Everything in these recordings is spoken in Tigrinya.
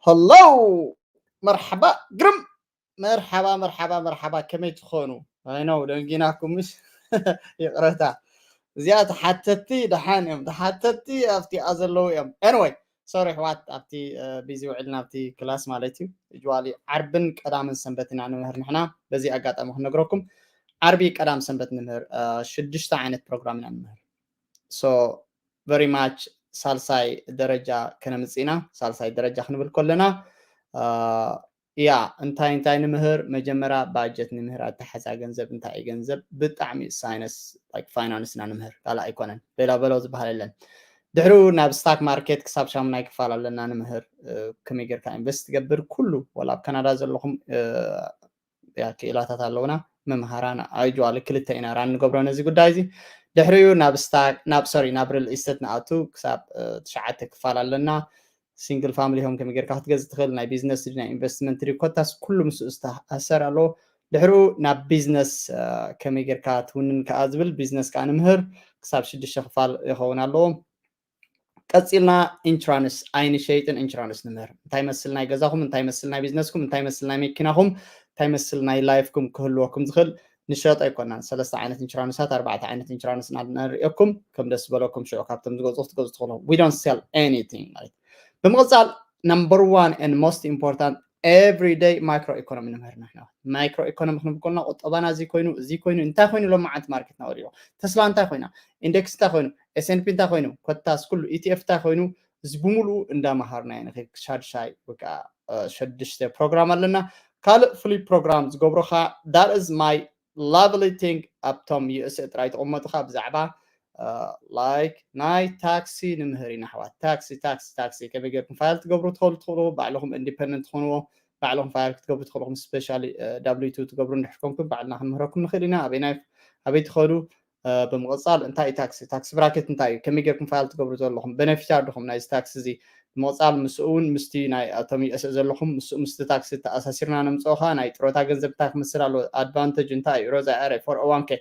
ሀሎ፣ መርሓባ ግርም። መርሓባ፣ መርሓባ፣ መርሓባ። ከመይ ትኾኑ? ኣይ ነው ደንጊናኩም፣ ምሽ? ይቕረታ። እዚኣ ተሓተቲ ደሓን እዮም። ተሓተቲ ኣብቲኣ ዘለዉ እዮም። Anyway፣ ሶሪ ኣሕዋት፣ ኣብቲ ቢዚ ውዕልና ኣብቲ ክላስ ማለት እዩ። ዩዋሊ ዓርብን ቀዳምን ሰንበት ኢና ንምህር ንሕና። በዚ ኣጋጣሚ ክንነግረኩም፣ ዓርቢ ቀዳም ሰንበት ንምህር። ሽዱሽተ ዓይነት ፕሮግራም ኢና ንምህር። So very much ሳልሳይ ደረጃ ከነምፅእ ኢና። ሳልሳይ ደረጃ ክንብል ከለና፣ ያ፣ እንታይ እንታይ ንምህር? መጀመርያ ባጀት ንምህር፣ ኣተሓዛ ገንዘብ እንታይ እዩ ገንዘብ? ብጣዕሚ ሳይንስ፣ ፋይናንስ ኢና ንምህር፣ ካልእ ኣይኮነን። ቤላ በሎ ዝበሃል የለን። ድሕሪኡ ናብ ስታክ ማርኬት ክሳብ ሻሙናይ ክፋል ኣለና ንምህር። ከመይ ጌርካ ኢንቨስት ትገብር? ኩሉ፣ ዋላ ኣብ ካናዳ ዘለኹም ክኢላታት ኣለውና፣ መምሃራን። ኣይ ጅዋሊ ክልተ ኢና ራን ንገብሮ ነዚ ጉዳይ እዚ። ድሕሪኡ ናብ ስታክ፣ ናብ ሶሪ፣ ናብ ሪል ኢስተት ንኣቱ። ክሳብ ትሽዓተ ክፋል ኣለና። ሲንግል ፋሚሊ ሆም ከመይ ጌርካ ክትገዝእ ትኽእል፣ ናይ ቢዝነስ ድዩ ናይ ኢንቨስትመንት ድዩ፣ ኮታስ ኩሉ ምስኡ ዝተኣሰር ኣለዎ። ድሕሪኡ ናብ ቢዝነስ ከመይ ጌርካ ትውንን ከኣ ዝብል ቢዝነስ ከኣ ንምህር። ክሳብ ሽዱሽተ ክፋል ይኸውን ኣለዎ። ቀጺልና ኢንሹራንስ ኣይንሸይጥን፣ ኢንሹራንስ ንምህር። እንታይ መስል ናይ ገዛኹም፣ እንታይ መስል ናይ ቢዝነስኩም፣ እንታይ መስል ናይ መኪናኹም፣ እንታይ መስል ናይ ላይፍኩም ክህልወኩም ዝኽእል ንሸጦ ኣይኮናን። ሰለስተ ዓይነት ኢንሹራንሳት፣ ኣርባዕተ ዓይነት ኢንሹራንስ ኢና ነርእየኩም። ከም ደስ ዝበለኩም ሽዑ ካብቶም ዝገዝኡ ክትገዝኡ ትኽእሉ። We don't sell anything ማለት። ብምቕጻል number one and most important everyday micro economy ንምህር ንሕና። ማይክሮ ኢኮኖሚ ክንብል ከለና ቁጠባና እዚ ኮይኑ፣ እዚ ኮይኑ፣ እንታይ ኮይኑ ሎም መዓልቲ ማርኬትና ወዲቑ። ተስላ እንታይ ኮይና? ኢንዴክስ እንታይ ኮይኑ? ኤስኤንፒ እንታይ ኮይኑ? ኮታስ ኩሉ ኢቲኤፍ እንታይ ኮይኑ? እዚ ብምሉኡ እንዳመሃርና ኢና ንኸይድ። ሻድሻይ ወይ ከዓ ሸዱሽተ ፕሮግራም ኣለና። ካልእ ፍሉይ ፕሮግራም ዝገብሮ ከዓ that is my lovely thing ኣብቶም ዩኤስኤ ጥራይ ተቐመጡ ከዓ ብዛዕባ ላይክ ናይ ታክሲ ንምህር ኢና ኣሕዋት። ታክሲ ታክሲ ታክሲ ከመይ ጌርኩም ፋይል ትገብሩ ትኽእሉ ትኽእሉ፣ ባዕልኹም ኢንዲፐንደንት ትኾንዎ፣ ባዕልኹም ፋይል ክትገብሩ ትኽእሉ፣ ስፔሻሊ ዳብሊው ቱ ትገብሩ እንድሕር ኮንኩም ባዕልና ክንምህረኩም ንኽእል ኢና። ኣበይናይ ኣበይ ትኸዱ? ብምቕጻል እንታይ እዩ ታክሲ? ታክሲ ብራኬት እንታይ እዩ? ከመይ ጌርኩም ፋይል ትገብሩ ዘለኹም? ቤነፊሻሪ ዲኹም ናይዚ ታክሲ እዚ? ብምቕጻል ምስኡ እውን ምስቲ ናይ ኣቶም ዩኤስኤ ዘለኹም ምስኡ ምስቲ ታክሲ ተኣሳሲርና ነምጽኦ ኸኣ ናይ ጥሮታ ገንዘብ እንታይ ክመስል ኣለዎ? ኣድቫንቴጅ እንታይ እዩ? ሮዛ ኣረ ፎር ኦ ዋን ኬ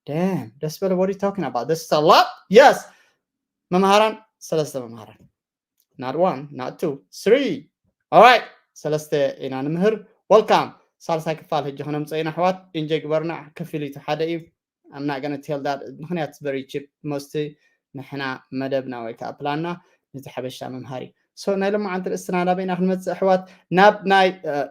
ደም ደስ በለ። What are you talking about? This is a lot. Yes. መምሃራን ሰለስተ መምሃራን not one not two three. Alright. ሰለስተ ኢና ንምህር። Welcome. ሳልሳይ ክፋል ሕጂ ክነምፅኦ ኢና ኣሕዋት። ኢንጆይ ግበርና። ክፍሊቱ ሓደ እዩ። I'm not gonna tell that ምክንያት very cheap most ንሕና መደብና ወይ ከዓ ፕላንና ነቲ ሓበሻ መምሃሪ። So ናይ ሎማዓንቲ ርእስትና ናበይና ክንመፅእ ኣሕዋት? ናብ ናይ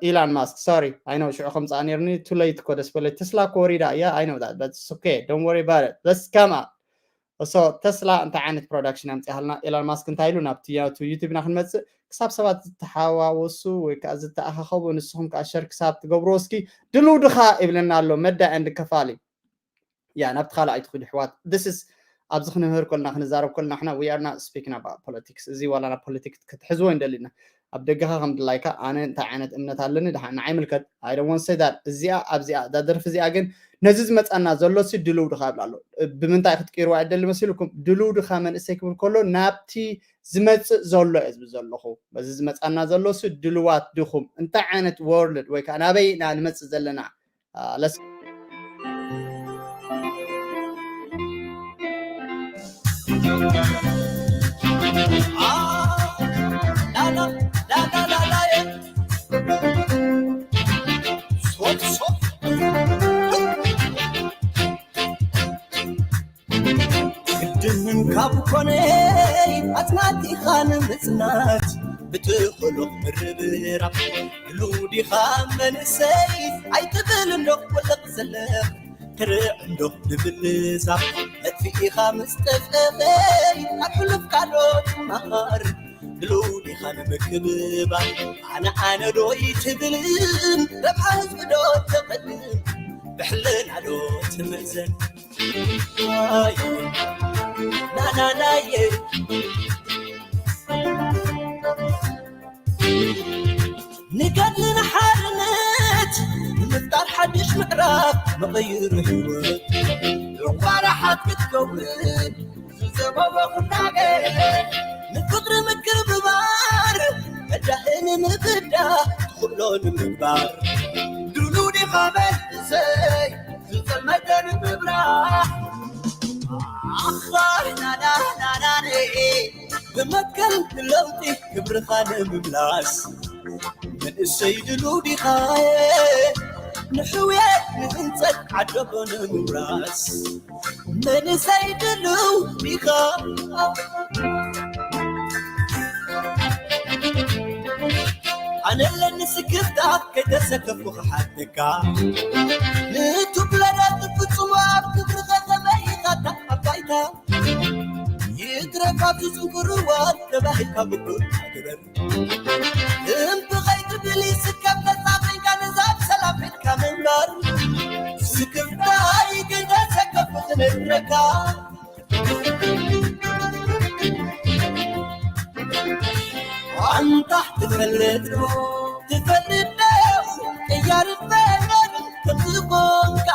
ኢላን ማስክ። ሶሪ ኣይ ነው ሽዑ ከምፅኣ ነርኒ ቱ ለይት እኮ ደስ በለ። ተስላ እኮ ወሪዳ እያ። I know that but it's okay, don't worry about it. Let's come up. So ተስላ እንታይ ዓይነት ፕሮዳክሽን ኣምፅኣልና? ኤላን ማስክ እንታይ ኢሉ? ናብቲ ያቱ ዩቲብና ክንመፅእ ክሳብ ሰባት ዝተሓዋወሱ ወይ ከዓ ዝተኣኻኸቡ ንስኹም ከዓ ሸር ክሳብ ትገብርዎ እስኪ ድልው ድኻ ይብለና ኣሎ መዳ and ከፋሊ። ያ ናብቲ ካልእ ኣይትኽዱ ኣሕዋት። This is ኣብዚ ክንምህር ከለና ክንዛረብ ከለና ንሕና we are not speaking about politics። እዚ ዋላ ናብ ፖለቲክስ ክትሕዝዎ እንደሊና ኣብ ደገኻ ከም ድላይካ ኣነ እንታይ ዓይነት እምነት ኣለኒ ድሓን ንዓይ ምልከት። I don't want say that። እዚኣ ኣብዚኣ እዛ ደርፊ እዚኣ ግን ነዚ ዝመፃና ዘሎ ሲ ድልው ድኻ ይብል ኣሎ። ብምንታይ ክትቅይርዋ ይደሊ መሲልኩም? ድልው ድኻ መንእሰይ ክብል ከሎ ናብቲ ዝመፅእ ዘሎ እየ ዝብል ዘለኹ። በዚ ዝመፃና ዘሎ ሲ ድልዋት ድኹም እንታይ ዓይነት ወርልድ ወይ ከዓ ናበይ ኢና ንመፅእ ዘለና? Uh, let's ግድን ካብ ኮነ ኣጽናቲኻ ንምጽናት ብትኽእሎ ምርብራብ ድሉው ዲኻ መንእሰይ ኣይትብል እንዶ ወለቕ ዘለኽ ትርዕ እንዶ ብምልዛብ መጥፊኢኻ ምስ ጠፍጠፈይ ካብ ሕሉፍ ካልኦት መሃር ድሉው ዲኻ ንምክብባር ኣነ ኣነ ዶ ይትብልን ረብሓ ህዝቢ ዶ ተቐድም ብሕልና ዶ ትምእዘን ናናናየ ንገድሊ ንሓርነት ንምፍጣር ሓድሽ ምዕራፍ መቐይሩ ህይወት ዕቋራ ሓት ክትከውን ዝዘበወ ኩናገ ንፍቕሪ ምክብባር መዳህን ምብዳ ትኽእሎ ንምግባር ድሉ ዲኻ መንእሰይ ዝጸልመተ ንምብራህ ኣኽባር ናናናናነ መትከል ለውጢ ክብርኻ ንምምላስ መንእሰይ ድሉ ዲኻ ንሕውየት ንህንፀት ዓደቦ ንምውራስ መንእሰይ ድሉ ዲኻ ኣነለኒ ስክፍታ ከይተሰከፍኩ ክሓተካ ንቱብለዳት ፍጹም ኣብ ክብርኸ ከመይ ኢኻ ኣባይታ ይትረፋቱ ጽንኩርዋን ተባሂልካ ብኩል ሃገር እምቢ ኸይትብል ይስከም ነጻ ኮይንካ ነዛ ሰላም ሒዝካ ምንባር ስክፍታይ ከይተሰከፉ ክንረካ ኣንታ ትፈልጥ ትፈልጥ ዶ ቅያር ፈነር ከምዝኾንካ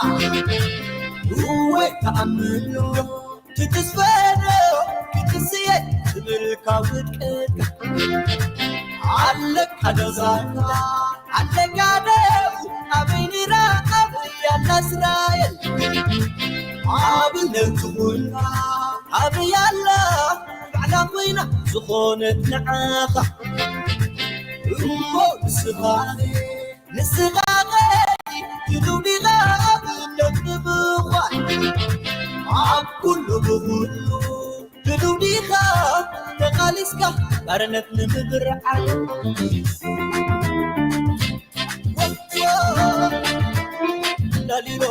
እወይ ተኣምኖ ትትስፈዶ ክትስየ ትብልካ ውድቀት ኣለካ ዶ ዛንታ ኣለካ ዶ ኣበይ ንራኸብ ያላ እስራኤል ኣብነት ትኹንካ ኣበይ ኣላ ባዕላ ኮይና ዝኾነት ንዓኻ እሞ ንስኻ ንስኻ ኸይ ትልውዲኻ ኣብነት ንምዃን ኣብ ኩሉ ብኹሉ ትልውዲኻ ተቓሊስካ ባርነት ንምብርዓል ወዮ ላሊሎ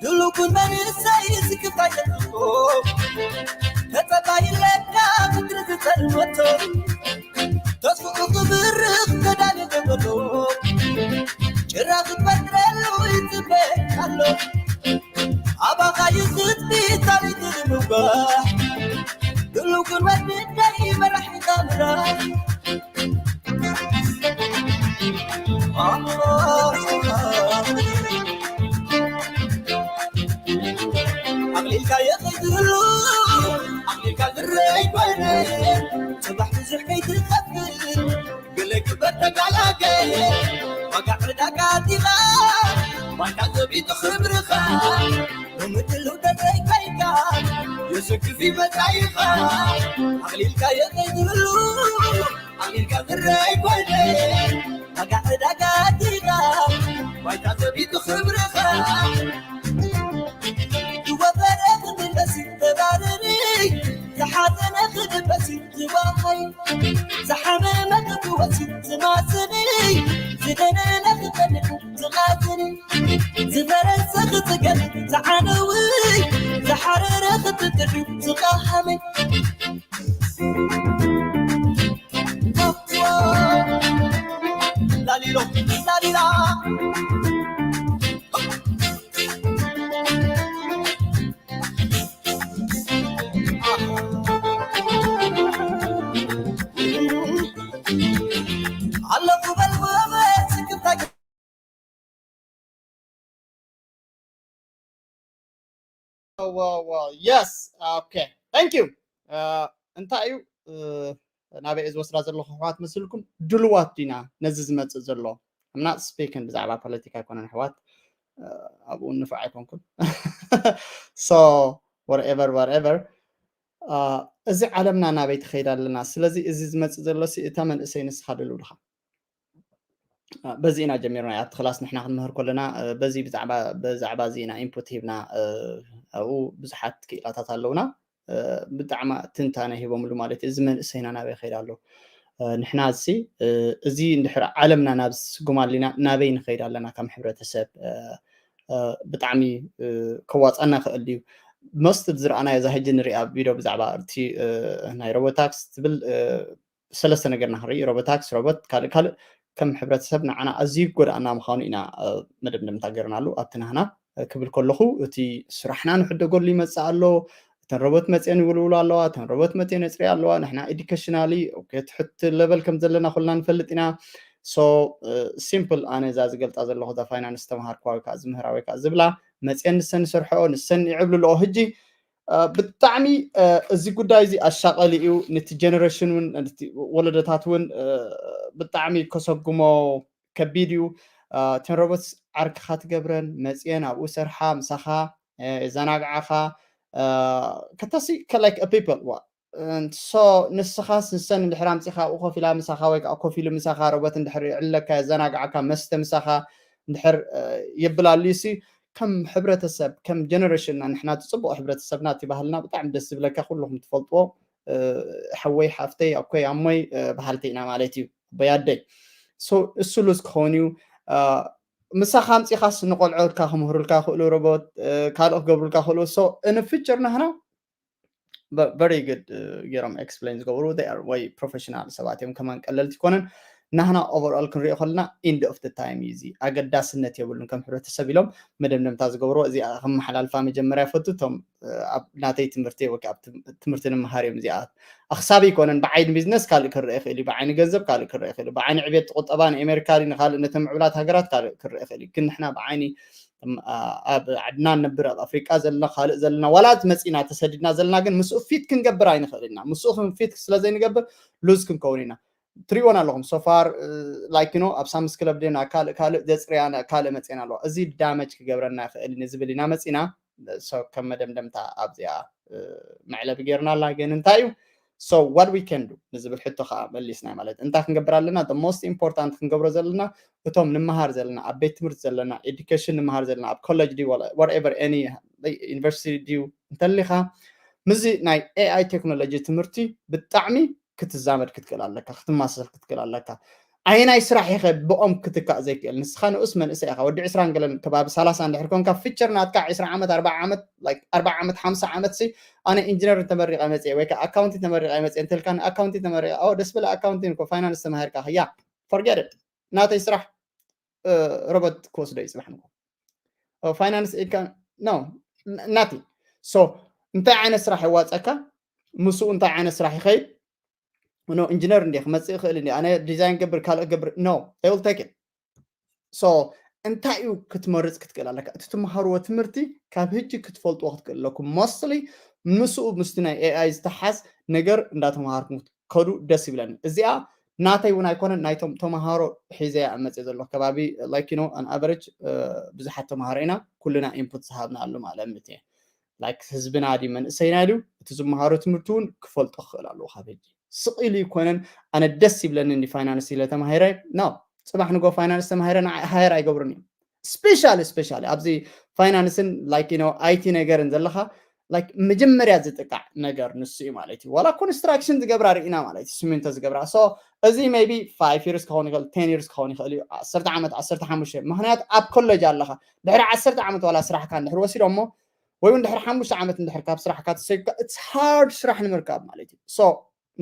ድሉኩን መንእሰይ ዝክፋይ ተጥፎ ተጸባይለካ ምድሪ ዝጸልመቶ ተስፍኡ ክብርኽ ተዳሊ ተበሎ ጭራ ክትፈጥረሉ ይጽበ ኣሎ ኣባኻ ይስጥቢ ታሪኽ ንምጓ ድሉኩን ወድደይ መራሒ ታምራ ኣቕሊልካ የኸይድሉ ኣቕሊልካ ዝረይ ኮይነ ጽባሕ ብዙሕ ከይትኸፍል ገለ ግበር ተጋላገ ዋጋ ዕዳጋ ኣቲኻ ዋጋ ዘቢጡ ክብርኻ ሎሚ ድልው ደረይ ኮይንካ የሰክፍ ይመጻ ኢኻ ኣቕሊልካ የኸይድሉ ኣሚርካ ዝረይ ኮይነ ዋጋ ዕዳጋ ኣቲኻ ባይታ ዘቢጡ ክብርኻ ዝወፈረ ክድበሲ ተባረሪ ዝሓዘነ ክድበሲ ዝባኸይ ዝሓመመ ክፍወሲ ዝማስኒ ዝደነነ ክጸንዕ ዝቓትኒ ዝፈረሰ ክጽገን ዝዓነዊ ዝሓረረ ክጥጥሕ ዝቐሃመ ላሊሎ ላሊላ ኣለኹ በል ውበት ስክፍታ Yes. Okay. Thank you. እንታይ እዩ ናበይ ዝወስዳ ዘለኹ ኣሕዋት መስልኩም ድልዋት ዲና ነዚ ዝመፅእ ዘሎ I'm not speaking ብዛዕባ ፖለቲካ ኣይኮነን ኣሕዋት ኣብኡ ንፉዕ ኣይኮንኩን so whatever whatever እዚ ዓለምና ናበይ ትኸይድ ኣለና ስለዚ እዚ ዝመፅእ ዘሎ እታ መንእሰይ ንስኻ ድልው ድኻ በዚ ኢና ጀሚርና ኣብቲ ክላስ ንሕና ክንምህር ከለና በዚ ብዛዕባ ብዛዕባ እዚ ኢና ኢንፑት ሂብና ኣብኡ ብዙሓት ክኢላታት ኣለውና ብጣዕማ ትንታነ ሂቦምሉ ማለት እዩ እዚ መንእሰይና ናበይ ከይድ ኣሎ ንሕና እዚ እዚ እንድሕር ዓለምና ናብ ዝስጉም ኣሊና ናበይ ንኸይድ ኣለና ከም ሕብረተሰብ ብጣዕሚ ከዋፃና ክእል ድዩ most ዝረኣናዮ እዛ ሕጂ ንሪኣ ቪድዮ ብዛዕባ እቲ ናይ ሮቦታክስ ትብል ሰለስተ ነገርና ክንርኢ ሮቦታክስ ሮቦት ካልእ ካልእ ከም ሕብረተሰብ ንዓና ኣዝዩ ጎዳእና ምዃኑ ኢና መደምደምታ ገርናሉ ኣብቲ ናህና ክብል ከለኹ እቲ ስራሕና ንሕደገሉ ይመፅእ ኣሎ እተን ሮቦት መፅአን ይውልውሉ ኣለዋ እተን ሮቦት መፅአን የፅርያ ኣለዋ ንሕና ኤዱኬሽናሊ ትሕቲ ለበል ከም ዘለና ኩልና ንፈልጥ ኢና so ሲምፕል ኣነ እዛ ዝገልፃ ዘለኹ እዛ ፋይናንስ ተምሃርኳ ወይ ከዓ ዝምህራ ወይ ከዓ ዝብላ መፅአን ንሰን ይሰርሐኦ ንሰን ይዕብልልኦ ህጂ ብጣዕሚ እዚ ጉዳይ እዚ ኣሻቐሊ እዩ። ነቲ ጀነሬሽን እውን፣ ነቲ ወለዶታት እውን ብጣዕሚ ከሰጉሞ ከቢድ እዩ። ተን ሮቦትስ ዓርክኻ ትገብረን፣ መፅየን ኣብኡ ሰርሓ፣ ምሳኻ የዘናግዓኻ። ከተሲ like a people ዋ so ንስኻስ ንሰን እንድሕር ኣምፂኻ ኣብኡ ኮፍ ኢላ ምሳኻ ወይ ከዓ ኮፍ ኢሉ ምሳኻ ሮቦት እንድሕር ይዕልለካ፣ የዘናግዓካ፣ መስተ ምሳኻ እንድሕር የብላሉ ሲ ከም ሕብረተሰብ፣ ከም ጀነሬሽንና፣ ንሕና እቲ ፅቡቕ ሕብረተሰብና፣ እቲ ባህልና ብጣዕሚ ደስ ዝብለካ፣ ኩልኹም ትፈልጥዎ፣ ሓወይ ሓፍተይ፣ ኣኮይ ኣሞይ በሃልቲ ኢና ማለት እዩ፣ ኣቦይ ኣደይ። እሱ ሉዝ ክኸውን እዩ። ምሳኻ ኣምፂኻስ ንቆልዑትካ ክምህሩልካ ክእሉ ሮቦት፣ ካልእ ክገብሩልካ ክእሉ። So in future ናህና very good ገይሮም ኤክስፕሌን ዝገብሩ ወይ ፕሮፌሽናል ሰባት እዮም። ከማን ቀለልቲ ይኮነን። ናህና ኦቨርኦል ክንሪኦ ከለና ኢንድ ኦፍ ታይም እዩ። እዚ ኣገዳስነት የብሉን። ከም ሕብረተሰብ ኢሎም መደምደምታ ዝገብርዎ እዚኣ ከመሓላልፋ መጀመርያ ይፈቱ። እቶም ኣብ ናተይ ትምህርቲ ወይ ኣብ ትምህርቲ ንምሃር እዮም። እዚኣ ኣክሳቢ ይኮነን። ብዓይኒ ቢዝነስ ካልእ ክረአ ይኽእል እዩ፣ ብዓይኒ ገንዘብ ካልእ ክረአ ይኽእል እዩ፣ ብዓይኒ ዕቤት ቁጠባ ንኣሜሪካ ንካልእ ነተን ምዕብላት ሃገራት ካልእ ክረአ ይኽእል እዩ። ግን ንሕና ብዓይኒ ኣብ ዓድና ንነብር ኣብ ኣፍሪቃ ዘለና ካልእ ዘለና ዋላ መፂና ተሰዲድና ዘለና ግን ምስኡ ፊት ክንገብር ኣይንኽእል ኢና። ምስኡ ፊት ስለዘይንገብር ሉዝ ክንከውን ኢና። ትሪእዎን ኣለኹም ሶፋር ላይክ ኖ ኣብ ሳምስ ክለብ ድና ካልእ ካልእ ዘፅርያ ካልእ መፅና ኣለዋ። እዚ ዳመጅ ክገብረና ይኽእል ንዝብል ኢና መፂና። ከም መደምደምታ ኣብዚኣ መዕለቢ ጌርና ኣላ። ግን እንታይ እዩ so what we can do ንዝብል ሕቶ ከዓ መሊስና ማለት እንታይ ክንገብር ኣለና? The most important ክንገብሮ ዘለና እቶም ንምሃር ዘለና ኣብ ቤት ትምህርቲ ዘለና ኤዱኬሽን ንምሃር ዘለና ኣብ ኮሌጅ ድዩ whatever any ዩኒቨርሲቲ ድዩ እንተሊኻ ምስዚ ናይ ኤኣይ ቴክኖሎጂ ትምህርቲ ብጣዕሚ ክትዛመድ ክትክእል ኣለካ፣ ክትማሰል ክትክእል ኣለካ። ኣየናይ ስራሕ ኢኸ ብኦም ክትካእ ዘይክእል? ንስኻ ንኡስ መንእሰይ ኢኻ፣ ወዲ ዕስራን ገለን ከባቢ ሰላሳ እንድሕር ኮንካ ፊቸር ናትካ ዕስራ ዓመት ኣርባዓ ዓመት like ኣርባዓ ዓመት ሓምሳ ዓመት ሲ ኣነ ኢንጂነር ተመሪቐ መፅየ ወይ ከዓ ኣካውንቲ ተመሪቐ መፅየ እንተልካ ንኣካውንቲ ተመሪቐ ኦ ደስ በለ ኣካውንቲን እኮ ፋይናንስ ተማሂርካ ያ forget it ናተይ ስራሕ ሮቦት ክወስዶ እዩ ፅባሕ ንጎ ፋይናንስ ኢካ no nothing so እንታይ ዓይነት ስራሕ የዋፀካ ምስኡ እንታይ ዓይነት ስራሕ ይኸይድ ኖ ኢንጂነር እንዲ ክመፅእ ይኽእል እንዲ ኣነ ዲዛይን ገብር ካልእ ገብር no they will take it so እንታይ እዩ ክትመርፅ ክትክእል ኣለካ እቲ ትምሃርዎ ትምህርቲ ካብ ህጂ ክትፈልጥዎ ክትክእል ኣለኩም mostly ምስኡ ምስቲ ናይ ኤኣይ ዝተሓዝ ነገር እንዳተምሃርኩም ከዱ ደስ ይብለኒ እዚኣ ናተይ እውን ኣይኮነን ናይቶም ተምሃሮ ሒዘያ እመፅእ ዘሎ ከባቢ like you know an average ብዙሓት ተምሃሮ ኢና ኩልና ኢንፑት ዝሃብና ኣሉ ማለት እምነት እየ like ህዝብና ድዩ መንእሰይና ድዩ እቲ ዝመሃሮ ትምህርቲ እውን ክፈልጦ ክኽእል ኣለዎ ካብ ሕጂ ስቕ ኢሉ ይኮነን ኣነ ደስ ይብለኒ እንዲ ፋይናንስ ኢለ ተማሂረ no ፅባሕ ንጎ ፋይናንስ ተማሂረ ሃየር ኣይገብሩን እዮም specially specially ኣብዚ ፋይናንስን like you know ኣይቲ ነገርን ዘለኻ like መጀመርያ ዝጥቃዕ ነገር ንሱ እዩ ማለት እዩ ዋላ ኮንስትራክሽን ዝገብራ ርኢና ማለት እዩ ሲሚንቶ ዝገብራ so እዚ maybe five years ክኸውን ይኽእል ten years ክኸውን ይኽእል እዩ ዓሰርተ ዓመት ዓሰርተ ሓሙሽተ ምክንያቱ ኣብ ኮሌጅ ኣለኻ ድሕሪ ዓሰርተ ዓመት ዋላ ስራሕካ እንድሕር ወሲዶ እሞ ወይ እውን ድሕሪ ሓሙሽተ ዓመት እንድሕር ካብ ስራሕካ ተሰይካ it's hard ስራሕ ንምርካብ ማለት እዩ so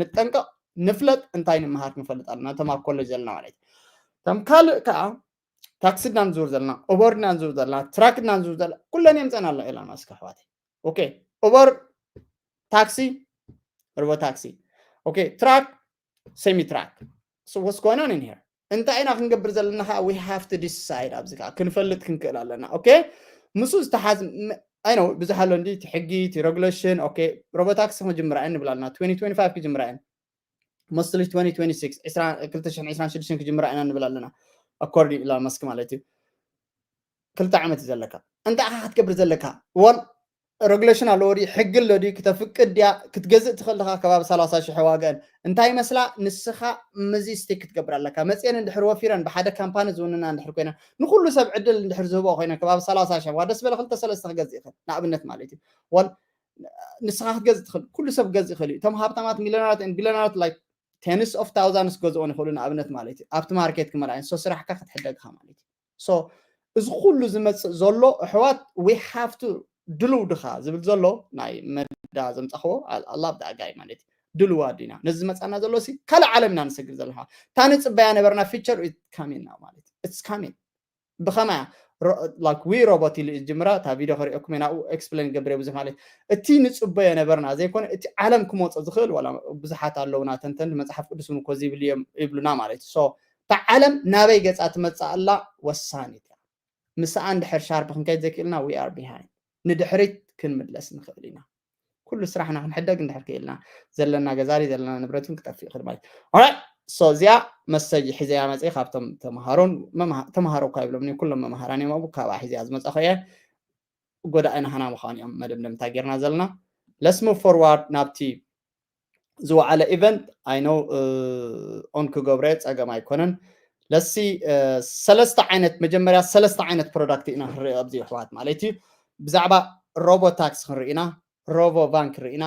ንጠንቀቕ ንፍለጥ እንታይ ንምሃር ክንፈልጥ ኣለና እቶም ኣብ ኮሌጅ ዘለና ማለት እዩ እቶም ካልእ ከዓ ታክሲ ድና ንዝውር ዘለና ኦበር ድና ንዝውር ዘለና ትራክ ድና ንዝውር ዘለና ኩለን የምፀና ኣሎ ኤላን ማስክ ኣሕዋተይ okay ኦበር ታክሲ ርቦ ታክሲ okay ትራክ semi truck so what's going on in here እንታይ ኢና ክንገብር ዘለና ከዓ we have to decide ኣብዚ ከዓ ክንፈልጥ ክንክእል ኣለና okay ምስ ዝተሓዝ ኣይ ነው ብዙሕ ኣሎ እንዲ እቲ ሕጊ እቲ ሬጉሌሽን okay ሮቦታክሲ ክጅምራ እየን ንብል ኣለና twenty twenty-five ክጅምራ እየን mostly twenty twenty-six ክጅምራ ኢና ንብል ኣለና according ኢላ መስክ ማለት እዩ ክልተ ዓመት እዩ ዘለካ እንታይ ኢኻ ክትገብር ዘለካ one ሬጉሌሽን ኣለዎ ድዩ ሕጊ ኣሎ ድዩ ክተፍቅድ ድያ ክትገዝእ ትኽእል ዲኻ ከባቢ ሰላሳ ሽሕ ዋገአን እንታይ ይመስላ ንስኻ ምዚ ስቴክ ክትገብር ኣለካ መፅአን እንድሕር ወፊረን ብሓደ ካምፓኒ ዝውንና እንድሕር ኮይና ንኩሉ ሰብ ዕድል እንድሕር ዝህቦ ኮይነ ከባቢ ሰላሳ ሽሕ ዋ ደስ በለ ክልተ ሰለስተ ክገዝእ ይኽእል ንኣብነት ማለት እዩ one ንስኻ ክትገዝእ ትኽእል ኩሉ ሰብ ክገዝእ ይኽእል እዩ እቶም ሃብታማት ሚሊዮናት ቢሊዮናት like tens of thousands ክገዝኦን ይኽእሉ ንኣብነት ማለት እዩ ኣብቲ ማርኬት ክመልኣየን so ስራሕካ ክትሕደግኻ ማለት እዩ so እዚ ኩሉ ዝመፅእ ዘሎ ኣሕዋት we have to ድልው ድኻ ዝብል ዘሎ ናይ መዳ ዘምፃኽዎ ኣላብ ዳኣጋይ ማለት እዩ ድልዋ ዲና ነዚ ዝመፃና ዘሎ ሲ ካልእ ዓለም ኢና ንሰግር ዘለና እታ ንፅበያ ነበርና ፊቸር ካሚን ና ማለት እዩ it's coming ብኸመያ like we robot ኢሉ ዝጅምራ እታ ቪድዮ ከሪኦኩም ናብኡ ኤክስፕሌን ገብረ ብዙሕ ማለት እቲ ንፅበዮ ነበርና ዘይኮነ እቲ ዓለም ክመፆ ዝኽእል ዋላ ብዙሓት ኣለውና ተንተን መፅሓፍ ቅዱስ እውን እኮ ዝብል እዮም ይብሉና ማለት እዩ እታ ዓለም ናበይ ገፃ ትመፅእ ኣላ ወሳኒት እያ ምስኣ እንድሕር ሻርፕ ክንከይድ ዘይክእልና we are behind ንድሕሪት ክንምለስ ንኽእል ኢና ኩሉ ስራሕና ክንሕደግ እንድሕር ክኢልና፣ ዘለና ገዛ ድዩ ዘለና ንብረት እውን ክጠፍእ ይኽእል ማለት እዩ። Alright፣ so እዚኣ መሰጅ ሒዘያ መፅእ ካብቶም ተምሃሮን መምሃ- ተምሃሮ እኳ ይብሎም፣ ኩሎም መምሃራን እዮም ኣብኡ፣ ካብኣ ሒዘያ ዝመፃኹ እየ። ጎዳኢ ናህና ምዃኑ እዮም መደምደምታ ጌርና ዘለና። Let's move forward ናብቲ ዝወዓለ ኢቨንት። I know ኦን ክገብረ ፀገም ኣይኮነን። ለሲ ሰለስተ ዓይነት፣ መጀመርያ ሰለስተ ዓይነት ፕሮዳክት ኢና ክንርኢ ኣብዚ ኣሕዋት ማለት እዩ። ብዛዕባ ሮቦ ታክስ ክንርኢ ኢና፣ ሮቦ ቫን ክንርኢ ኢና፣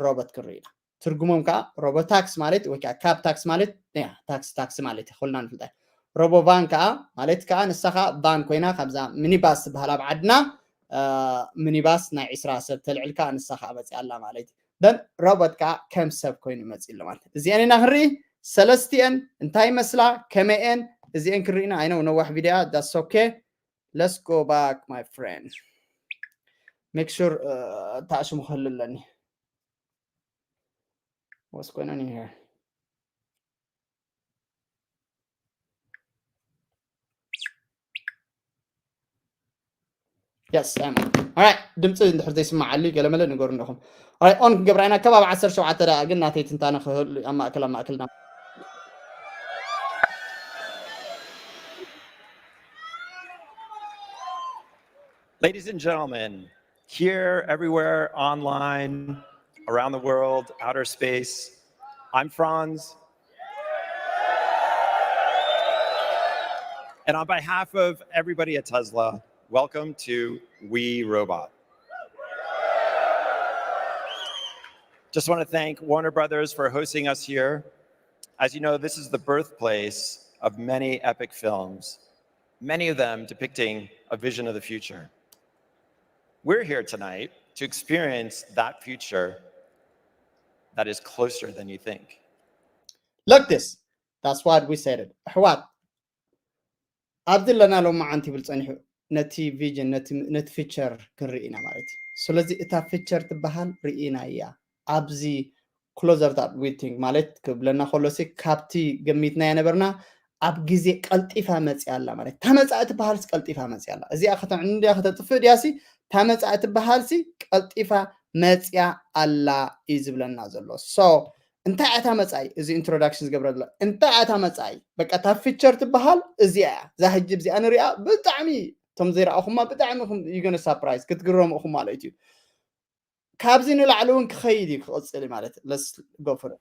ሮቦት ክንርኢ ኢና። ትርጉሞም ከዓ ሮቦ ታክስ ማለት ወይ ከዓ ካብ ታክስ ማለት ያ ታክስ ታክሲ ማለት እዩ፣ ኩልና ንፍልጣ። ሮቦ ቫን ከዓ ማለት ከዓ ንሳ ከዓ ቫን ኮይና ካብዛ ሚኒባስ ትበሃል ኣብ ዓድና፣ አ፣ ሚኒባስ ናይ ዒስራ ሰብ ተልዕል ከዓ ንሳ ከዓ መፅያ ኣላ ማለት እዩ። ደን ሮቦት ከዓ ከም ሰብ ኮይኑ ይመፅእ ኣሎ ማለት እዩ። እዚአን ኢና ክንርኢ፣ ሰለስቲአን እንታይ ይመስላ፣ ከመይአን፣ እዚአን ክንርኢ ኢና። I know ነዋሕ ቪድያ፣ that's okay። Let's go back my friend, make sure ታሽሙ ክህሉ ኣለኒ። What's going on here? Yes, I'm on. Alright, ድምፂ እንድሕር ዘይስማዓሉ ገለመለ ንገሩ ኣለኹም። Alright, ኦን ክንገብራ ኢና። ከባቢ ዓሰርተ ሸውዓተ ደኣ ግን ናተይ ትንታነ ክህሉ ኣብ ማእከል ኣብ ማእከልና። Ladies and gentlemen, here, everywhere, online, around the world, outer space, I'm Franz. And on behalf of everybody at Tesla, welcome to We Robot. Just want to thank Warner Brothers for hosting us here. As you know, this is the birthplace of many epic films, many of them depicting a vision of the future. We're here tonight to experience that future that is closer than you think. Look this. That's what we said. ኣሕዋት፣ ኣብዚ ኣለና ሎማዓንቲ ይብል ጸኒሑ፣ ነቲ ቪዥን፣ ነቲ ፊቸር ክንርኢ ኢና ማለት እዩ። ስለዚ እታ ፊቸር ትበሃል ርኢና እያ። ኣብዚ closer that we think ማለት ክብለና ከሎሲ ካብቲ ገሚትና የነበርና ኣብ ግዜ ቀልጢፋ መፅያ ኣላ ማለት እታ መፃኢ ትበሃልሲ ቀልጢፋ መፅያ ኣላ። እዚኣ ከተዕኑ ድያ ከተጥፍእ ድያሲ እታ መፃኢ ትበሃልሲ ቀልጢፋ መፅያ ኣላ እዩ ዝብለና ዘሎ። So እንታይ እታ መፃኢ? እዚ ኢንትሮዳክሽን ዝገብረ ዘሎ እንታይ እታ መፃኢ? በቃ እታ ፊቸር ትበሃል እዚኣ እያ። እዛ ሕጂ እዚኣ ንሪኣ ብጣዕሚ እቶም ዘይረኣኹማ ብጣዕሚ you gonna surprise ክትግረሙ ኢኹም ማለት እዩ። ካብዚ ንላዕሊ እውን ክኸይድ እዩ ክቕፅል እዩ ማለት። Let's go for it.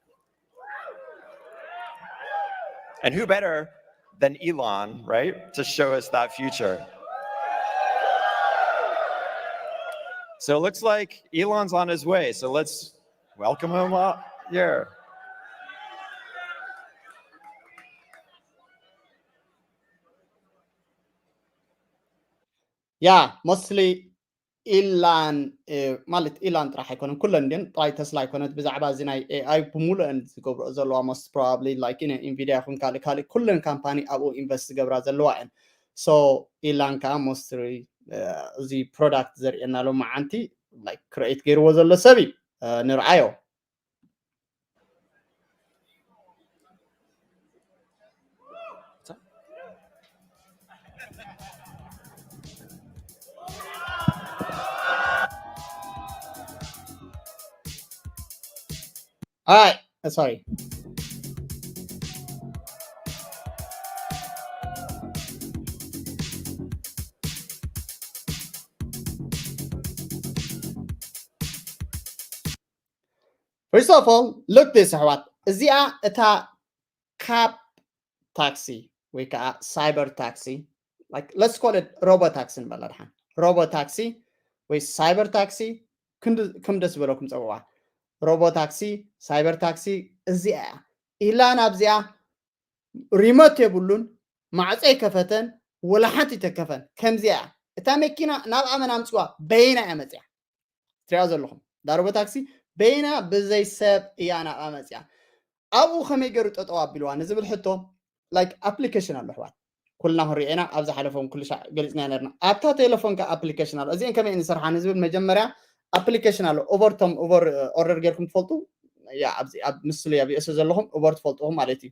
And who better than Elon, right, to show us that future? So it looks like Elon's on his way. So let's welcome him up here. Yeah, mostly ኢላን ማለት ኢላን ጥራሕ ኣይኮነን፣ ኩለን ግን ጥራይ ተስላ ኣይኮነት። ብዛዕባ እዚ ናይ ኤኣይ ብምሉአን ዝገብርኦ ዘለዋ most probably like ኢነ ኢንቪድያ ይኹን ካልእ ካልእ ኩለን ካምፓኒ ኣብኡ ኢንቨስት ዝገብራ ዘለዋ እየን። So ኢላን ከዓ mostly እዚ ፕሮዳክት ዘርእየና ሎማዓንቲ like ክሬኤት ገይርዎ ዘሎ ሰብ እዩ። ንርኣዮ። All right, sorry. First of all, look this ኣሕዋት፣ እዚኣ እታ ካብ ታክሲ ወይ ከዓ ሳይበር ታክሲ like let's call it ሮቦ ታክሲ ንበላ ድሓን ሮቦ ታክሲ ወይ ሳይበር ታክሲ ክም ደስ ዝበለኩም ፀውዋ። ሮቦ ታክሲ፣ ሳይበር ታክሲ እዚኣ እያ። ኢላን ኣብዚኣ ሪሞት የብሉን፣ ማዕፀ ይከፈተን ወላ ሓንቲ ይተከፈን። ከምዚኣ እያ እታ መኪና። ናብ ኣመን ኣምፅዋ በይና እያ መፅያ። ትሪኣ ዘለኹም ዳርቦ ታክሲ በይና ብዘይ ሰብ እያ ናብኣ መፅያ። ኣብኡ ከመይ ገይሩ ጠጠው ኣቢልዋ ንዝብል ሕቶ like ኣፕሊኬሽን ኣሎ ኣሕዋት። ኩልና ክንሪኦ ኢና። ኣብ ዝሓለፈ እውን ኩሉ ሻዕ ገሊፅና ነርና። ኣብታ ቴሌፎንካ ኣፕሊኬሽን ኣሎ። እዚአን ከመይ እየን ዝሰርሓ ንዝብል መጀመርያ ኣፕሊኬሽን ኣሎ። ኡበር፣ ቶም ኡበር ኦርደር ጌርኩም ትፈልጡ? ያ ኣብዚ ኣብ ምስሉ ኣብ ዩኤስ ዘለኹም ኡበር ትፈልጥኹም ማለት እዩ።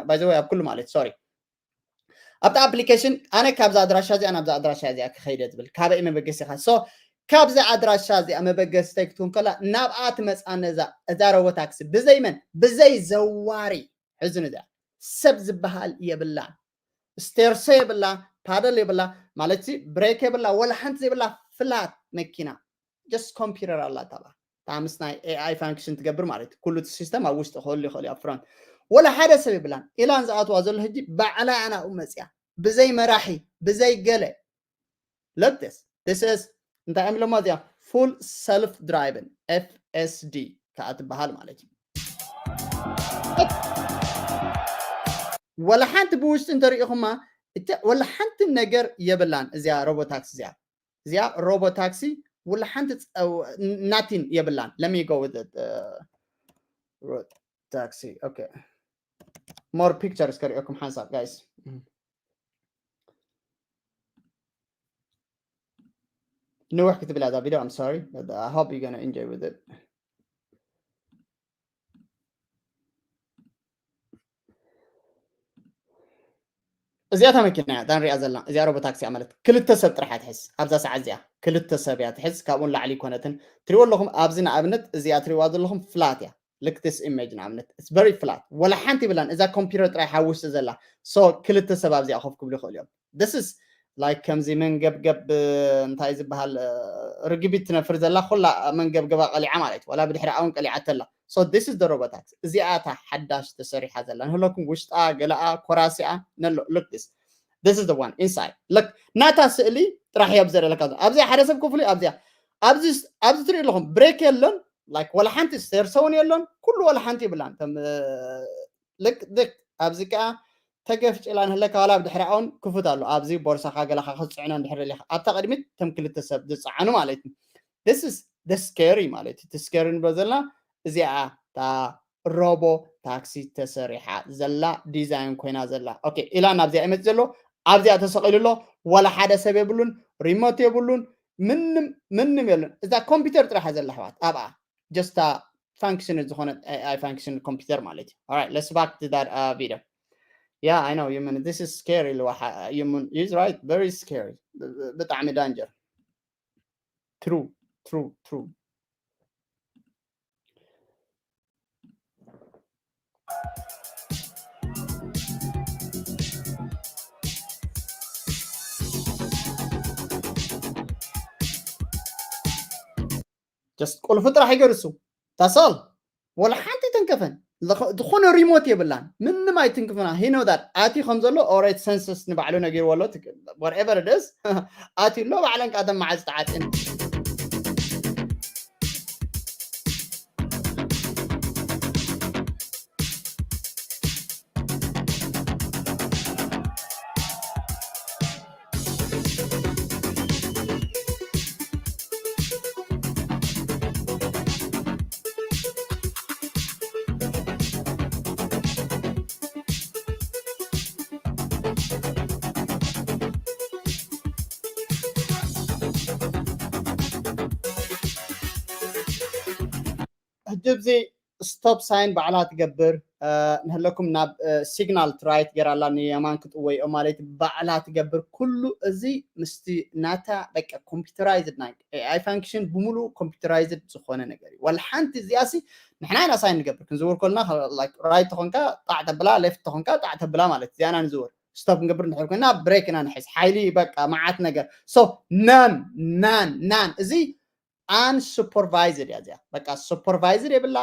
By the way ኣብ ኩሉ ማለት ሶሪ ኣብቲ ኣፕሊኬሽን ኣነ ካብዛ ኣድራሻ እዚኣ ናብዛ ኣድራሻ እዚኣ ክኸይደ ትብል ካበይ መበገሲኻ። So ካብዛ ኣድራሻ እዚኣ መበገስተይ ክትውን ከላ ናብኣ ትመፃ ነዛ እዛ ሮቦ ታክሲ ብዘይ መን ብዘይ ዘዋሪ ሕዝን እዚኣ ሰብ ዝበሃል የብላን። ስቴርሶ የብላ፣ ፓደል የብላ፣ ማለት ብሬክ የብላ፣ ወላ ሓንቲ ዘይብላ ፍላት መኪና። ጀስት ኮምፒውተር ኣላ ታባ እታ ምስ ናይ ኤኣይ ፋንክሽን ትገብር ማለት እዩ። ኩሉ እቲ ሲስተም ኣብ ውሽጢ ክህሉ ይኽእል እዩ ኣብ ፍሮንት። ወላ ሓደ ሰብ የብላን። ኢላን ዝኣትዋ ዘሎ ሕጂ ባዕላ ኣናኡ መፅያ ብዘይ መራሒ ብዘይ ገለ። Look this this is እንታይ እዮም ኢሎሞ እዚኣ? Full self driving FSD ከዓ ትበሃል ማለት እዩ። ወላ ሓንቲ ብውሽጢ እንተሪኢኹማ እቲ ወላ ሓንቲ ነገር የብላን። እዚኣ ሮቦ ታክሲ እዚኣ እዚኣ ሮቦ ታክሲ ወላ ሓንቲ ናቲን የብላን። Let me go with it. Road taxi. Okay. More pictures ከሪኦኩም ሓንሳብ guys. ንውሕ ክትብል እያ እዛ ቪድዮ። I'm sorry, but I hope you're gonna enjoy with it. እዚኣ እታ መኪና እያ እዛ ንሪኣ ዘለና። እዚኣ ሮቦ ታክሲ እያ ማለት ክልተ ሰብ ጥራሕ እያ ትሕዝ። ኣብዛ ሰዓት እዚኣ ክልተ ሰብ እያ ትሕዝ። ካብኡ ንላዕሊ ኣይኮነትን። ትሪእዎ ኣለኹም ኣብዚ ንኣብነት እዚኣ ትሪእዋ ዘለኹም ፍላት እያ። Look this image ንኣብነት it's very flat። ወላ ሓንቲ ይብላን። እዛ ኮምፒውተር ጥራይ ሓውስ ዘላ። So ክልተ ሰብ ኣብዚኣ ኮፍ ክብሉ ይኽእሉ እዮም። This is like ከምዚ መንገብገብ እንታይ ዝበሃል ርግቢት ትነፍር ዘላ ኩላ መንገብገባ ቀሊዓ ማለት እዩ። ወላ ብድሕሪ ኣውን ቀሊዓ ተላ። So this is the robot taxi። እዚኣ እታ ሓዳሽ ተሰሪሓ ዘላ ንህለኩም ውሽጣ ገለኣ ኮራሲኣ ነሎ። Look this this is the one inside። Look ናታ ስእሊ ጥራሕ እየ ኣብዘለካ ኣብዚኣ ሓደ ሰብ ክፍሉ ኣብዚኣ ኣብዚ ኣብዚ ትሪኢ ኣለኹም ብሬክ የለን። Like ወላ ሓንቲ ስቴርስ እውን የለን። ኩሉ ወላ ሓንቲ ይብላን። ከም ልክ ልክ ኣብዚ ከዓ ተገፍጭላ ንህለካ ዋላ ብድሕሪ ኣውን ክፉት ኣሎ። ኣብዚ ቦርሳኻ ገለኻ ክትፅዕኖ እንድሕር ደሊኻ ኣብታ ቅድሚት ተም ክልተ ሰብ ዝፀዓኑ ማለት እዩ። This is the scary ማለት እዩ። እቲ ስኬሪ ንብሎ ዘለና እዚኣ እታ ሮቦ ታክሲ ተሰሪሓ ዘላ ዲዛይን ኮይና ዘላ። ኦኬ ኢላ ናብዚኣ ይመፅ ዘሎ ኣብዚኣ ተሰቂሉ ኣሎ። ዋላ ሓደ ሰብ የብሉን፣ ሪሞት የብሉን፣ ምንም ምንም የሉን። እዛ ኮምፒውተር ጥራሕ ዘላ ኣሕዋት ኣብኣ just a function ዝኾነ AI function ኮምፒውተር ማለት እዩ። Alright, let's back to that uh, video. Yeah, I know. Yumun, this is scary. Yumun is right, very scary. ብጣዕሚ ዳንጀር። True, true, true. Just ቁልፉ ጥራሕ ይገርሱ። That's all. ወላ ሓንቲ ኣይትንከፈን። ዝኾነ ሪሞት የብላን። ምንም ኣይትንክፍና። He know that ኣትዩ ከም ዘሎ ኦሬት ሰንሰስ ንባዕሉ ነጊርዎ ኣሎ። Whatever it is ኣትዩ ኣሎ። ባዕለን ካተን መዓዝ ተዓፅን ሕጂ ኣብዚ ስቶፕ ሳይን ባዕላ ትገብር። ንህለኩም ናብ ሲግናል ትራይት ገይራላ ንየማን ክትወይኦ ማለት ባዕላ ትገብር። ኩሉ እዚ ምስቲ ናታ በቃ ኮምፒውተራይዝድ ናይ ኤኣይ ፋንክሽን ብምሉእ ኮምፒውተራይዝድ ዝኾነ ነገር እዩ። ዋላ ሓንቲ እዚኣ ሲ ንሕና ኢና ሳይን ንገብር ክንዝውር ከልና ራይት ተኾንካ ጣዕ ተብላ፣ ሌፍት ተኾንካ ጣዕ ተብላ ማለት እዚኣና ንዝውር። ስቶፕ ንገብር ንድሕር ኮይና ብሬክ ኢና ንሕዝ። ሓይሊ በቃ መዓት ነገር። So ናን ናን ናን እዚ ኣንሱፐርቫይዝድ እያ እዚኣ። በቃ ሱፐርቫይዝድ የብላ።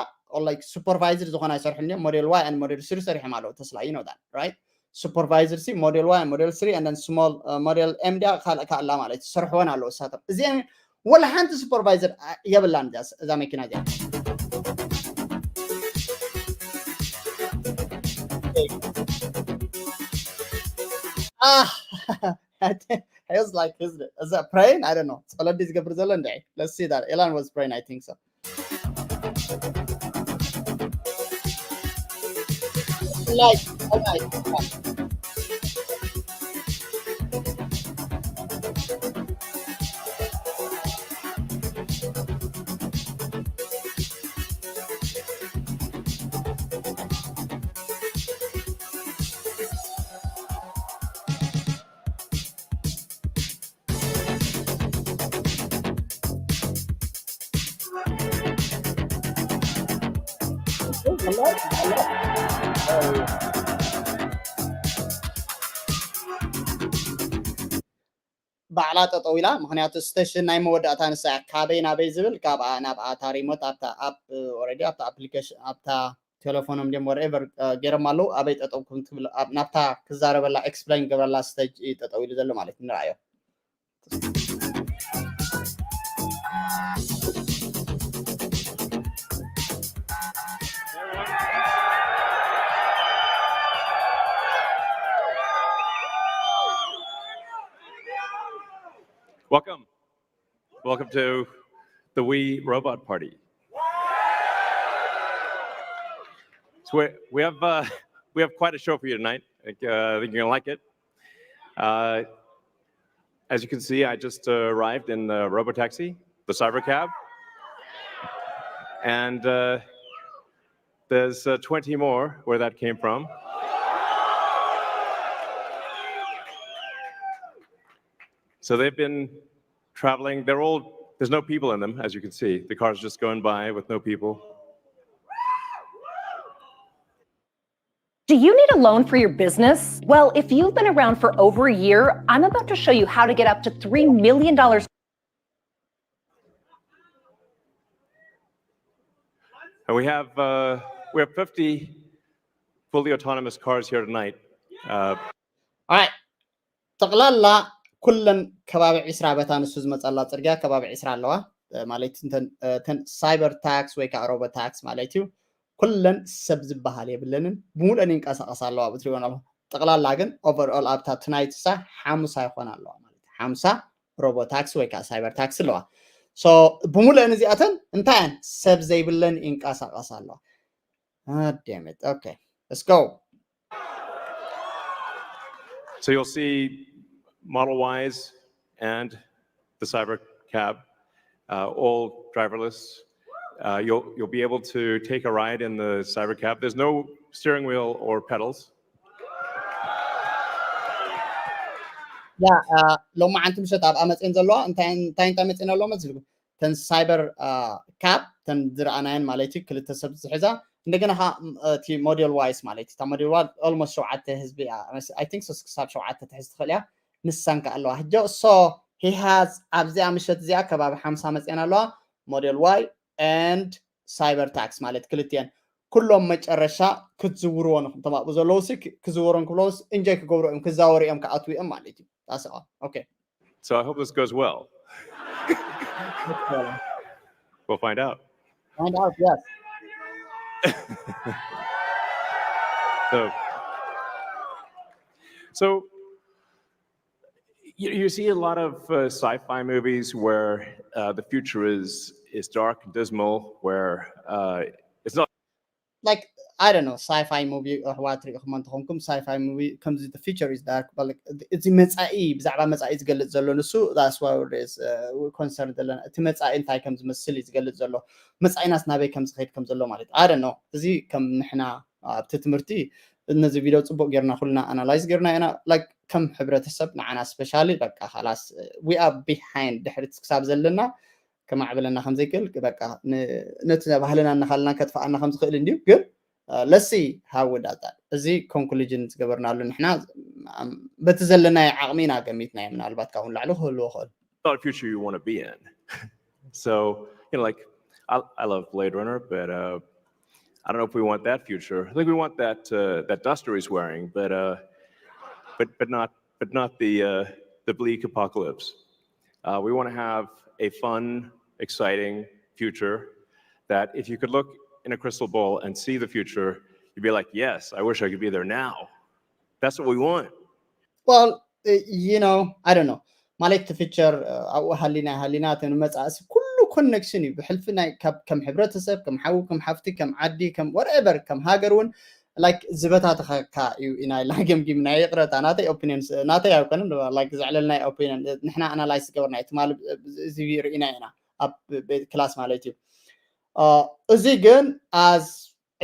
ላይክ ሱፐርቫይዝድ ዝኾነ ኣይሰርሕን እዮም። ሞዴል ዋይ ን ሞዴል ስሪ ሰሪሖም ኣለዉ ተስላ። You know that, right? ሱፐርቫይዝድ ሲ ሞዴል ዋይ ሞዴል ስሪ and then small ሞዴል ኤም ዲያ ካልእ ካላ ማለት እዩ። ዝሰርሕወን ኣለዉ እሳቶም። እዚአን ወላ ሓንቲ ሱፐርቫይዘር የብላን እዛ መኪና እዚኣ። Ah, I was like, is it? Is that praying? I don't know. ጸሎት ዝገብር ዘሎ እንደ Let's see that. Elon was praying, I think so. Like, like, like. ባዕላ ጠጠው ኢላ። ምክንያቱ ስቴሽን ናይ መወዳእታ ንሳ እያ። ካበይ ናበይ ዝብል ካብኣ ናብኣ እታ ሪሞት ኣብታ ኣፕ ኦልሬዲ ኣብታ ኣፕሊኬሽን ኣብታ ቴሌፎኖም ድም ወርኤቨር ገይሮም ኣለዉ። ኣበይ ጠጠው ክም ትብል ናብታ ክዛረበላ ኤክስፕላይን ገብረላ ስቴጅ እዩ ጠጠው ኢሉ ዘሎ ማለት እዩ። ንርኣዮ። Welcome. Welcome to the We Robot Party. So we, we have uh, we have quite a show for you tonight. I think, uh, I think you're gonna like it. Uh, as you can see, I just uh, arrived in the robotaxi, the cyber cab, and uh, there's uh, twenty more where that came from. So they've been traveling. They're all, there's no people in them, as you can see. The car's just going by with no people. Do you need a loan for your business? Well, if you've been around for over a year, I'm about to show you how to get up to three million dollars. And we have uh, we have fifty fully autonomous cars here tonight. Uh, ኣይ ጠቕላላ ኩለን ከባቢ ዒስራ በታ ንሱ ዝመፀላ ፅርግያ ከባቢ ዒስራ ኣለዋ። ማለት እተን ሳይበር ታክስ ወይ ከዓ ሮቦ ታክስ ማለት እዩ። ኩለን ሰብ ዝበሃል የብለንን፣ ብሙሉአን ይንቀሳቀሳ ኣለዋ ብትሪእወን ኣለኹም። ጠቕላላ ግን ኦቨርኦል ኣብታ ትናይትሳ ሓሙሳ ይኾና ኣለዋ ማለት እዩ። ሓሙሳ ሮቦ ታክሲ ወይ ከዓ ሳይበር ታክሲ ኣለዋ። ብሙሉአን እዚኣተን እንታይ እየን? ሰብ ዘይብለን ይንቀሳቀሳ ኣለዋ። Damn it. Okay, let's go. So you'll see Model Ys and the Cyber Cab, uh, all driverless. Uh, you'll you'll be able to take a ride in the Cyber Cab. There's no steering wheel or pedals. ያ ሎማዓንቲ ምሸት ኣብኣ መፅየን ዘለዋ እንታይ እንታይ እንታይ መፅየን ኣለዋ መፅልኩም? ተን ሳይበር ካብ ተን ዝረኣናየን ማለት እዩ ክልተ ሰብ ዝሕዛ። እንደገና ከዓ እቲ ሞዴል ዋይስ ማለት እዩ። እታ ሞዴል ዋይ ኦልሞስት ሸውዓተ ህዝቢ እያ። I think ሶስት ክሳብ ሸውዓተ ትሕዝ ትኽእል እያ። ንሳን ከዓ ኣለዋ ሕጂ። So he has ኣብዚኣ ምሸት እዚኣ ከባቢ ሓምሳ መፅየን ኣለዋ። ሞዴል ዋይ and ሳይበር ታክስ ማለት ክልቲአን ኩሎም መጨረሻ ክትዝውርዎ ንኹም ተማቕቡ ዘለዉ ሲ ክዝውሮን ክብለውስ እንጆይ ክገብሩ እዮም ክዛወሩ እዮም ክኣትዉ እዮም ማለት እዩ። ጣስዖ okay. So I hope this goes well. We'll find out. Find out, yes. So, so you, you see a lot of uh, sci-fi movies where uh, the future is is dark and dismal, where uh, it's not like I don't know, sci-fi movie ኣሕዋት ሪኢኹም እንተኾንኩም sci-fi movie ከምዚ the future is dark፣ but like እቲ መጻኢ ብዛዕባ መጻኢ ዝገልጽ ዘሎ ንሱ that's why we're concerned ዘለና። እቲ መጻኢ እንታይ ከም ዝመስል እዩ ዝገልጽ ዘሎ፣ መጻኢናስ ናበይ ከም ዝኸይድ ከም ዘሎ ማለት I don't know። እዚ ከም ንሕና ኣብቲ ትምህርቲ ነዚ ቪድዮ ጽቡቅ ጌርና ኩልና ኣናላይዝ ጌርና ኢና። Like ከም ሕብረተሰብ ንዓና ስፔሻሊ በቃ ካላስ we are behind ድሕሪት ክሳብ ዘለና ከማዕብለና ከም ዘይክእል በቃ ነቲ ባህልና እናኻልና ከጥፍኣና ከም ዝኽእል እንድዩ። ግን let's see how we do that። እዚ ኮንክሉዥን ዝገበርናሉ ንሕና በቲ ዘለናዮ ዓቕሚ ኢና ገሚትናዮ። ምናልባት ካብኡ ንላዕሊ ክህልዎ ይኽእል። Not a future you want to be in. So, you know, like I, I love Blade Runner, but uh, I don't know if we want that future. I think we want that uh, that duster he's wearing, but uh, but but not but not the uh, the bleak apocalypse. Uh, we want to have a fun, exciting future that if you could look in a crystal ball and see the future, you'd be like, yes, I wish I could be there now. That's what we want. Well, you know, I don't know. ማለት እቲ ፊቸር ኣብኡ ሃሊና ሃሊና እቲ ንመፃእሲ ኩሉ ኮኔክሽን እዩ ብሕልፊ ናይ ከም ሕብረተሰብ ከም ሓዊ ከም ሓፍቲ ከም ዓዲ ከም whatever ከም ሃገር እውን like ዝበታተኸካ እዩ ኢና ኢልና ገምጊምና። ይቕረታ ናተይ ኦፒኒየን ናተይ ኣይኮነን like ዘዕለልናይ ኦፒኒየን ንሕና ኣናላይዝ ዝገበርና እዩ ትማሊ እዚ ርኢና ኢና ኣብ ቤት ክላስ ማለት እዩ። እዚ ግን as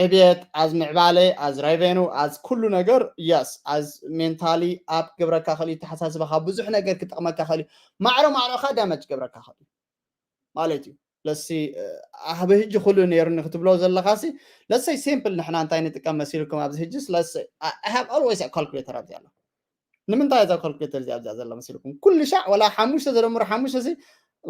ዕብየት as ምዕባለ as revenue as ኩሉ ነገር yes as mentally up ክገብረካ ክእል እዩ። ተሓሳስበካ ብዙሕ ነገር ክጠቕመካ ክእል እዩ። ማዕሮ ማዕሮካ ዳመጅ ክገብረካ ክእል እዩ ማለት እዩ። ለሲ ኣብ ህጂ ኩሉ ነይሩኒ ክትብሎ ዘለካ ሲ ለሰይ ሲምፕል ንሕና እንታይ ንጥቀም መሲልኩም ኣብዚ ህጂ ስለሰይ I have always calculator ኣብዚ ኣሎ ንምንታይ እዛ calculator እዚኣ ኣብዚኣ ዘላ መሲልኩም ኩሉ ሻዕ ወላ ሓሙሽተ ዘደምሩ ሓሙሽተ ሲ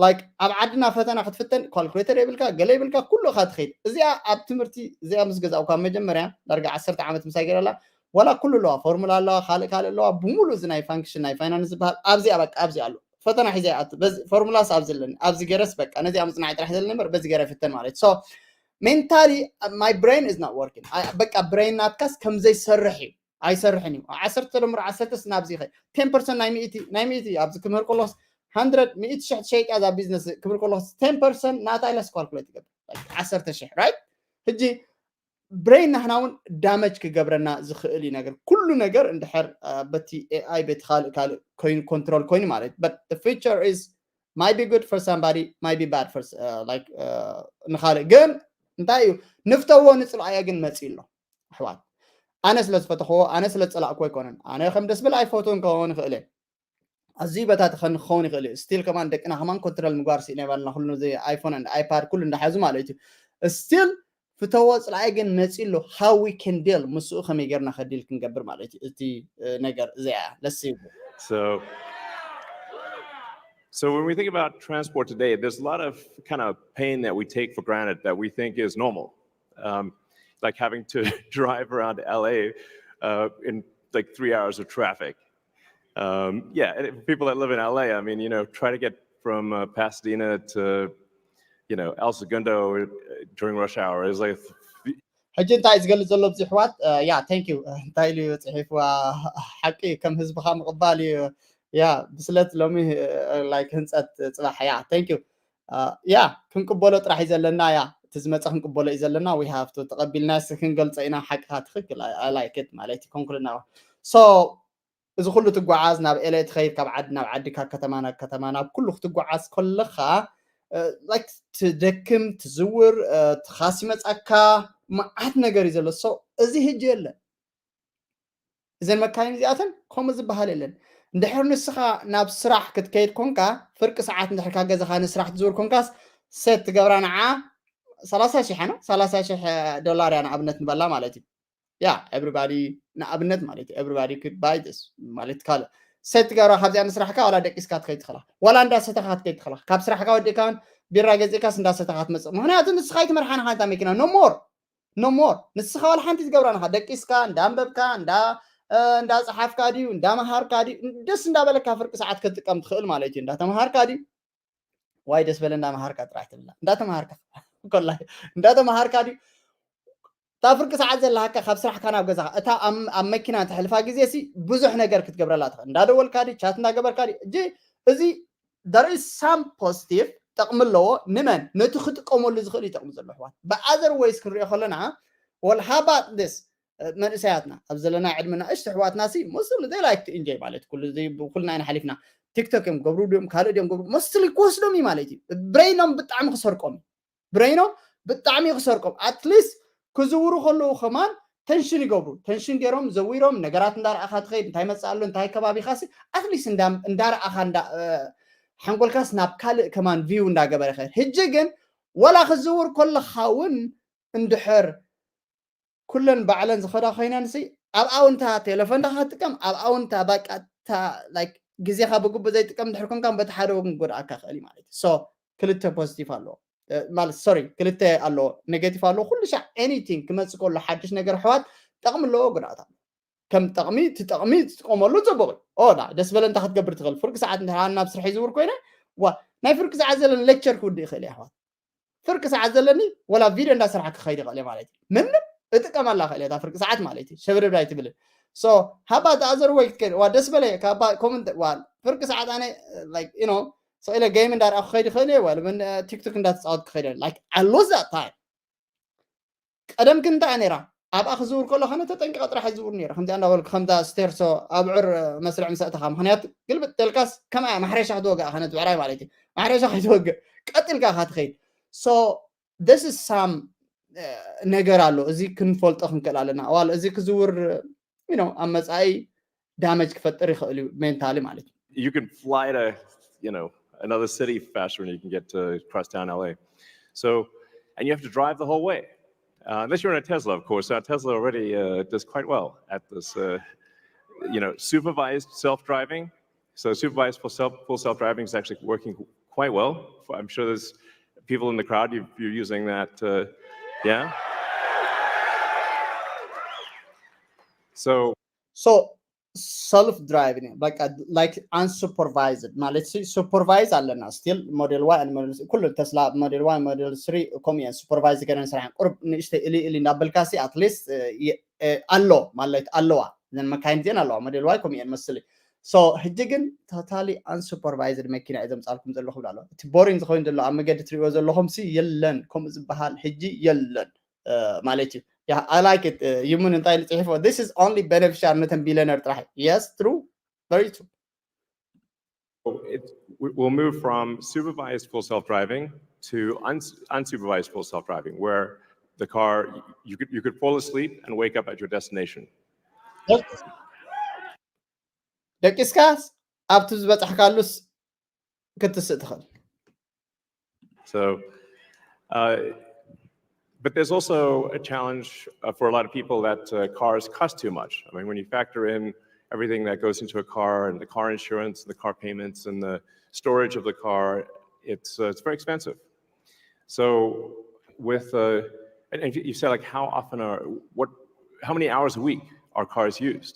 like ኣብ ዓድና ፈተና ክትፍተን calculator የብልካ ገለ የብልካ ኩሉ እካ ትኸይድ እዚኣ ኣብ ትምህርቲ እዚኣ ምስ ገዛእኳ መጀመርያ ዳርጋ ዓሰርተ ዓመት ምሳይ ገይረላ ወላ ኩሉ ኣለዋ ፎርሙላ ኣለዋ ካልእ ካልእ ኣለዋ ብሙሉ እዚ ናይ function ናይ finance ዝበሃል ኣብዚኣ በቃ ኣብዚ ኣሎ ፈተና ሒዘ ይኣቱ በዚ ፎርሙላስ ኣብዚ ኣለኒ ኣብዚ ገረስ በቃ ነዚ ኣምፅናዒ ጥራሕ ዘለኒ እምበር በዚ ገረ ይፍተን ማለት so mentally my brain is not working በቃ brain ናትካስ ከምዘይሰርሕ እዩ ኣይሰርሕን እዩ ዓሰርተ ተደምሮ ዓሰርተ ናብዚ ይኸ ten percent ናይ ሚእቲ ናይ ሚእቲ ኣብዚ ክምህር ከሎስ hundred ሚእቲ ሽሕ ትሸይጥ እያ እዛ ቢዝነስ ክብል ከሎስ ten percent ናታ ኢለስ calculate ይገብር ዓሰርተ ሽሕ right ሕጂ brain ናህና እውን damage ክገብረና ዝኽእል እዩ ነገር ኩሉ ነገር እንድሕር በቲ AI በቲ ካልእ ካልእ ኮይኑ control ኮይኑ ማለት but the future is might be good for somebody might be bad for uh, like uh, ንኻልእ ግን እንታይ እዩ ንፍተዎ ንፅልኣዮ ግን መፂ ኣሎ ኣሕዋት ኣነ ስለ ዝፈተኽዎ ኣነ ስለ ዝፀላእክዎ ኣይኮነን ኣነ ከም ደስ ብል ኣይፈትዎን ክኸውን ይኽእል ኣዝዩ በታቲ ከን ክኸውን ይኽእል እዩ still ከማን ደቅና ከማን control ምግባር ስኢና ይባልና ኩሉ እዚ iPhone and iPad ኩሉ እንዳሓዙ ማለት እዩ still ፍተዎ ፅልኣይ ግን መፂ ኣሎ how we can deal ምስኡ ከመይ ጌርና ከዲል ክንገብር ማለት እዩ እቲ ነገር እዚኣ ለሲ So, so when we think about transport today, there's a lot of kind of pain that we take for granted that we think is normal, um, like having to drive around L A uh, in like three hours of traffic. Um, yeah, and people that live in L A, I mean, you know, try to get from uh, Pasadena to, you know, El Segundo uh, during rush hour is like ሕጂ እንታይ ዝገልፅ ዘሎ ብዙሕዋት ያ thank you እንታይ ኢሉ እዩ ፅሒፍዋ ሓቂ ከም ህዝብኻ ምቕባል እዩ ያ ብስለት ሎሚ like ህንፀት ፅባሕ ያ thank you ያ ክንቅበሎ ጥራሕ እዩ ዘለና ያ እቲ ዝመፀ ክንቅበሎ እዩ ዘለና we have to ተቐቢልና ስ ክንገልፀ ኢና ሓቅኻ ትኽክል I like it ማለት እዩ ኮንክልና so እዚ ኩሉ ትጓዓዝ ናብ ኤለ ትኸይድ ካብ ዓዲ ናብ ዓዲ ካብ ከተማ ናብ ከተማ ናብ ኩሉ ክትጓዓዝ ከለኻ ትደክም ትዝውር ትኻስ ይመፃካ መዓት ነገር እዩ ዘሎ so እዚ ህጂ የለን እዘን መካይን እዚኣተን ከምኡ ዝበሃል የለን እንድሕር ንስኻ ናብ ስራሕ ክትከይድ ኮንካ ፍርቂ ሰዓት እንድሕር ካብ ገዛኻ ንስራሕ ትዝውር ኮንካስ set ትገብራ ንዓ ሰላሳ ሺሕ ነው ሰላሳ ሺሕ ዶላር እያ ንኣብነት ንበላ ማለት እዩ yeah everybody ንኣብነት ማለት እዩ everybody could buy this ማለት ካልእ set ትገብራ ካብዚኣ ንስራሕካ ዋላ ደቂስካ ትኸይድ ትኽእላ ዋላ እንዳሰተኻ ክትከይድ ትኽእላ ካብ ስራሕካ ወዲእካ ቢራ ገዚእካስ እንዳሰተኻ ትመፅእ ምክንያቱ ንስኻ ይትመርሓ ንኻ እታ መኪና no more no more ንስኻ ዋላ ሓንቲ ትገብራ ንኻ ደቂስካ እንዳንበብካ እንዳ እንዳፀሓፍካ ድዩ እንዳመሃርካ ድዩ ደስ እንዳበለካ ፍርቂ ሰዓት ክትጥቀም ትኽእል ማለት እዩ እንዳተምሃርካ ድዩ ዋይ ደስ በለ እንዳመሃርካ ጥራሕ ትብላ እንዳተምሃርካ ኮላ እንዳተምሃርካ ድዩ እታ ፍርቂ ሰዓት ዘለሃካ ካብ ስራሕካ ናብ ገዛኻ እታ ኣብ መኪና ተሕልፋ ግዜ ሲ ብዙሕ ነገር ክትገብረላ ትኽእል እንዳደወልካ ድዩ ቻት እንዳገበርካ ድዩ እጂ እዚ there is some positive ጠቕሚ ኣለዎ ንመን ነቲ ክጥቀመሉ ዝኽእል ይጠቕሚ ዘሎ ኣሕዋት ብኣዘር ወይስ ክንሪኦ ከለና well how about this መንእሰያትና ኣብ ዘለና ዕድመና እሽቲ ኣሕዋትና ሲ mostly they like to enjoy ማለት ኩሉ ኩልና ኢና ሓሊፍና ቲክቶክ እዮም ገብሩ ድዮም ካልእ ድዮም ገብሩ mostly ክወስዶም እዩ ማለት እዩ brain ኦም ብጣዕሚ ክሰርቆም እዩ brain ኦም ብጣዕሚ ክሰርቆም at least ክዝውሩ ከለዉ ከማን tension ይገብሩ tension ገይሮም ዘዊሮም ነገራት እንዳረኣኻ ትኸይድ እንታይ መፅእ ኣሎ እንታይ ከባቢኻ ሲ at least እንዳረኣኻ ሓንጎልካስ ናብ ካልእ ከማን view እንዳገበረ ይኸይድ ሕጂ ግን ወላ ክዝውር ከለኻ እውን እንድሕር ኩለን ባዕለን ዝኸዳ ኮይነን ሲ ኣብ ኣውንታ ቴሌፎንካ ክትጥቀም ኣብ ኣውንታ በቃ ግዜኻ ብግቡእ ዘይጥቀም እንድሕር ኮንካ በቲ ሓደ ወገን ክጎድኣካ ክእል ማለት እዩ so ክልተ positive ኣለዎ ማለት sorry ክልተ ኣለዎ negative ኣለዎ ኩሉ ሻዕ anything ክመፅእ ከሎ ሓድሽ ነገር ኣሕዋት ጠቕሚ ኣለዎ ጉድኣት ኣለዎ ከም ጠቕሚ እቲ ጠቕሚ ትጥቀመሉ ፅቡቕ እዩ ኦ ደስ በለ እንታይ ክትገብር ትኽእል ፍርቂ ሰዓት እንተ ናብ ስራሕ ይዝውር ኮይነ ዋ ናይ ፍርቂ ሰዓት ዘለኒ lecture ክውድእ ይኽእል እዩ ኣሕዋት ፍርቂ ሰዓት ዘለኒ ወላ ቪድዮ እንዳሰራሕ ክኸይድ ይኽእል ማለት እዩ ምንም እጥቀመላ ክእል እታ ፍርቂ ሰዓት ማለት እዩ ሸብርብ ኣይትብልን so how about the other way ክትከይድ ዋ ደስ በለ ካባ comment ዋ ፍርቂ ሰዓት ኣነ like you know so ኢለ game እንዳረኣኩ ክኸይድ ይኽእል እየ ወላ ቲክቶክ እንዳተፃወት ክኸይድ like I lose that time ቀደም ግን እንታይ ነራ ኣብኣ ክዝውር ከሎ ከነ ተጠንቂቐ ጥራሕ ዝውር ነረ ከምዚኣ እንዳበልኩ ከምዛ ስቴርሶ ኣብዕር መስርዕ ምስ ኣእተኻ ምክንያቱ ግልብጥ ተልካስ ከምኣ ማሕረሻ ክትወግእ ከነ ትብዕራይ ማለት እዩ ማሕረሻ ከይትወግእ ቀጢልካ ኢኻ ትኸይድ so this is some ነገር ኣሎ እዚ ክንፈልጦ ክንክእል ኣለና ዋል እዚ ክዝውር you know ኣብ መፃኢ damage ክፈጥር ይኽእል እዩ mentally ማለት እዩ you can fly to, you know, another city faster than you can get to cross down L A. So, and you have to drive the whole way. Uh, unless you're in a Tesla, of course. Uh, Tesla already uh, does quite well at this, uh, you know, supervised self-driving. So supervised full self full self-driving is actually working quite well. I'm sure there's people in the crowd, you, you're using that. Uh, yeah. So so self driving በቃ like unsupervised ማለት supervised ኣለና still model Y ኩሉ ተስላ model Y model three ከምኡ እየን supervised ገረን ስራሕን ቁርብ ንእሽተይ እሊ እሊ እንዳበልካሲ at least ኣሎ ማለት ኣለዋ ዘን መካይን ዜን ኣለዋ model Y ከምኡ እየን መስሊ so ሕጂ ግን totally unsupervised መኪና እዩ ዘምፃልኩም ዘለኹ ብላ እቲ boring ዝኮይን ዘሎ ኣብ መገዲ ትሪእዎ ዘለኹም ሲ የለን ከምኡ ዝበሃል ሕጂ የለን ማለት እዩ I like it ይሙን እንታይ ዝፅሒፎ this is only beneficial ነተን billionaire ጥራሕ yes true very true it, we'll move from supervised full self-driving to uns- unsupervised full self-driving where the car you could you could fall asleep and wake up at your destination ደቂስካስ ኣብቲ ዝበፃሕካሉስ ክትስእ ትኽእል So, uh, but there's also a challenge uh, for a lot of people that uh, cars cost too much. I mean, when you factor in everything that goes into a car and the car insurance and the car payments and the storage of the car, it's uh, it's very expensive. So, with uh, and, and you said like how often are what how many hours a week are cars used?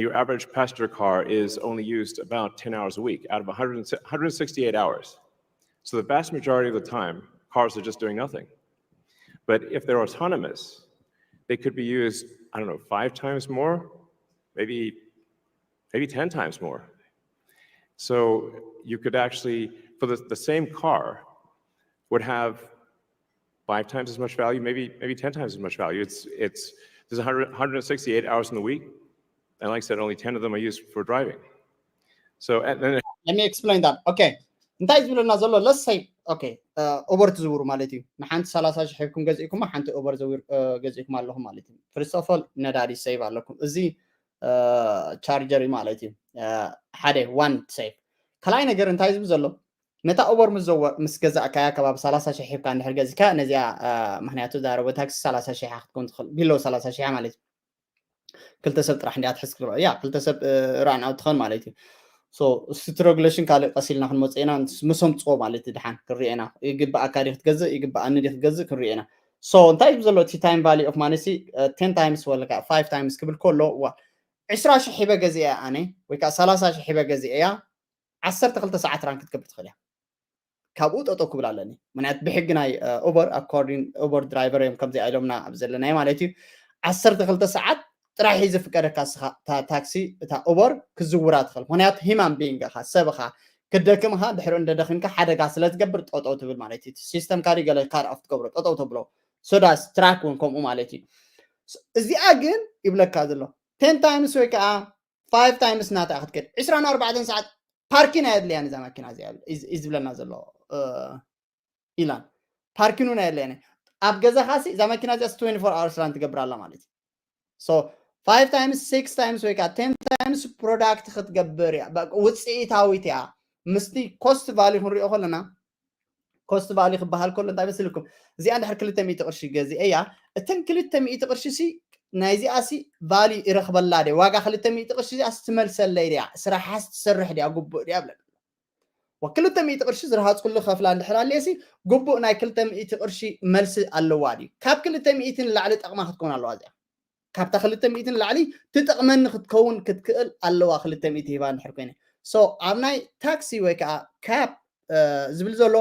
Your average passenger car is only used about ten hours a week out of one hundred, one hundred sixty-eight hours. So the vast majority of the time, cars are just doing nothing. But if they're autonomous, they could be used, I don't know, five times more, maybe maybe ten times more. So you could actually, for the, the same car, would have five times as much value, maybe maybe ten times as much value. It's it's there's one hundred, one hundred sixty-eight hours in the week, and like I said, only ten of them are used for driving. So and then let me explain that. Okay. እንታይ ዝብለና ዘሎ let's say okay ኡበር ትዝውሩ ማለት እዩ ንሓንቲ ሰላሳ ሺሕ ሂብኩም ገዚእኩም ሓንቲ ኡበር ዘዊር ገዚእኩም ኣለኹም ማለት እዩ first of all ነዳዲ save ኣለኩም እዚ charger እዩ ማለት እዩ ሓደ one save ካልኣይ ነገር እንታይ ዝብል ዘሎ ነታ ኡበር ምስ ዘወር ምስ ገዛእካያ ከባቢ ሰላሳ ሺሕ ሂብካ እንድሕር ገዚካ ነዚኣ ምክንያቱ እዛ ሮቦታክሲ ሰላሳ ሺሕ ክትከውን ትኽእል below ሰላሳ ሺሕ ማለት እዩ ክልተ ሰብ ጥራሕ እንዲያ ትሕዝ ክትብሎ እያ ክልተ ሰብ run out ትኸውን ማለት እዩ so እቲ regulation ካልእ ቀስ ኢልና ክንመፅእ ኢና ምስ ኣምፅኦ ማለት እዩ ድሓን ክንሪኦ ኢና ይግባኣካ ድዩ ክትገዝእ ይግባኣኒ ድዩ ክትገዝእ ክንሪኦ ኢና so እንታይ እዩ ዘሎ እቲ time value of money ሲ ten times ወለካ five times ክብል ከሎ ዋ ዕስራ ሺሕ ሂበ ገዚአ ኣነ ወይ ከዓ ሰላሳ ሺሕ ሂበ ገዚአ እያ ዓሰርተ ክልተ ሰዓት run ክትገብር ትኽእል እያ ካብኡ ጠጠው ክብል ኣለኒ ምክንያት ብሕጊ ናይ ኡበር according ኡበር driver እዮም ከምዚኣ ኢሎምና ኣብ ዘለናይ ማለት እዩ ዓሰርተ ክልተ ሰዓት ጥራሕ እዩ ዝፍቀደካ ስኻ እታ ታክሲ እታ ኡበር ክዝውራ ትኽእል ምክንያቱ human being ኢኻ ሰብ ኢኻ ክደክም ኢኻ ድሕሪ እንደደኺምካ ሓደጋ ስለ ዝገብር ጠጠው ትብል ማለት እዩ system ካ ገለ cut off ትገብሮ ጠጠው ተብሎ so that's track እውን ከምኡ ማለት እዩ እዚኣ ግን ይብለካ ዘሎ ten times ወይ ከዓ five times ናታ ክትከድ ዕስራን ኣርባዕተን ሰዓት parking ኣየድልያን እዛ መኪና እዚኣ እዩ ዝብለና ዘሎ ኢላን parking እውን ኣየድልያን ኣብ ገዛኻ ሲ እዛ መኪና እዚኣ twenty-four hours run ትገብር ኣላ ማለት እዩ so five times six times ወይ ከዓ ten times product ክትገብር እያ ውፅኢታዊት እያ ምስቲ cost value ክንሪኦ ከለና cost value ክበሃል ከሎ እንታይ መስልኩም እዚኣ እንድሕር ክልተ ሚእቲ ቅርሺ ገዚአ እያ እተን ክልተ ሚእቲ ቅርሺ ሲ ናይዚኣ ሲ value ይረኽበላ ድያ ዋጋ ክልተ ሚእቲ ቅርሺ እዚኣ ስትመልሰለይ ድያ ስራሓስ ትሰርሕ ድያ ግቡእ ድያ ብለና ክልተ ሚእቲ ቅርሺ ዝረሃፅኩሉ ከፍላ እንድሕር ኣልየ ሲ ግቡእ ናይ ክልተ ሚእቲ ቅርሺ መልሲ ኣለዋ ድዩ ካብ ክልተ ሚእቲ ንላዕሊ ጠቕማ ክትከውን ኣለዋ እዚኣ ካብታ ክልተ ሚእቲ ንላዕሊ ትጠቕመኒ ክትከውን ክትክእል ኣለዋ ክልተ ሚእቲ ሂባ እንድሕር ኮይነ so ኣብ ናይ ታክሲ ወይ ከዓ cap ዝብል ዘሎ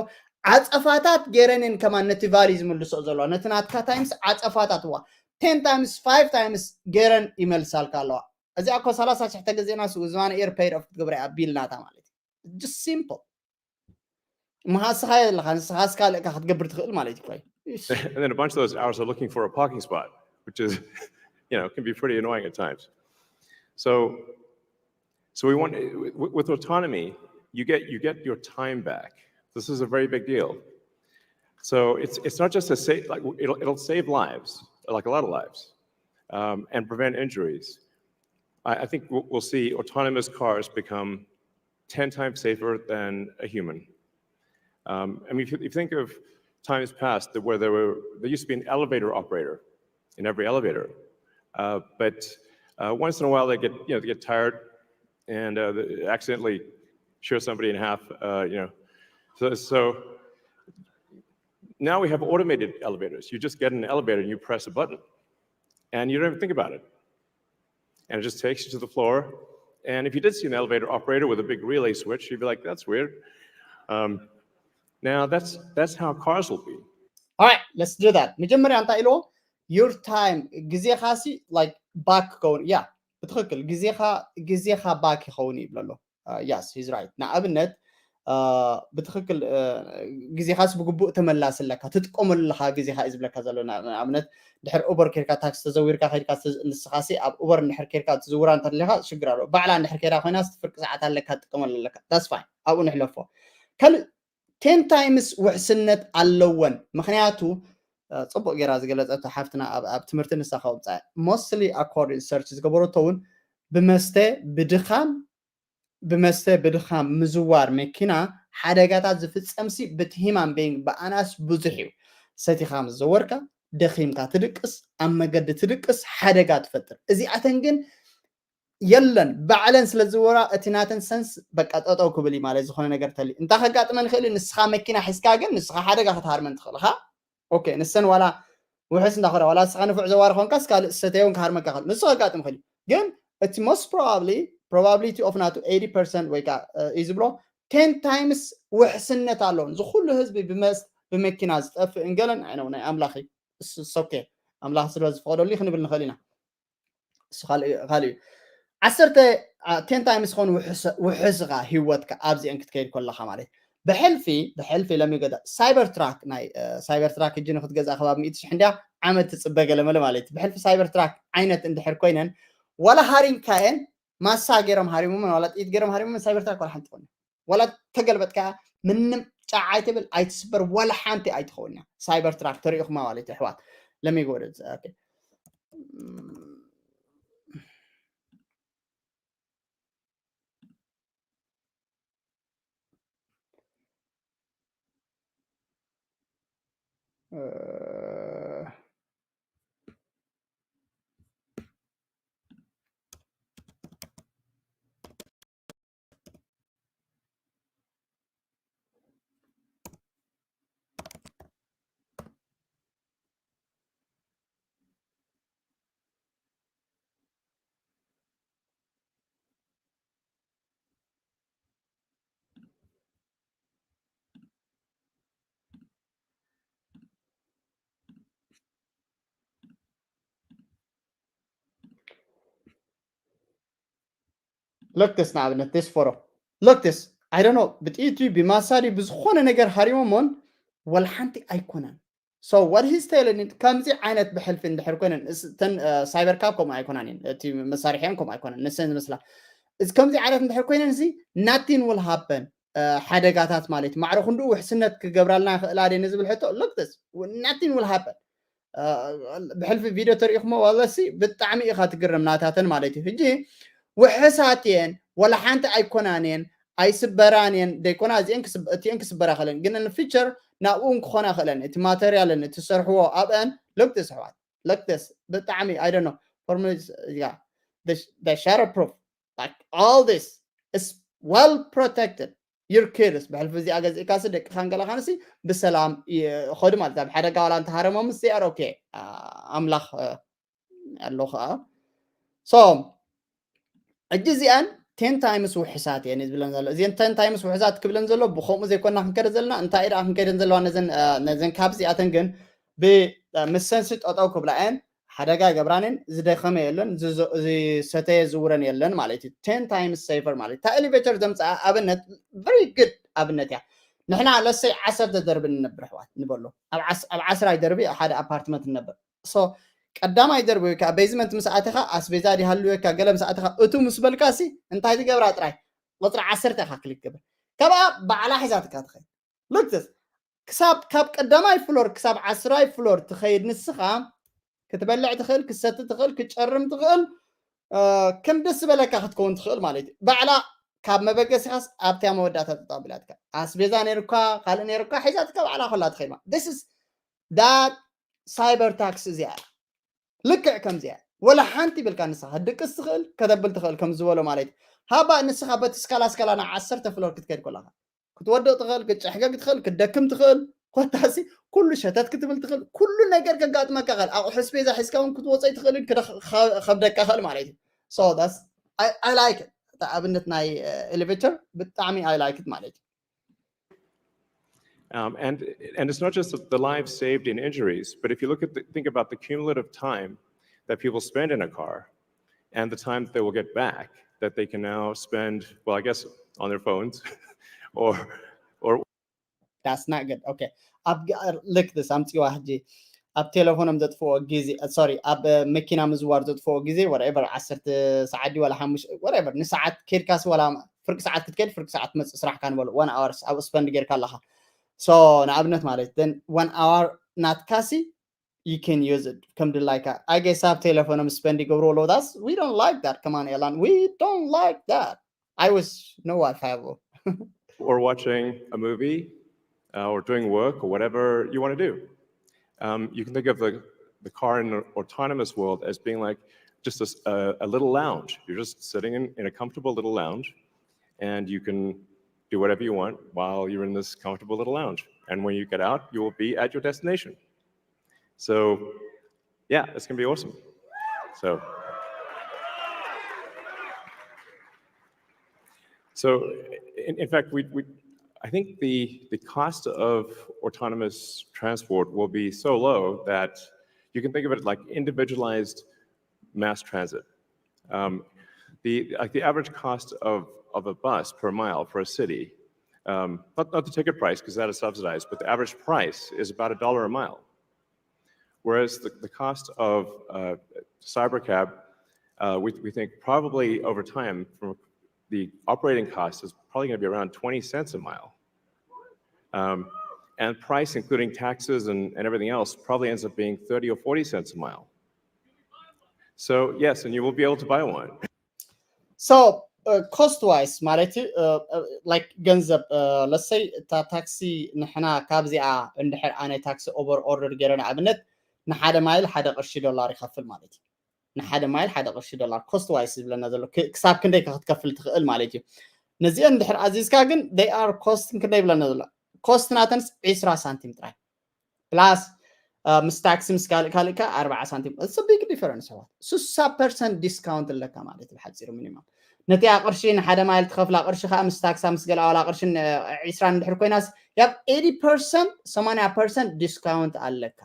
ዓፀፋታት ገይረንን ከማን ነቲ value ዝምልሶ ዘለዋ ነቲ ናትካ times ዓፀፋታት ዋ ten times five times ገይረን ይመልሳልካ ኣለዋ እዚኣ እኮ ሰላሳ ሽሕ ተገዜና ስኡ ዝማነ air paid off ክትገብረ እያ bill ናታ ማለት እዩ just simple ምሃስኻ የለኻ ንስኻስ ካልእካ ክትገብር ትኽእል ማለት እዩ and then a bunch of those hours are looking for a parking spot, which is, you know, can be pretty annoying at times. So, so we want with autonomy, you get you get your time back. This is a very big deal. So it's it's not just a save like it'll it'll save lives, like a lot of lives, um, and prevent injuries. I, I think we'll, we'll see autonomous cars become ten times safer than a human. Um, I mean, if you, if you think of times past where there were, there used to be an elevator operator in every elevator. Uh, but uh, once in a while they get, you know, they get tired and uh, they accidentally shear somebody in half, uh, you know. So, so now we have automated elevators. You just get in an elevator and you press a button and you don't even think about it. And it just takes you to the floor. And if you did see an elevator operator with a big relay switch, you'd be like, that's weird. Um, now that's that's how cars will be. All right, let's do that. መጀመርያ እንታይ ኢልዎ? Your time፣ ግዜኻ ሲ like back ክኸውን። ያ፣ ብትኽክል ግዜኻ ግዜኻ back ይኸውን ይብሎ ኣሎ። Yes, he's right። ንኣብነት ብትኽክል ግዜኻስ ብግቡእ ተመላሲ ኣለካ፣ ትጥቀመሉ ኣለካ ግዜኻ እዩ ዝብለካ ዘሎ። ንኣብነት ድሕር ኡበር ኬድካ፣ ታክሲ ተዘዊርካ ከድካ፣ ንስኻሲ ኣብ ኡበር እንድሕር ኬድካ ትዝውራ እንተለካ ሽግር ኣሎ። ባዕላ እንድሕር ኬዳ ኮይናስ ፍርቂ ሰዓት ኣለካ ትጥቀመሉ ኣለካ። That's fine፣ ኣብኡ ንሕለፎ። ካልእ ten times ውሕስነት ኣለወን። ምኽንያቱ ጽቡቅ ጌራ ዝገለጸቶ ሓፍትና ኣብ ትምህርቲ ንሳ ከውጻ mostly according search ዝገበረቶ እውን ብመስተ ብድኻም ብመስተ ብድኻም ምዝዋር መኪና ሓደጋታት ዝፍጸምሲ ብቲ human being ብኣናስ ብዙሕ እዩ። ሰቲኻ ምስ ዘወርካ ደኺምካ ትድቅስ፣ ኣብ መገዲ ትድቅስ፣ ሓደጋ ትፈጥር። እዚኣተን ግን የለን፣ ባዕለን ስለ ዝዝወራ እቲ ናተን ሰንስ በቃ ጠጠው ክብል እዩ ማለት። ዝኾነ ነገር ተሊ እንታይ ከጋጥመን ይኽእል እዩ? ንስኻ መኪና ሒዝካ ግን ንስኻ ሓደጋ ክትሃርመን ትኽእል ኢኻ። ኦኬ፣ ንሰን ዋላ ውሕስ እንዳኾና ዋላ ንስኻ ንፉዕ ዘዋሪ ኾንካስ ካልእ ሰተየውን ክሃርመካ ይኽእል፣ ንሱ ከጋጥም ይኽእል እዩ። ግን እቲ most probably probability of ናቱ eighty percent ወይ ከዓ እዩ ዝብሎ ten times ውሕስነት ኣለዎ። ዝኩሉ ህዝቢ ብመስ ብመኪና ዝጠፍእ እንገለን ኣይነው ናይ ኣምላኽ እዩ። እሱ ሶኬ ኣምላኽ ስለ ዝፈቀደሉ ክንብል ንኽእል ኢና። እሱ ካልእ እዩ። ዓሰርተ ten times ዝኾን ውሕስ ኢኻ ሂወትካ ኣብዚአን ክትከይድ ከለኻ ማለት ብሕልፊ ብሕልፊ ለሚገዛ ሳይበር ትራክ ናይ ሳይበር ትራክ እጂ ንክትገዛ ከባቢ ሚእቲ ሽሕ እንዲያ ዓመት ትፅበ ገለመለ ማለት ብሕልፊ ሳይበር ትራክ ዓይነት እንድሕር ኮይነን ዋላ ሃሪምካየን ማሳ ገይሮም ሃሪሞምን ዋላ ጥይት ገይሮም ሃሪሞምን ሳይበር ትራክ ዋላ ሓንቲ ኮነ ዋላ ተገልበጥካ ምንም ጫዓ ኣይትብል ኣይትስበር ዋላ ሓንቲ ኣይትኸውን እያ። ሳይበር ትራክ ተሪእኹማ ማለት እዩ ኣሕዋት ለሚጎ ወደ ሎክስ ንኣብነት ቴስፎሮ ሎክስ ኣይደኖ ብጥይቱ ብማሳዲ ብዝኾነ ነገር ሃሪሞሞን ወላ ሓንቲ ኣይኮነን። So what he's telling ከምዚ ዓይነት ብሕልፊ እንድሕር ኮይነን ተን ሳይበር ካብ ከምኡ ኣይኮናን እየን እቲ መሳርሒያን ከምኡ ኣይኮነን ንሰን ዝመስላ እዚ ከምዚ ዓይነት እንድሕር ኮይነን እዚ nothing will happen ሓደጋታት ማለት ማዕረ ክንድኡ ውሕስነት ክገብራልና ይኽእላ ድየ ንዝብል ሕቶ ሎክስ nothing will happen ብሕልፊ ቪድዮ ተሪኢኹሞ ዋለሲ ብጣዕሚ ኢኻ ትግርም ናታተን ማለት እዩ ሕጂ ውሕሳት እየን ወላ ሓንቲ ኣይኮናን እየን ኣይስበራን እየን ደይኮና እዚአን እቲአን ክስበራ ክእለን ግን ፊቸር ናብኡ ክኾና ክእለን እቲ ማተርያልን እቲ ዝሰርሕዎ ኣብአን ሎክስ ኣሕዋት ሎክስ ብጣዕሚ ኣይደኖ ፎርሙላ shadow proof like all this is well protected your kids ብሕልፊ እዚኣ ገዚእካ ሲ ደቅኻን ገለኻን ሲ ብሰላም ይኸዱ ማለት ኣብ ሓደጋ ዋላ እንተሃረሞም ሲ ኣር ኦኬ ኣምላኽ ኣሎ ከዓ so ሕጂ እዚኣን ten times ውሕሳት እየን ዝብለን ዘሎ እዚን ten times ውሕሳት ክብለን ዘሎ ብከምኡ ዘይኮና ክንከደ ዘለና እንታይ ደኣ ክንከደን ዘለዋ ነዘን ካብ እዚኣተን ግን ብመሰንሲ ጠጠው ክብላ እየን ሓደጋ ይገብራንን ዝደኸመ የለን ዝሰተየ ዝውረን የለን ማለት እዩ ten times safer ማለት እታ ኤሌቬተር ዘምፅኣ ኣብነት very good ኣብነት እያ ንሕና ለሰይ ዓሰርተ ደርቢ ንነብር ኣሕዋት ንበሎ ኣብ ዓስራይ ደርቢ ሓደ ኣፓርትመንት ንነብር so ቀዳማይ ደርቢ ወይ ከዓ ቤዝመንት ምስ ኣተኻ ኣስቤዛ ድሃልወካ ገለ ምስ ኣተኻ እቱ ምስ በልካ ሲ እንታይ ትገብራ ጥራይ ቁፅሪ ዓሰርተ ኢኻ ክሊክ ግበር ካብኣ ባዕላ ሒዛትካ ትኸይድ ሎክስ ክሳብ ካብ ቀዳማይ ፍሎር ክሳብ ዓስራይ ፍሎር ትኸይድ ንስኻ ክትበልዕ ትኽእል ክሰቲ ትኽእል ክጨርም ትኽእል ከም ደስ ዝበለካ ክትከውን ትኽእል ማለት እዩ ባዕላ ካብ መበገሲኻስ ኣብቲያ መወዳእታ ጠጠው ኣቢላትካ ኣስቤዛ ነይሩካ ካልእ ነይሩካ ሒዛትካ ባዕላ ከላ ትኸይድ ማለት this is that cyber tax እዚኣ ልክዕ ከምዚኣ ወላ ሓንቲ ይብልካ ንስኻ ድቅስ ትኽእል ከተብል ትኽእል ከም ዝበሎ ማለት እዩ ሃባ ንስኻ በቲ ስካላ ስካላ ናብ ዓሰርተ ፍሎር ክትከይድ ከለኻ ክትወድቕ ትኽእል ክትጨሕገግ ትኽእል ክትደክም ትኽእል ኮታሲ ኩሉ ሸተት ክትብል ትኽእል ኩሉ ነገር ከጋጥመካ ኽእል ኣቑሑ ስቤዛ ሒዝካ እውን ክትወፀይ ትኽእል ከብደካ ኽእል ማለት እዩ so that's I, I like it ኣብነት ናይ elevator ብጣዕሚ I like it ማለት እዩ Um, and and it's not just the lives saved in injuries, but if you look at the, think about the cumulative time that people spend in a car and the time that they will get back that they can now spend, well, I guess on their phones or or that's not good okay ኣብ ልክ this ኣምፅዋ ሕጂ ኣብ ቴሌፎኖም ዘጥፍኦ ግዜ sorry ኣብ መኪና ምዝዋር ዘጥፍኦ ግዜ whatever ዓሰርተ ሰዓት ድዩ ዋላ ሓሙሽ whatever ንሰዓት ኬድካስ ዋላ ፍርቂ ሰዓት ክትከድ ፍርቂ ሰዓት መፅእ ስራሕካ ንበሉ one hours ኣብ spend ጌርካ ኣለኻ so ንኣብነት ማለት then one hour ናትካሲ you can use it ከም ድላይካ I guess ኣብ ቴሌፎኖም spend ይገብሩ ኣለዉ that's we don't like that come on Elan we don't like that I was no Wi-Fi or watching a movie uh, or doing work or whatever you want to do. Um, you can think of the, the car in an autonomous world as being like just a, a, a little lounge. You're just sitting in, in a comfortable little lounge and you can do whatever you want while you're in this comfortable little lounge. And when you get out, you will be at your destination. So, yeah, it's going to be awesome. So, so in, in fact, we, we, I think the, the cost of autonomous transport will be so low that you can think of it like individualized mass transit. Um, the, like the average cost of, of a bus per mile for a city, um, not, not the ticket price because that is subsidized, but the average price is about a dollar a mile. Whereas the, the cost of uh, cybercab, uh, we, we think probably over time, from the operating cost is probably going to be around twenty cents a mile. Um, and price, including taxes and, and everything else, probably ends up being thirty or forty cents a mile. So yes, and you will be able to buy one. So uh, cost wise ማለት እዩ uh, uh, like ገንዘብ uh, let's say እታ ታክሲ ንሕና ካብዚኣ እንድሕር ኣነ ታክሲ ኦቨር ኦርደር ገይረ ንኣብነት ንሓደ ማይል ሓደ ቅርሺ ዶላር ይኸፍል ማለት እዩ ንሓደ ማይል ሓደ ቅርሺ ዶላር cost wise ዝብለና ዘሎ ክሳብ ክንደይ ክትከፍል ትኽእል ማለት እዩ ነዚአን እንድሕር ኣዚዝካ ግን they are cost ክንደይ ይብለና ዘሎ cost ናተንስ ዒስራ ሳንቲም ጥራይ plus ምስ ታክሲ ምስ ካልእ ካልእካ ኣርባዓ ሳንቲም it's big difference ኣሕዋት ስሳ ፐርሰንት ዲስካውንት ኣለካ ማለት እዩ ብሓፂሩ ሚኒማም ነቲ ቅርሺ ንሓደ ማይል ትኸፍላ ቅርሺ ከዓ ምስ ታክሳ ምስ ገለ ኣዋላ ቅርሽን ዒስራ እንድሕር ኮይናስ you have eighty percent ሰማንያ percent ዲስካውንት ኣለካ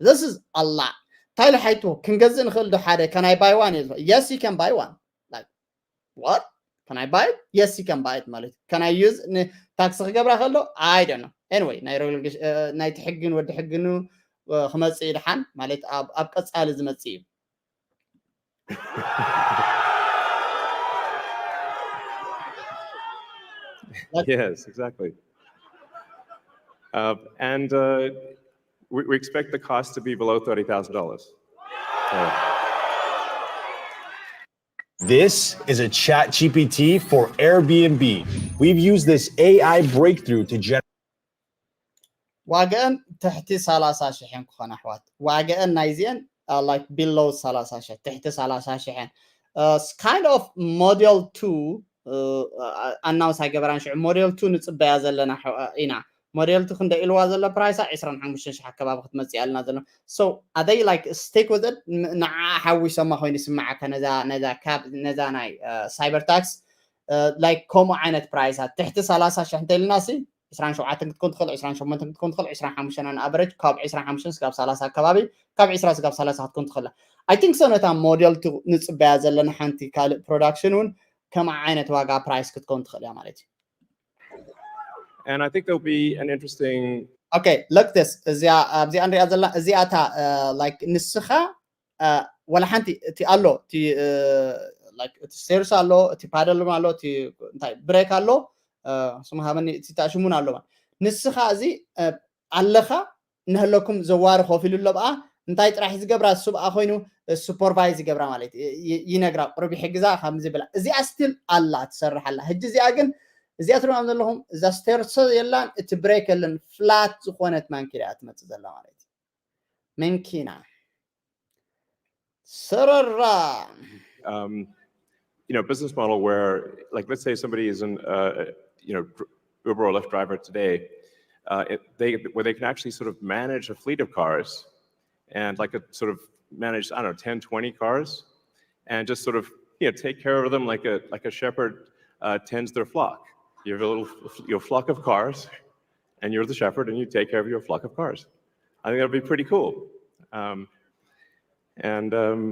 this is a lot እንታይ ኢሉ ሓይቱ ክንገዝእ ንኽእል ዶ ሓደ can I buy one yes you can buy one like what can I buy it yes you can buy it ማለት እዩ can I use ታክሲ ክገብራ ከሎ I don't know anyway ናይ ናይቲ ሕግን ወዲ ሕግኑ ክመፅእ ይድሓን ማለት ኣብ ቀፃሊ ዝመፅእ እዩ yes, exactly. Uh, and uh, we, we expect the cost to be below thirty thousand dollars. This is a chat G P T for Airbnb. We've used this A I breakthrough to generate ዋገአን ትሕቲ ሰላሳ ሽሕን ክኾን ኣሕዋት ዋገአን ናይዚአን like below ሰላሳ ሽሕ ትሕቲ ሰላሳ ሽሕን kind of model two ኣናውንስ ኣይገበራን ሽዑ model two ንፅበያ ዘለና ኢና model two ክንደ ኢልዋ ዘሎ ፕራይሳ ዕስራን ሓሙሽተን ሽሕ ኣከባቢ ክትመፅእ ኣለና ዘሎ so ኣደይ like stick with it ንዓ ሓዊሶማ ኮይኑ ይስምዓካ ነዛ ነዛ ካብ ነዛ ናይ cyber tax like ከምኡ ዓይነት ፕራይሳት ትሕቲ ሰላሳ ሽሕ እንተኢልና ሲ ዕስራን ሸውዓተን ክትኮን ትኽእል ዕስራን ሸሞንተን ክትኮን ትኽእል ዕስራን ሓሙሽተን ኣን ኣቨሬጅ ካብ ዕስራን ሓሙሽተን ስጋብ ሰላሳ ኣከባቢ ካብ ዕስራ ስጋብ ሰላሳ ክትኮን ትኽእላ I think so ነታ ሞዴል ቱ ንፅበያ ዘለና ሓንቲ ካልእ ፕሮዳክሽን እውን ከምኣ ዓይነት ዋጋ ፕራይስ ክትኮን ትኽእል እያ ማለት እዩ And I think there'll be an interesting okay look this እዚኣ ኣብዚኣ ንሪኣ ዘለና እዚኣ እታ like ንስኻ ወላ ሓንቲ እቲ ኣሎ እቲ ስቴርስ ኣሎ እቲ ፓደል ኣሎ እቲ እንታይ ብሬክ ኣሎ ስሙ ሃበኒ እቲ ታሽሙን ኣሎ ንስኻ እዚ ኣለኻ ንህለኩም ዘዋሪ ኮፍ ኢሉ ኣሎ ብኣ እንታይ ጥራሕ ዝገብራ ሱብኣ ኮይኑ ሱፐርቫይዝ ይገብራ ማለት ይነግራ፣ ቁሩብ ይሕግዛ ከም ዝብላ። እዚኣ ስቲል ኣላ ትሰርሕ ኣላ። ሕጂ እዚኣ ግን እዚኣ ትሪኦም ዘለኹም እዛ ስቴርሶ የላን፣ እቲ ብሬክ የለን፣ ፍላት ዝኾነት ማንኪና እያ ትመፅእ ዘላ ማለት እዩ። መንኪና ሰረራ um, you know, business model where, like, let's say somebody is an, uh, you know, Uber or Lyft driver today, uh, it, they where they can actually sort of manage a fleet of cars and like a sort of manage, I don't know, ten, twenty cars, and just sort of, you know, take care of them like a like a shepherd uh, tends their flock. You have a little your flock of cars, and you're the shepherd, and you take care of your flock of cars. I think that'd be pretty cool. Um, and um,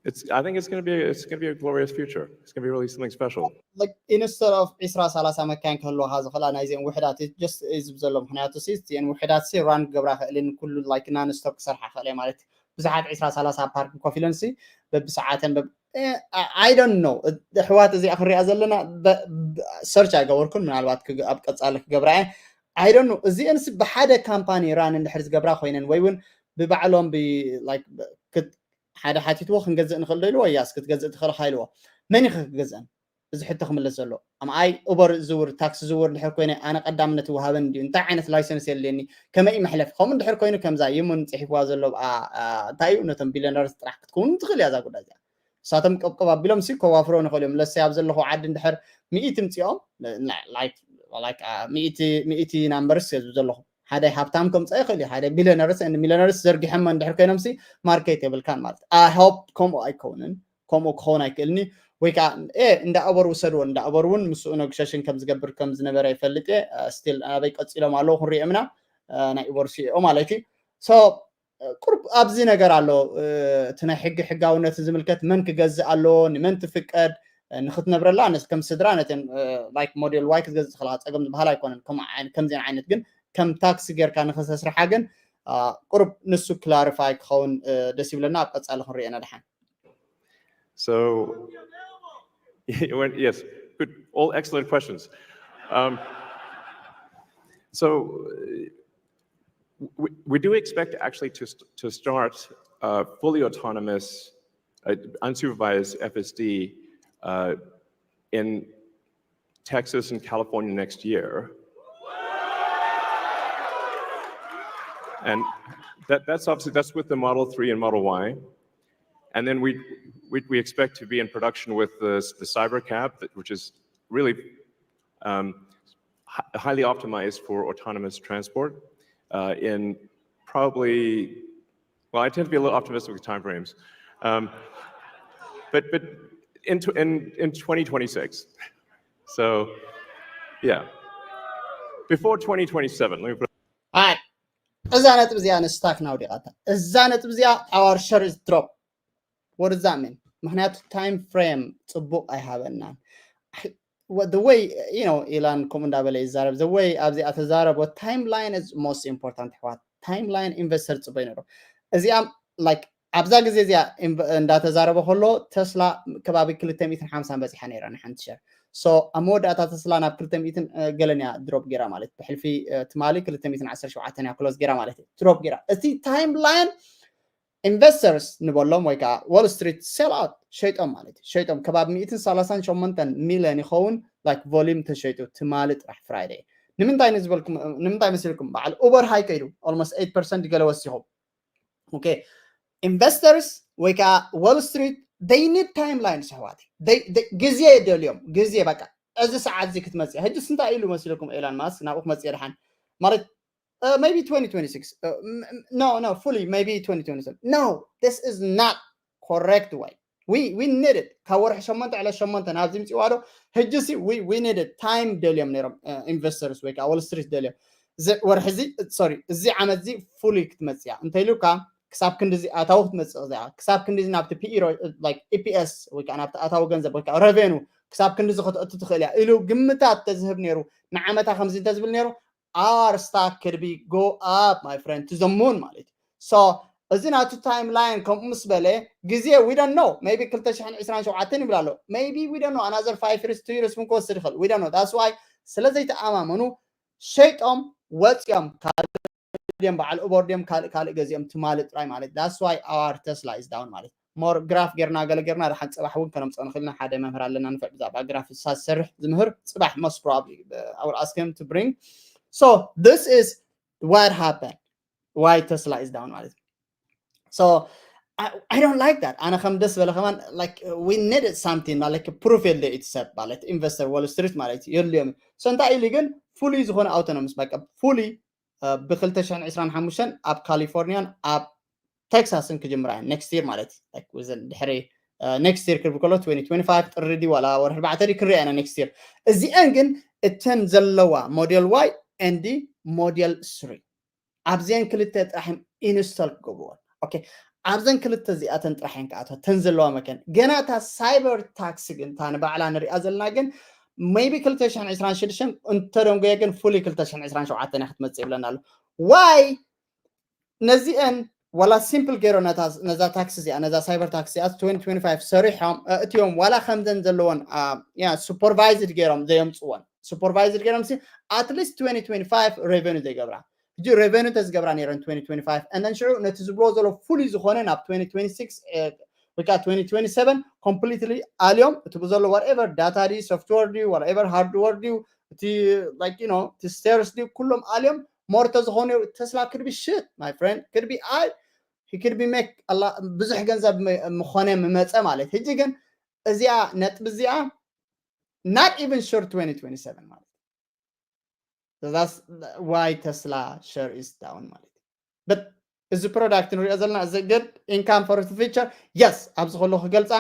it's I think it's gonna be it's gonna be a glorious future. It's gonna be really something special. Like, instead of ዒስራ ሰላሳ መካይን ክህልወካ ዝኽእላ ናይዚአን ውሕዳት just ዝብ ዘሎ። ምክንያቱ ሲ እዚአን ውሕዳት ሲ ራን ክገብራ ክእልን ኩሉ like non stop ክሰርሓ ክእል ማለት ብዙሓት ዒስራ ሰላሳ ፓርክ ኮፍ ኢለን ሲ በብሰዓተን I don't know። ኣሕዋት እዚኣ ክንሪኣ ዘለና ሰርች ኣይገበርኩን፣ ምናልባት ኣብ ቀፃሊ ክገብራ እየ። I don't know። እዚአን ሲ ብሓደ ካምፓኒ ራን እንድሕር ዝገብራ ኮይነን ወይ እውን ብባዕሎም ሓደ ሓቲትዎ ክንገዝእ ንኽእል ዶ ኢልዎ፣ ያስ ክትገዝእ ትኽእል ኢኻ ኢልዎ። መን ኢኻ ክገዝአን? እዚ ሕቶ ክምለስ ዘሎ ኣምኣይ ኡበር ዝውር ታክሲ ዝውር ድሕር ኮይነ ኣነ ቀዳምነት ይወሃበን እንዲዩ እንታይ ዓይነት ላይሰንስ የለኒ ከመይ መሕለፍ ከምኡ ድሕር ኮይኑ ከምዛ ይሙን ፅሒፍዋ ዘሎ እንታይ እዩ ነቶም ቢሊዮነርስ ጥራሕ ክትከውን ትኽእል እያ እዛ ጉዳይ እዚኣ። ንሳቶም ቀብቀብ ኣቢሎም ሲ ከዋፍሮ ንኽእል እዮም። ለሰይ ኣብ ዘለኹ ዓዲ እንድሕር ሚእቲ ምፅኦም ሚእቲ ናምበርስ እየ ዝብ ዘለኹ ሓደ ሃብታም ከምፀ ይኽእል እዩ ሓደ ቢሊዮነርስ ሚሊዮነርስ ዘርጊሐሞ እንድሕር ኮይኖም ሲ ማርኬት የብልካን ማለት I hope ከምኡ ኣይከውንን። ከምኡ ክኸውን ኣይክእልኒ ወይ ከዓ እንዳ ኡበር ውሰድዎ እንዳ ኡበር እውን ምስኡ ነግሸሽን ከም ዝገብር ከም ዝነበረ ይፈልጥ እየ። ስቲል ኣበይ ቀፂሎም ኣለዉ ክንሪኦም ኢና ናይ ኡበር ሲኦ ማለት እዩ። ቁርብ ኣብዚ ነገር ኣሎ። እቲ ናይ ሕጊ ሕጋውነትን ዝምልከት መን ክገዝእ ኣለዎ ንመን ትፍቀድ ንክትነብረላ ከም ስድራ ነተን ሞዴል ዋይ ክትገዝእ ትኽእልካ ፀገም ዝበሃል ኣይኮነን። ከምዚን ዓይነት ግን ከም ታክሲ ጌርካ ንክተስርሓ ግን ቁርብ ንሱ ክላሪፋይ ክኸውን ደስ ይብለና። ኣብ ቀፃሊ ክንሪኦ ኢና ድሓን። So, yes, good, all excellent questions. Um, so, we, we do expect actually to, to start uh, fully autonomous, uh, unsupervised F S D uh, in Texas and California next year. And that, that's obviously that's with the Model three and Model Y. And then we, we, we expect to be in production with the, the Cybercab, which is really um, highly optimized for autonomous transport uh, in probably, well, I tend to be a little optimistic with time frames. Um, but but in, in, in twenty twenty-six. So, yeah. Before twenty twenty-seven, let me put እዛ ነጥብ እዚኣ ንስታክ ናውዲቓታ እዛ ነጥብ እዚኣ our share is drop። What does that mean? ምክንያቱ ታይም ፍሬም ፅቡቅ ኣይሃበናን። The way you know ኢላን ከምኡ እንዳበለ ይዛረብ the way ኣብዚኣ ተዛረቦ time line is most important ኣሕዋት። Time line ኢንቨስተር ፅበይ ነሩ እዚኣ like ኣብዛ ግዜ እዚኣ እንዳተዛረበ ከሎ ተስላ ከባቢ ክልተ ሚእትን ሓምሳን በፂሓ ነይራ ንሓንቲ ሸር። So ኣብ መወዳእታ ተስላ ናብ ክልተ ሚእትን ገለን እያ ድሮፕ ገይራ ማለት ብሕልፊ ትማሊ ክልተ ሚእትን ዓሰርተ ሸውዓተን እያ ክሎዝ ገይራ ማለት እዩ። ድሮፕ ገይራ እቲ ታይም ላይን ኢንቨስተርስ ንበሎም ወይ ከዓ ዎል ስትሪት ሴል ኣውት ሸይጦም ማለት እዩ። ሸይጦም ከባቢ ሚእትን ሰላሳን ሸሞንተን ሚልዮን ይኸውን like volume ተሸይጡ ትማሊ ጥራሕ ፍራይደይ። ንምንታይ ንዝበልኩም ንምንታይ መሲልኩም በዓል ኡበር ሃይ ከይዱ almost eight percent ገለ ወሲኹም። Okay investors ወይ ከዓ ዎል ስትሪት they need time line ኣሕዋት ግዜ የደልዮም ግዜ በቃ እዚ ሰዓት እዚ ክትመፅእ ሕጅስ እንታይ ኢሉ መሲልኩም ኤላን ማስክ ናብኡ ክመፅእ ድሓን ማለት maybe twenty twenty-six no no fully maybe twenty twenty-seven no this is not correct way we we need it ካብ ወርሒ ሸሞንተ ዕለት ሸሞንተ ናብዚ ምፅዋ ዶ ሕጂ ሲ we we need it time ደልዮም ነይሮም ኢንቨስተርስ ወይ ከዓ ዎል ስትሪት ደልዮም ወርሒ እዚ sorry እዚ ዓመት እዚ fully ክትመፅያ እንተኢሉካ ክሳብ ክንዲዚ ኣታዊ ክትመፅእ እዚኣ ክሳብ ክንዲዚ ናብቲ ፒኢ like ኢፒኤስ ወይ ከዓ ናብቲ ኣታዊ ገንዘብ ወይ ከዓ ረቬኑ ክሳብ ክንዲዚ ክትእቱ ትኽእል እያ ኢሉ ግምታት ተዝህብ ነይሩ ንዓመታ ከምዚ እንተዝብል ነይሩ our stock could be go up my friend to the moon ማለት እዩ so እዚ ናቱ time line ከምኡ ምስ በለ ግዜ we don't know maybe ክልተ ሽሕን ዕስራን ሸውዓተን ይብል ኣሎ maybe we don't know another five years two years እውን ክወስድ ይኽእል we don't know that's why ስለ ዘይተኣማመኑ ሸይጦም ወፂኦም ካብ ድዮም በዓል ኡበር ድዮም ካልእ ካልእ ገዚኦም ትማሊ ጥራይ ማለት that's why our Tesla is down ማለት more graph ጌርና ገለ ጌርና ደሓን ፅባሕ እውን ከነምፅኦ ንኽእል ኢና ሓደ መምህር ኣለና ንፍዕ ብዛዕባ graph ሳሰርሕ ዝምህር ፅባሕ most probably I will ask him to bring so this is what happened why Tesla is down ማለት so I, I don't like that ኣነ ከም ደስ በለ ከማን like we needed something like proof የለ እቲ ሰብ ማለት investor Wall Street ማለት የድልዮም so እንታይ ኢሉ ግን fully ዝኾነ autonomous በቃ fully ብ2025 ኣብ ካሊፎርኒያን ኣብ ቴክሳስን ክጅምራ እየን next year ማለት ድሕሪ next year ክብል ከሎ twenty twenty-five ጥሪ ድዩ ዋላ ወርሒ ኣርባዕተ ድዩ ክንሪኣ ኢና next year እዚአን ግን እተን ዘለዋ model Y and model three ኣብዚአን ክልተ ጥራሕ install ክገብርዎን okay ኣብዘን ክልተ እዚኣተን ጥራሕ እየን ክኣትዋ ተን ዘለዋ መከን ገና እታ cyber tax ግን እታ ንባዕላ ንሪኣ ዘለና ግን maybe ክልተ ሽሕን ዕስራን ሽዱሽተን እንተደንጎየ ግን fully ክልተ ሽሕን ዕስራን ሸውዓተን እያ ክትመፅእ ይብለና ኣሎ why ነዚአን ዋላ simple ገይሮ ነዛ tax እዚኣ ነዛ cyber tax እዚኣ twenty twenty-five ሰሪሖም እትዮም ዋላ ከምዘን ዘለዎን supervised ገይሮም ዘየምፅዎን supervised ገይሮም at least twenty twenty-five revenue ዘይገብራ ሕጂ revenue ተዝገብራ ነይረን twenty twenty-five and then ሽዑ ነቲ ዝብሎ ዘሎ fully ዝኾነ ናብ twenty twenty-six ወይ ከዓ twenty twenty-seven completely ኣልዮም እቲ ብዘሎ whatever data ድዩ software ድዩ whatever hardware ድዩ እቲ like you know እቲ stairs ድዩ ኩሎም ኣልዮም more ተዝኾኑ Tesla could be shit my friend could be I he could be make ብዙሕ ገንዘብ ምኾነ ምመፀ ማለት ሕጂ ግን እዚኣ ነጥቢ እዚኣ not even sure twenty twenty-seven ማለት that's why Tesla share is down ማለት but እዚ product ንሪኦ ዘለና እዚ good income for the future yes ኣብዚ ከሎ ክገልፃ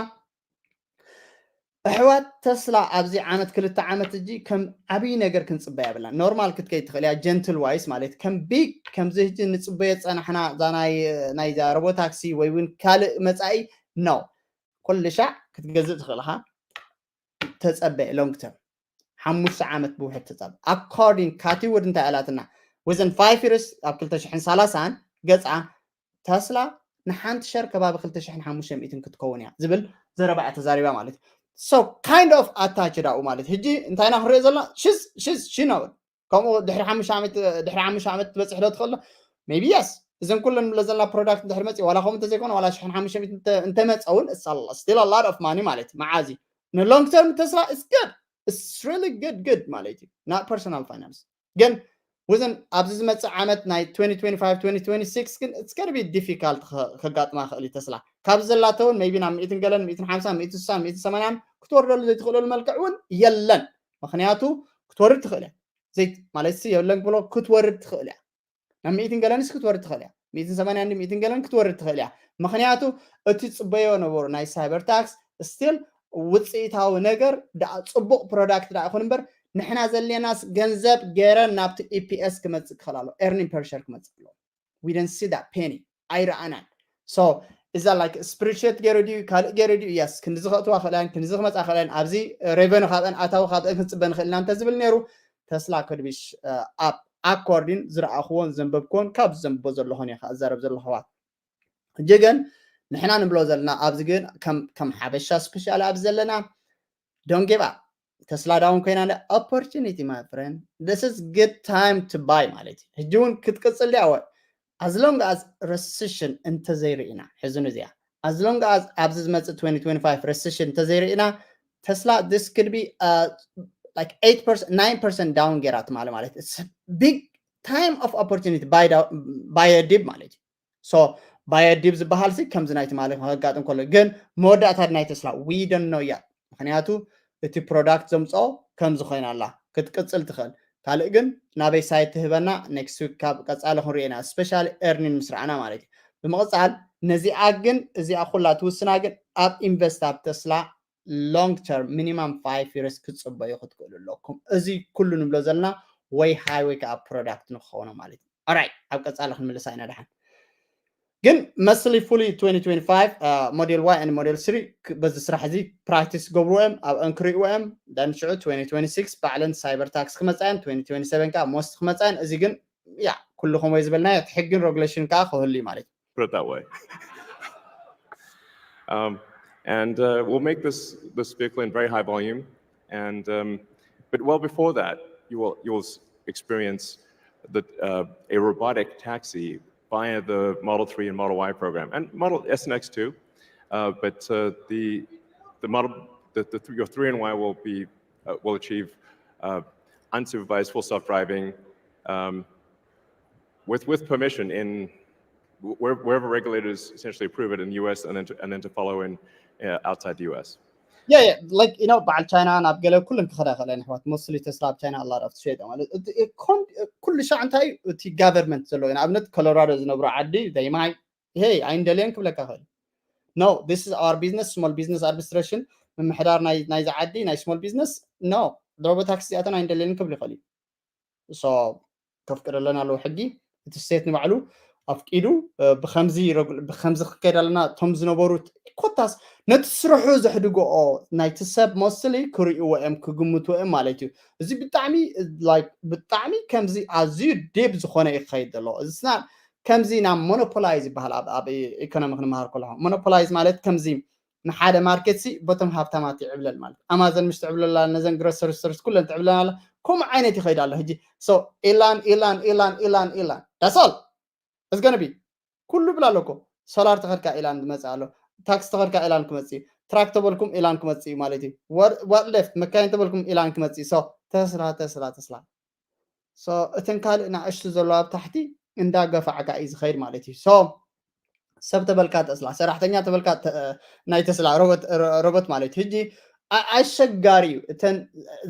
ኣሕዋት ተስላ ኣብዚ ዓመት ክልተ ዓመት እጂ ከም ዓብዪ ነገር ክንፅበያ የብልና normal ክትከይ ትኽእል እያ gentle wise ማለት ከም big ከምዚ ህጂ ንፅበዮ ዝፀናሕና እዛ ናይ ናይዛ robotaxi ወይ እውን ካልእ መፃኢ no ኩሉ ሻዕ ክትገዝእ ትኽእል ኢኻ ተፀበ long term ሓሙሽተ ዓመት ብውሕድ ተፀበ according ካቲውድ እንታይ ኣላትና within five years ኣብ ክልተ ሽሕን ሰላሳን ገፃ ተስላ ንሓንቲ ሸር ከባቢ ክልተ ሽሕን ሓሙሽተ ሚእትን ክትከውን እያ ዝብል ዘረባ እያ ተዛሪባ ማለት so kind of attached ኣብኡ ማለት ሕጂ እንታይና ክንሪኦ ዘለና ሽዝ ሽዝ ሽነውን ከምኡ ድሕሪ ሓሙሽተ ዓመት ድሕሪ ሓሙሽተ ዓመት ትበፅሕ ዶ ትኽእሎ maybe yes እዘን ኩለን ንብለ ዘለና product ድሕሪ መፅእ ዋላ ከምኡ እንተዘይኮነ ዋላ ሽሕን ሓሙሽተ ሚእትን እንተመፀ እውን still a lot of money ማለት መዓዚ ን long term ተስላ is good it's really good good ማለት እዩ not personal finance ግን within ኣብዚ ዝመፅእ ዓመት ናይ twenty twenty-five twenty twenty-six ግን it's gonna be difficult ከጋጥማ ክእል እዩ ተስላ ካብ ዘላተውን maybe ናብ ሚእትን ገለን ሚእትን ሓምሳ ሚእትን ስሳን ሚእትን ሰማንያን ክትወርደሉ ዘይትኽእለሉ መልክዕ እውን የለን ምኽንያቱ ክትወርድ ትኽእል እያ ዘይት ማለት ሲ የለን ክብሎ ክትወርድ ትኽእል እያ ናብ ሚእትን ገለንስ ክትወርድ ትኽእል እያ ሚእትን ሰማንያን ሚእትን ገለን ክትወርድ ትኽእል እያ ምኽንያቱ እቲ ፅበዮ ነበሩ ናይ cyber tax still ውፅኢታዊ ነገር ደኣ ፅቡቕ product ደኣ ይኹን እምበር ንሕና ዘልየናስ ገንዘብ ገይረን ናብቲ EPS ክመፅእ ክኽእል ኣሎ earning per share ክመፅእ ኣሎ we don't see that penny ኣይረኣናን so እዛ like spreadsheet ገይሩ ድዩ ካልእ ገይሩ ድዩ yes ክንዲ ዝኸእትዋ ክእላን ክንዲ ዝክመፃ ክእላን ኣብዚ revenue ካብአን ኣታዊ ካብአን ክንፅበ ንኽእል ኢና እንተዝብል ነይሩ ተስላ could be up according ዝረኣኽዎን ዘንበብክዎን ካብ ዘንብቦ ዘለኹን እየ ክዛረብ ዘለኹ ኣሕዋት ሕጂ ግን ንሕና ንብሎ ዘለና ኣብዚ ግን ከም ሓበሻ specially ኣብዚ ዘለና don't give up ተስላ down ኮይና opportunity my friend this is good time to buy ማለት እዩ ሕጂ እውን ክትቅፅል ድያ ወ as long as recession እንተዘይርኢና ሕዝኑ እዚኣ as long as ኣብዚ ዝመፅእ twenty twenty-five recession እንተዘይርኢና ተስላ this could be like eight percent nine percent down ገይራ ትማሊ ማለት it's big time of opportunity buy down buy a dip ማለት እዩ so buy a dip ዝበሃል ሲ ከምዚ ናይ ትማሊ ከጋጥም ከሎ ግን መወዳእታ ናይ ተስላ we don't know yet ምኽንያቱ እቲ product ዘምፅኦ ከምዚ ኮይና ኣላ ክትቅፅል ትኽእል ካልእ ግን ናበይ side ትህበና next week ካብ ቀፃሊ ክንሪኦ ኢና specially earning ምስ ረኣና ማለት እዩ ብምቕፃል ነዚኣ ግን እዚኣ ኩላ ትውስና ግን ኣብ invest ኣብ ተስላ long term minimum five years ክትፅበዩ ክትክእሉ ኣለኩም እዚ ኩሉ ንብሎ ዘለና ወይ high ወይ ከዓ product ንክኾኖ ማለት እዩ right ኣብ ቀፃሊ ክንምልሳ ኢና ደሓን ግን mostly fully twenty twenty-five model Y and model three በዚ ስራሕ እዚ practice ገብርዎ እዮም ኣብአን ክርእይዎ እዮም then ሽዑ twenty twenty-six ባዕለን cyber tax ክመፃ እየን twenty twenty-seven ከዓ most ክመፃ እየን እዚ ግን ያ ኩሉ ከምኡ ዝበልናዮ እቲ ሕግን regulation ከዓ ክህሉ እዩ ማለት እዩ put it that way. Um, and uh, we'll make this this vehicle in very high volume. And um, but well before that, you will you will experience the, uh, a robotic taxi via the Model three and Model Y program and Model S and X too. Uh, but uh, the the model the, the th- your three and Y will be uh, will achieve uh, unsupervised full self-driving um, with with permission in where, wherever regulators essentially approve it in the U S and then to, and then to follow in uh, outside the U S. Yeah, yeah, like, you know, በዓል ቻይና ናብ ገለ ኩለን ክኸዳ ይኽእላ እየን ኣሕዋት። Mostly Tesla ኣብ ቻይና a lot of ትሸይጠ ማለት እቲ ኮን- ኩሉ ሻዕ እንታይ እዩ እቲ government ዘለዎ እዩ። ንኣብነት ኮሎራዶ ዝነብሩ ዓዲ they might hey ኣይንደልየን ክብለካ ይኽእል። No, this is our business, small business administration፣ ምምሕዳር ናይ ናይዚ ዓዲ ናይ small business no፣ ሮቦ ታክሲ እዚኣተን ኣይንደልየን ክብል ይኽእል እዩ። So ከፍቅደለን ኣለዉ ሕጊ። እቲ state ንባዕሉ ኣፍቂዱ ብከምዚ ብከምዚ ክከይድ ኣለና። እቶም ዝነበሩ ኮታስ ነቲ ስርሑ ዘሕድግኦ ናይቲ ሰብ mostly ክርእይዎ እዮም ክግምቱ እዮም ማለት እዩ። እዚ ብጣዕሚ like ብጣዕሚ ከምዚ ኣዝዩ deep ዝኾነ እዩ ክኸይድ ዘለዎ። እዚ ስና ከምዚ ናብ monopolize ይበሃል ኣብ ኢኮኖሚ ክንመሃር ከለኹ። Monopolize ማለት ከምዚ ንሓደ market ሲ በቶም ሃብታማት ይዕብለል ማለት ኣማዘን ምስ ትዕብለላ ነዘን grocery stores ኩለን ትዕብለና ኣላ። ከምኡ ዓይነት ይኸይድ ኣሎ ሕጂ። So ኢላን ኢላን ኢላን ኢላን ኢላን that's all it's gonna be። ኩሉ ብላ ኣለኮ ሶላር ተኸድካ ኢላን ዝመፅእ ኣሎ። ታክሲ ተኸድካ ኢላን ክመፅእ እዩ። ትራክ ተበልኩም ኢላን ክመፅእ እዩ ማለት እዩ። What left መካይን ተበልኩም ኢላን ክመፅእ እዩ። So ተስላ ተስላ ተስላ። So እተን ካልእ ንኣሽቱ ዘለዋ ኣብ ታሕቲ እንዳገፋዕካ እዩ ዝኸይድ ማለት እዩ። So ሰብ ተበልካ ተስላ፣ ሰራሕተኛ ተበልካ ናይ ተስላ ሮቦት ማለት እዩ። ሕጂ ኣሸጋሪ እዩ። እተን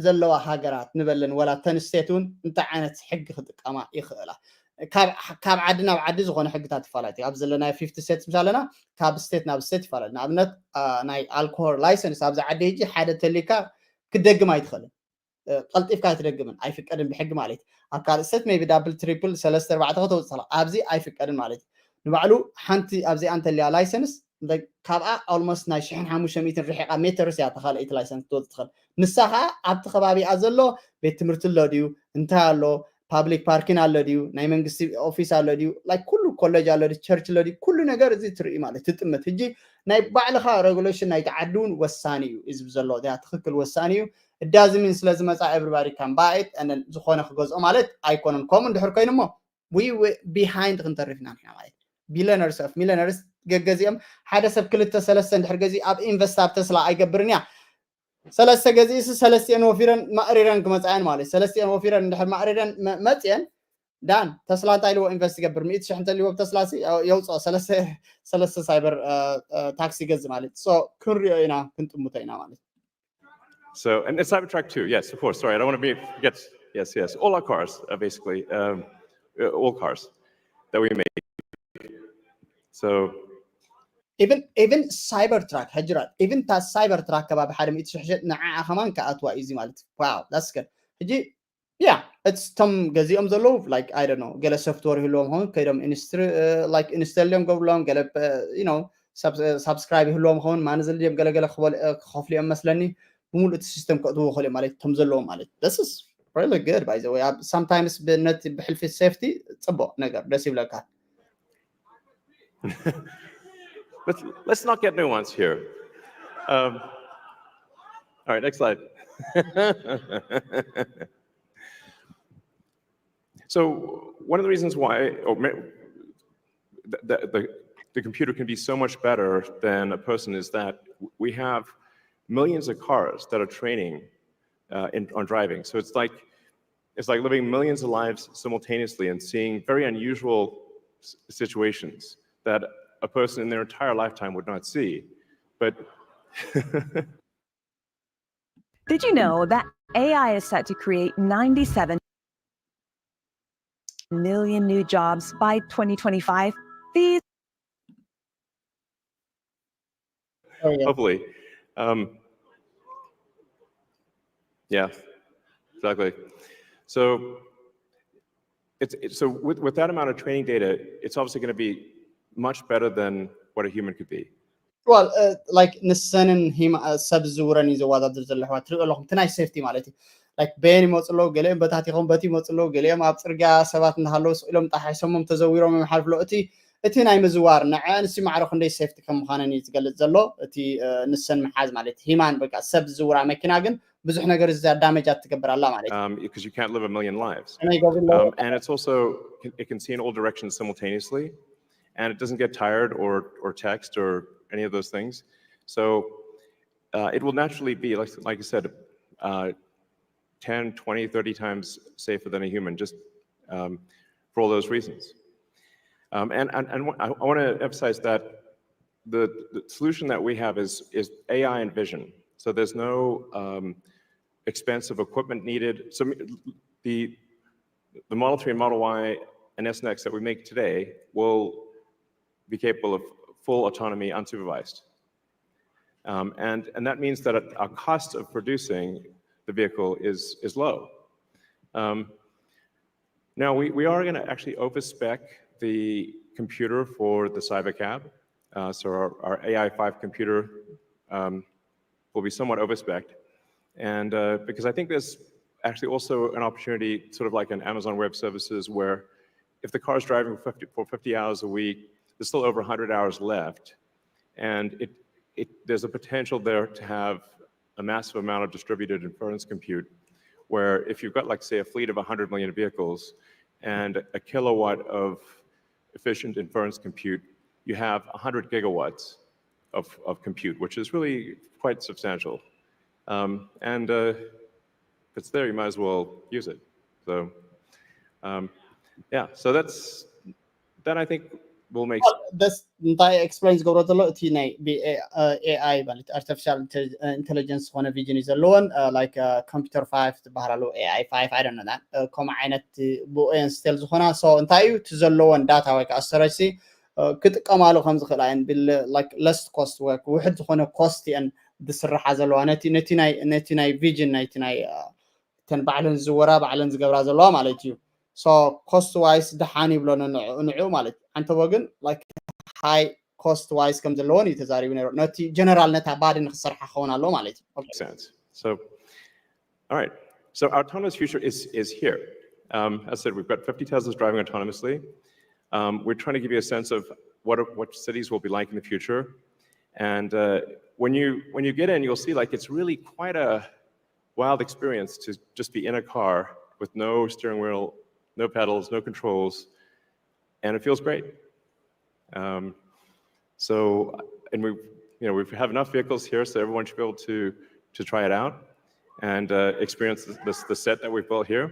ዘለዋ ሃገራት ንበለን ወላ እተን state እውን እንታይ ዓይነት ሕጊ ክጥቀማ ይኽእላ። ካብ ዓዲ ናብ ዓዲ ዝኾነ ሕግታት ይፈላለ እዩ። ኣብ ዘለናዮ fifty state ምስ ኣለና ካብ state ናብ state ይፈላለ። ንኣብነት ናይ alcohol license ኣብዚ ዓዲ ሕጂ ሓደ ተሊካ ክደግም ኣይትኽእልን። ቀልጢፍካ ኣይትደግምን ኣይፍቀድን ብሕጊ ማለት እዩ። ኣብ ካልእ state maybe double triple ሰለስተ ኣርባዕተ ከተውፅእ ትኽእል። ኣብዚ ኣይፍቀድን ማለት እዩ። ንባዕሉ ሓንቲ ኣብዚኣ እንተልያ license ካብኣ almost ናይ ሽሕን ሓሙሽተ ሚእትን ርሒቓ ሜተርስ እያ ተኻልኣይቲ license ትወፅእ ትኽእል። ንሳ ከዓ ኣብቲ ከባቢኣ ዘሎ ቤት ትምህርቲ ኣሎ ድዩ እንታይ ኣሎ public parking ኣሎ ድዩ ናይ መንግስቲ office ኣሎ ድዩ like ኩሉ college ኣሎ ድዩ church ኣሎ ድዩ ኩሉ ነገር እዚ ትርኢ ማለት ትጥምት። ሕጂ ናይ ባዕልኻ regulation ናይቲ ዓዲ እውን ወሳኒ እዩ። እዚ ዘሎ እዚኣ ትኽክል ወሳኒ እዩ። እዳዝሚን ስለ ዝመፃ everybody can buy it and ዝኾነ ክገዝኦ ማለት ኣይኮነን። ከምኡ እንድሕር ኮይኑ እሞ we behind ክንተርፍ ኢና ንሕና ማለት billionaires of millionaires ገገዚኦም ሓደ ሰብ ክልተ ሰለስተ እንድሕር ገዚ ኣብ invest ኣብ ተስላ ኣይገብርን እያ። ሰለስተ ገዚእሲ ሰለስቲአን ወፊረን ማእሪረን ክመፃ እየን ማለት ሰለስቲአን ወፊረን እንድሕር ማእሪረን መፅየን ዳን ተስላ እንታይ ኢልዎ invest ይገብር ሚእቲ ሽሕ እንተልዎ ተስላ የውፅኦ ሰለስተ cyber taxi ገዝ ማለት so ክንሪኦ ኢና ክንጥምቶ ኢና ማለት So, and it's Cybertruck too. Yes, of course. Sorry, I don't want to be forget. Yes, yes. All our cars are basically um, uh, all cars that we make. So, even even Cybertruck ሕጅራት even ታ Cybertruck ከባቢ ሓደ ሚእቲ ሽሕ ንዓኣ ከማን ክኣትዋ እዩ ማለት wow that's good። ሕጂ yeah it's ቶም ገዚኦም ዘለዉ like I don't know ገለ software ይህልዎም ኸውን ከይዶም like install እዮም ገብርሎም ገለ you know subscribe ይህልዎም ኸውን ማንዝል ድዮም ገለገለ ክኸፍሉ እዮም መስለኒ። ብምሉእ እቲ system ከእትዎ ይኽእሉ ማለት እቶም ዘለዎም ማለት this is really good by the way sometimes ነቲ ብሕልፊ safety ፅቡቕ ነገር ደስ ይብለካ። Let's, let's not get nuanced here. Um, all right, next slide. So one of the reasons why oh, the, the, the computer can be so much better than a person is that we have millions of cars that are training uh, in, on driving. So it's like it's like living millions of lives simultaneously and seeing very unusual situations that a person in their entire lifetime would not see. But did you know that A I is set to create ninety-seven million new jobs by twenty twenty-five? These oh, yeah. Hopefully. Um, yeah, exactly. So it's, it's so with, with that amount of training data, it's obviously going to be much better than what a human could be. Well, uh, like ንሰንን ሰብ ዝውረን እዩ ዘወዳድር ዘሎ ኣሕዋት ትሪኦ ኣለኹም እቲ ናይ safety ማለት እዩ። Like በየን ይመፁ ኣለዉ ገሊኦም በታቲኾም በቲ ይመፁ ኣለዉ ገሊኦም ኣብ ፅርግያ ሰባት እናሃለዉ ስቕ ኢሎም ጣሒሶሞም ተዘዊሮም እዮም ሓልፍሎ እቲ እቲ ናይ ምዝዋር ንዐ ንሲ ማዕረ ክንደይ safety ከም ምዃነን እዩ ዝገልፅ ዘሎ እቲ ንሰን ምሓዝ ማለት himan በቃ ሰብ ዝዝውራ መኪና ግን ብዙሕ ነገር እዛ ዳመጃት ትገብር ኣላ ማለት እዩ። Because you can't live a million lives. ከመይ ይገብሩ ኣለዉ? Um, and it's also, it can see in all directions simultaneously, and it doesn't get tired or, or text or any of those things. So uh, it will naturally be, like, like I said, uh, ten, twenty, thirty times safer than a human, just um, for all those reasons. Um, and and, and I, I want to emphasize that the, the solution that we have is, is A I and vision. So there's no um, expensive equipment needed. So the, the Model three and Model Y and S Next that we make today will be capable of full autonomy unsupervised. Um, and, and that means that our cost of producing the vehicle is, is low. Um, now, we, we are going to actually overspec the computer for the Cybercab. Uh, so our, our A I five computer um, will be somewhat overspec'd. And uh, because I think there's actually also an opportunity, sort of like an Amazon Web Services, where if the car is driving for fifty, for fifty hours a week, there's still over one hundred hours left. And it, it, there's a potential there to have a massive amount of distributed inference compute, where if you've got, like, say, a fleet of one hundred million vehicles and a kilowatt of efficient inference compute, you have one hundred gigawatts of, of compute, which is really quite substantial. Um, and uh, if it's there, you might as well use it. So, um, yeah, so that's, that I think will make ደስ እንታይ ኤክስፕሌን ዝገብሮ ዘሎ እቲ ናይ ኤ ኣይ ማለት ኣርቲፊሻል ኢንቴሊጀንስ ዝኾነ ቪዥን እዩ ዘለዎን። ላይክ ኮምፒውተር ፋይቭ ትበሃል ኣሎ፣ ኤ ኣይ ፋይቭ፣ I don't know that። ከምኡ ዓይነት ብኦየን ስቴል ዝኾና። ሶ እንታይ እዩ እቲ ዘለዎን ዳታ ወይ ከዓ ስተረጅ ክጥቀማሉ ከም ዝኽእል እየን። ቢል ላይክ ለስት ኮስት ወይ ውሕድ ዝኾነ ኮስት እየን ዝስርሓ ዘለዋ ነቲ ነቲ ናይ ነቲ ናይ ቪዥን ናይቲ ናይ ተን ባዕለን ዝዝወራ ባዕለን ዝገብራ ዘለዋ ማለት እዩ። ሶ ኮስት ዋይስ ደሓን ይብሎ ንዑ ማለት እዩ። ኣንተቦ ግን ላይክ ሃይ ኮስት ዋይስ ከም ዘለዎን እዩ ተዛሪቡ ነይሩ። ነቲ ጀነራል ነታ ባዲ ንክሰርሓ ክኸውን ኣለዎ ማለት እዩ። Makes sense. So, all right. So our autonomous future is, is here. Um, as I said, we've got fifty Teslas driving autonomously. Um, we're trying to give you a sense of what, what cities will be like in the future. And uh, when you, when you get in, you'll see, like, it's really quite a wild experience to just be in a car with no steering wheel, no pedals, no controls, and it feels great. Um, so, and we, you know, we have enough vehicles here, so everyone should be able to, to try it out and uh, experience this, this, the set that we've built here.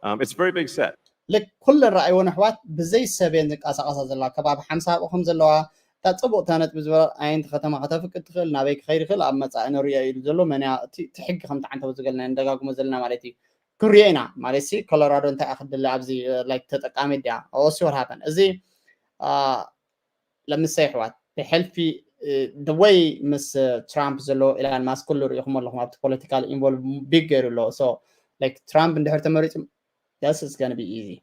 Um, it's a very big set. ልክ ኩለን ረኣይወን ኣሕዋት ብዘይ ሰብ እየን ዝንቀሳቐሳ ዘለዋ። ከባቢ ሓምሳ ኣብኡ ከም ዘለዋ እታ ፅቡቕ እታ ነጥቢ ዝበላ ኣየንቲ ከተማ ከተፍቅድ ትኽእል፣ ናበይ ክኸይድ ይኽእል ኣብ መፃኢ ንሪኦ ኢሉ ዘሎ መን እያ እቲ እቲ ሕጊ ከምቲ ዓንተቦ ዝገልና ንደጋግሞ ዘለና ማለት እዩ። ክንሪኦ ኢና ማለት ሲ ኮሎራዶ እንታይ እያ ክድለ ኣብዚ ላይክ ተጠቃሚ ድያ ኦሲ ወር ሃፐን እዚ ለምሳይ ኣሕዋት ብሕልፊ ደወይ ምስ ትራምፕ ዘሎ ኢላን ማስክ ኩሉ ሪኢኹም ኣለኹም ኣብቲ ፖለቲካል ኢንቮልቭ ቢግ ገይሩ ኣሎ። ሶ ላይክ ትራምፕ እንድሕር ተመሪፁ that's it's gonna be easy።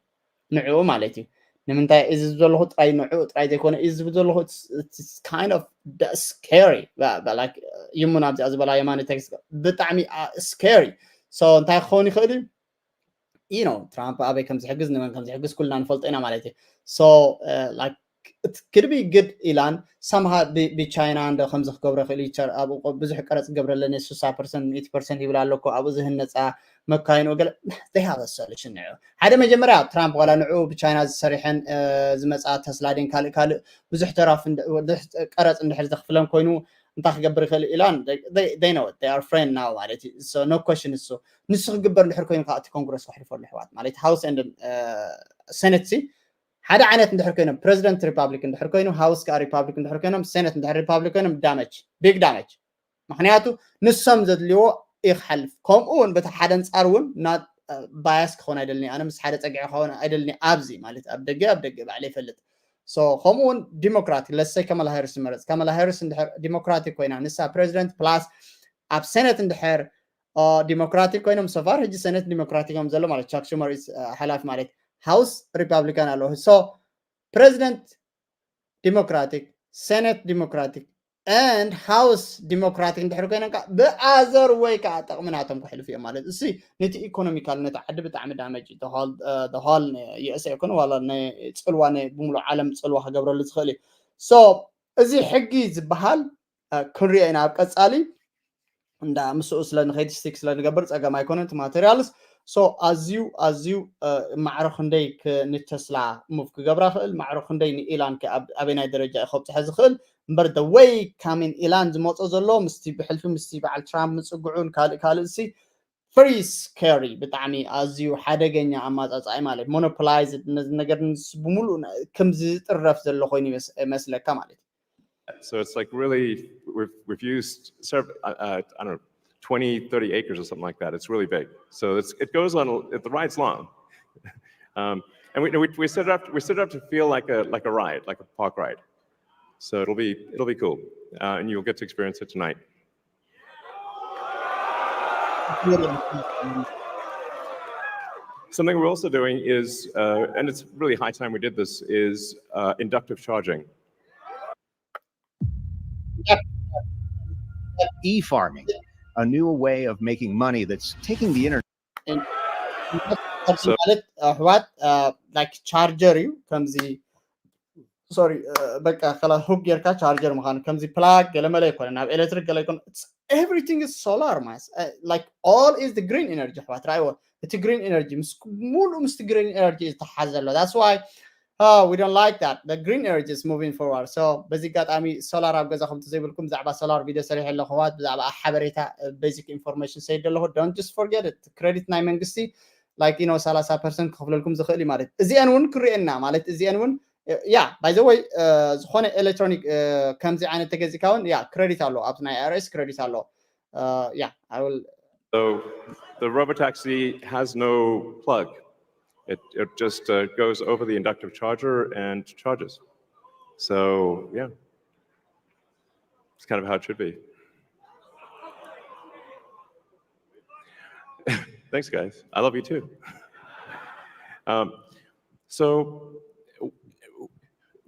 ንዕኡ ማለት እዩ። ንምንታይ እዚ ዝብሎ ዘለኹ ጥራይ ንዕኡ ጥራይ ዘይኮነ እዚ ዝብል ዘለኹ kind of scary። ይሙን ኣብዚኣ ዝበላ የማነ ቴክስት ብጣዕሚ ስኬሪ። ሶ እንታይ ክኸውን ይኽእል እዩ? You know ትራምፕ ኣበይ ከም ዝሕግዝ ንመን ከም ዝሕግዝ ኩልና ንፈልጦ ኢና ማለት እዩ። So like it could be good ኢላን ሳምሃ ብቻይና እንደ ከምዚ ክገብሮ ይኽእል እዩ። ኣብኡ ብዙሕ ቀረፅ ክገብረለኒ ስሳ ፐርሰንት ሚእቲ ፐርሰንት ይብል ኣሎ እኮ ኣብኡ ዝህነፃ መካይን ወገለ they have a solution ንዑ ሓደ መጀመርያ ትራምፕ ዋላ ንዑ ብቻይና ዝሰሪሐን ዝመፃ ተስላ ድን ካልእ ካልእ ብዙሕ ተራፍ ቀረፅ እንድሕር ዘኽፍለን ኮይኑ እንታይ ክገብር ይኽእል ኢላን they know they are friend now ማለት እዩ። So no question እሱ ንሱ ክግበር እንድሕር ኮይኑ ከዓ እቲ ኮንግረስ ከሕልፈሉ ኣሕዋት ማለት ሃውስ and ሴኔት ሲ ሓደ ዓይነት እንድሕር ኮይኖም ፕሬዚደንት ሪፓብሊክ እንድሕር ኮይኑ ሃውስ ከዓ ሪፓብሊክ እንድሕር ኮይኖም ሴኔት እንድሕር ሪፓብሊክ ኮይኖም damage big damage። ምክንያቱ ንሶም ዘድልዎ እዩ ክሓልፍ። ከምኡ እውን በቲ ሓደ ኣንፃር እውን ና ባያስ ክኸውን ኣይደልኒ ኣነ ምስ ሓደ ፀግዒ ክኸውን ኣይደልኒ ኣብዚ ማለት ኣብ ደገ ኣብ ደገ ባዕለ ይፈልጥ። So ከምኡ እውን ዲሞክራቲክ ለሰይ ከመላ ሃሪስ ዝመረፅ ከመላ ሃሪስ እንድሕር ዲሞክራቲክ ኮይና ንሳ ፕሬዚደንት ፕላስ ኣብ ሴኔት እንድሕር ዲሞክራቲክ ኮይኖም so far ሕጂ ሴኔት ዲሞክራቲክ እዮም ዘሎ ማለት ቻክ ሹመር ሓላፊ ማለት ሃውስ ሪፓብሊካን ኣለዎ። So ፕሬዚደንት ዲሞክራቲክ ሴኔት ዲሞክራቲክ and ሃውስ ዲሞክራቲክ እንድሕር ኮይኖም ከዓ ብኣዘር ወይ ከዓ ጠቕሚ ናቶም ክሕልፉ እዮም ማለት እሱ ነቲ ኢኮኖሚካል ነቲ ዓዲ ብጣዕሚ damage ሆል ዩኤስኤ ይኮነ ዋላ ናይ ፅልዋ ናይ ብምሉእ ዓለም ፅልዋ ክገብረሉ ዝኽእል እዩ። So እዚ ሕጊ ዝበሃል ክንሪኦ ኢና ኣብ ቀፃሊ። እንዳ ምስኡ ስለ ንኸይድ ስቲክ ስለ ንገብር ጸገም ኣይኮነን እቲ ማቴሪያልስ። So ኣዝዩ ኣዝዩ ማዕረ ክንደይ ንተስላ ሙቭ ክገብራ ክእል፣ ማዕረ ክንደይ ንኢላን ኣበናይ ደረጃ እዩ ከብፅሐ ዝኽእል እምበር፣ the way ካሚን ኢላን ዝመፆ ዘሎ ምስቲ ብሕልፊ ምስቲ በዓል ትራምፕ ምፅግዑን ካልእ ካልእ ሲ very scary፣ ብጣዕሚ ኣዝዩ ሓደገኛ ኣማፃፅኣይ ማለት፣ ሞኖፖላይዝ ነዚ ነገር ብምሉእ ከም ዝጥረፍ ዘሎ ኮይኑ መስለካ ማለት እዩ። So it's like really we've we've used several uh, uh, I don't know, twenty, thirty acres or something like that. It's really big. So it's it goes on it rides long. Um, and we, we we set it up we set it up to feel like a like a ride, like a park ride. So it'll be it'll be cool, uh, and you'll get to experience it tonight. Something we're also doing is, uh, and it's really high time we did this, is uh, inductive charging. E-farming, a new way of making money that's taking the internet. ማለት ኣሕዋት፣ like charger እዩ ከምዚ፣ sorry፣ በቃ ከላ ሁክ ጌርካ ቻርጀር ምዃኑ፣ ከምዚ ፕላግ ገለመለ ኣይኮነ፣ ናብ ኤሌክትሪክ ገለ ኣይኮነ። Everything is solar ማለት፣ like all is the green energy ኣሕዋት። ራይዎ እቲ green energy ምስ ሙሉ ምስቲ green energy ዝተሓዘ ኣሎ። That's why we don't like that, the green energy is moving forward. So በዚ ኣጋጣሚ ሶላር ኣብ ገዛኹም ተዘይብልኩም ብዛዕባ ሶላር ቪድዮ ሰሪሕ ኣለኹ ኣሕዋት፣ ብዛዕባ ሓበሬታ፣ basic information ሰይድ ኣለኹ። Don't just forget it, credit ናይ መንግስቲ like you know ሰላሳ ፐርሰንት ክኽፍለልኩም ዝኽእል እዩ ማለት። እዚአን እውን ክርእየና ማለት እዚአን እውን፣ yeah, by the way፣ ዝኾነ ኤሌክትሮኒክ ከምዚ ዓይነት ተገዚእካ እውን፣ yeah, credit ኣሎ፣ ኣብቲ ናይ IRS credit ኣሎ። Yeah, I will. So the robotaxi has no plug. It it just uh, goes over the inductive charger and charges. So yeah, it's kind of how it should be. Thanks, guys. I love you too. Um, so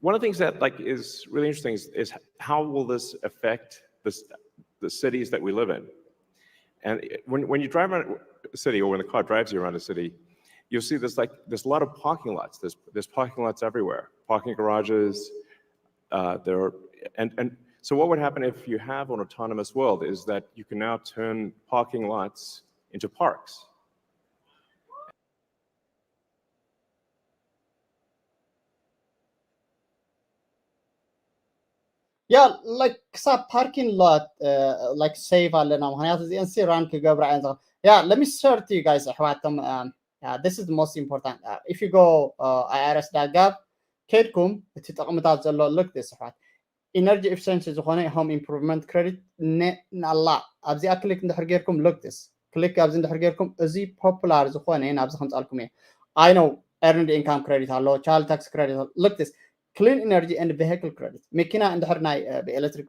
one of the things that like is really interesting is, is how will this affect this, the cities that we live in? And when, when you drive around a city, or when the car drives you around a city, you'll see there's like there's a lot of parking lots. There's there's parking lots everywhere, parking garages. Uh, there are, and and so what would happen if you have an autonomous world is that you can now turn parking lots into parks. Yeah, like ክሳብ ፓርኪንግ ሎት like ሴቭ ኣለና፣ ምክንያቱ እዚአን ሲ ራን ክገብራ እየን። Yeah, let me share to you guys ኣሕዋቶም። This is the most important. If you go IRS dot gov ከድኩም እቲ ጥቕምታት ዘሎ፣ look this ኣሕዋት፣ energy efficiency ዝኾነ home improvement credit ንኣላ ኣብዚኣ ክሊክ እንድሕር ጌርኩም፣ look this፣ ክሊክ ኣብዚ እንድሕር ጌርኩም እዚ ፖፑላር ዝኾነ ናብዚ ከምፃልኩም እየ። I know earned income credit ኣሎ፣ child tax credit ኣሎ። Look this, clean energy and vehicle credit፣ መኪና እንድሕር ናይ ብኤሌክትሪክ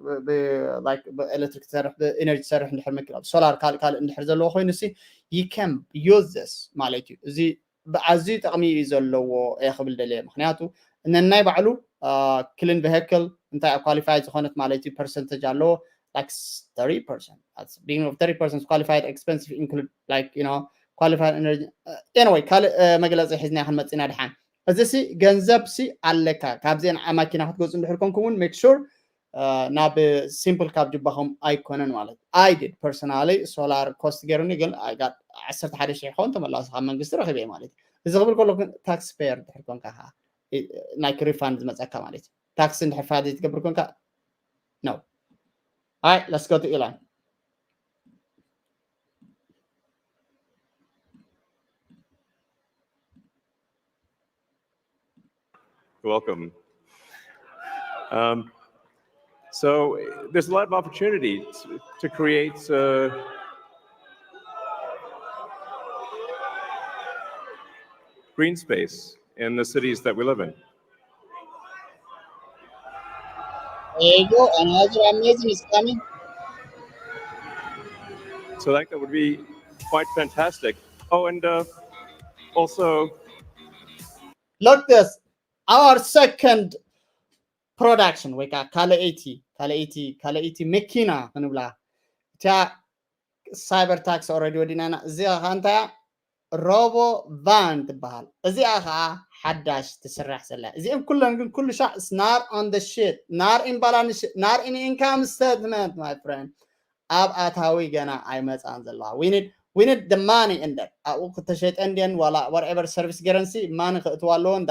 ብኤሌክትሪክ ትሰርሕ ብኤነርጂ ትሰርሕ እንድሕር መኪና ብሶላር ካልእ ካልእ እንድሕር ዘለዎ ኮይኑ ሲ you can use this ማለት እዩ። እዚ ብኣዝዩ ጥቕሚ እዩ ዘለዎ እየ ክብል ደልየ። ምክንያቱ ነናይ ባዕሉ ክሊን ቨሂክል እንታይ ኳሊፋይ ዝኾነት ማለት እዩ ፐርሰንተጅ ኣለዎ፣ like thirty percent, beginning of thirty percent qualified expensive include like you know qualified energy. Anyway ካልእ መግለፂ ሒዝና ክንመፅና ድሓን። እዚ ሲ ገንዘብ ሲ ኣለካ ካብዚአን ማኪና ክትገዝኡ እንድሕር ኮንኩም እውን make sure ናብ ሲምፕል ካብ ጅባኹም ኣይኮነን ማለት። I did personally ሶላር ኮስት ገይሩኒ ግን ዓሰርተ ሓደ ሺሕ ይኸውን ተመላሱ ካብ መንግስቲ ረኺበ ማለት እዩ። እዚ ክብል ከሎ ግን ታክስ ፔየር እንድሕር ኮንካ ከዓ ናይ ሪፋንድ ዝመፀካ ማለት እዩ። ታክስ እንድሕር ፋይል ዘይትገብር ኮንካ no. All right, let's go to Elon. You're welcome. Um, so there's a lot of opportunity to, to create uh, green space in the cities that we live in. There you go. Another amazing is coming. So that, that would be quite fantastic. Oh, and uh, also, look this. Our second production ወይ ከዓ ካልኣይቲ ካልኣይቲ ካልኣይቲ መኪና ክንብላ እቲያ ሳይበር ታክሲ ኦልሬዲ ወዲናና። እዚኣ ከዓ እንታይ እያ? ሮቦ ቫን ትበሃል። እዚኣ ከዓ ሓዳሽ ትስራሕ ዘላ። እዚኦም ኩለን ግን ኩሉ ሻዕ is not on the sheet, not in balance sheet, not in income statement, my friend. ኣብ ኣታዊ ገና ኣይመፃን ዘለዋ። We need we need the money in there። ኣብኡ ክተሸጠ እንድየን ዋላ whatever service ገረንሲ ማኒ ክእትዋ ኣለዎን።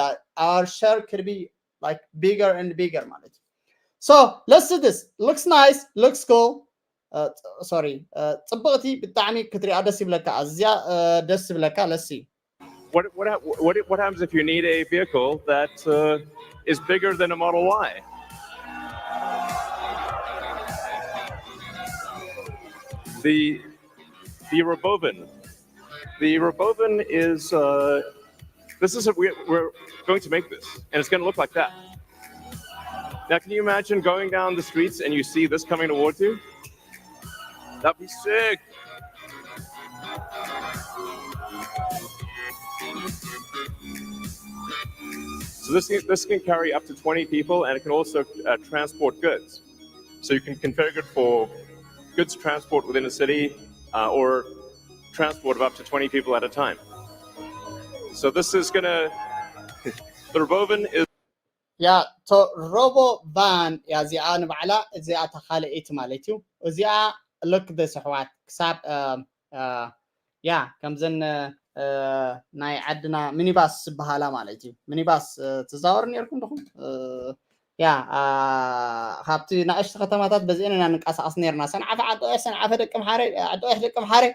Our share could be like bigger and bigger ማለት እዩ። So let's see this. Looks nice, looks cool. Sorry, ፅብቕቲ ብጣዕሚ ክትሪኣ ደስ ይብለካ። ኣዝያ ደስ ይብለካ። Let's see. What, what, what, what happens if you need a vehicle that uh, is bigger than a Model Y? The the Robovan. The Robovan is uh, this is a, we, we're going to make this, and it's going to look like that. Now, can you imagine going down the streets and you see this coming towards you? That'd be sick. So this can, this can carry up to twenty people, and it can also uh, transport goods. So you can configure it for goods transport within a city uh, or transport of up to twenty people at a time. So this is gonna, the Robovan is ያ ቶ ሮቦ ቫን እያ እዚኣ ንባዕላ። እዚኣ ተኻልኢት ማለት እዩ። እዚኣ ልክ ደስ ኣሕዋት ክሳብ ያ ከምዘን ናይ ዓድና ሚኒባስ ዝበሃላ ማለት እዩ። ሚኒባስ ትዛወሩ ነርኩም ድኹም? ያ ካብቲ ናእሽቲ ከተማታት በዚአን ኢና ንንቀሳቀስ ነርና። ሰንዓፈ ዓዲ ቀይሕ፣ ሰንዓፈ ደቂ ምሓረ፣ ዓዲ ቀይሕ ደቂ ምሓረ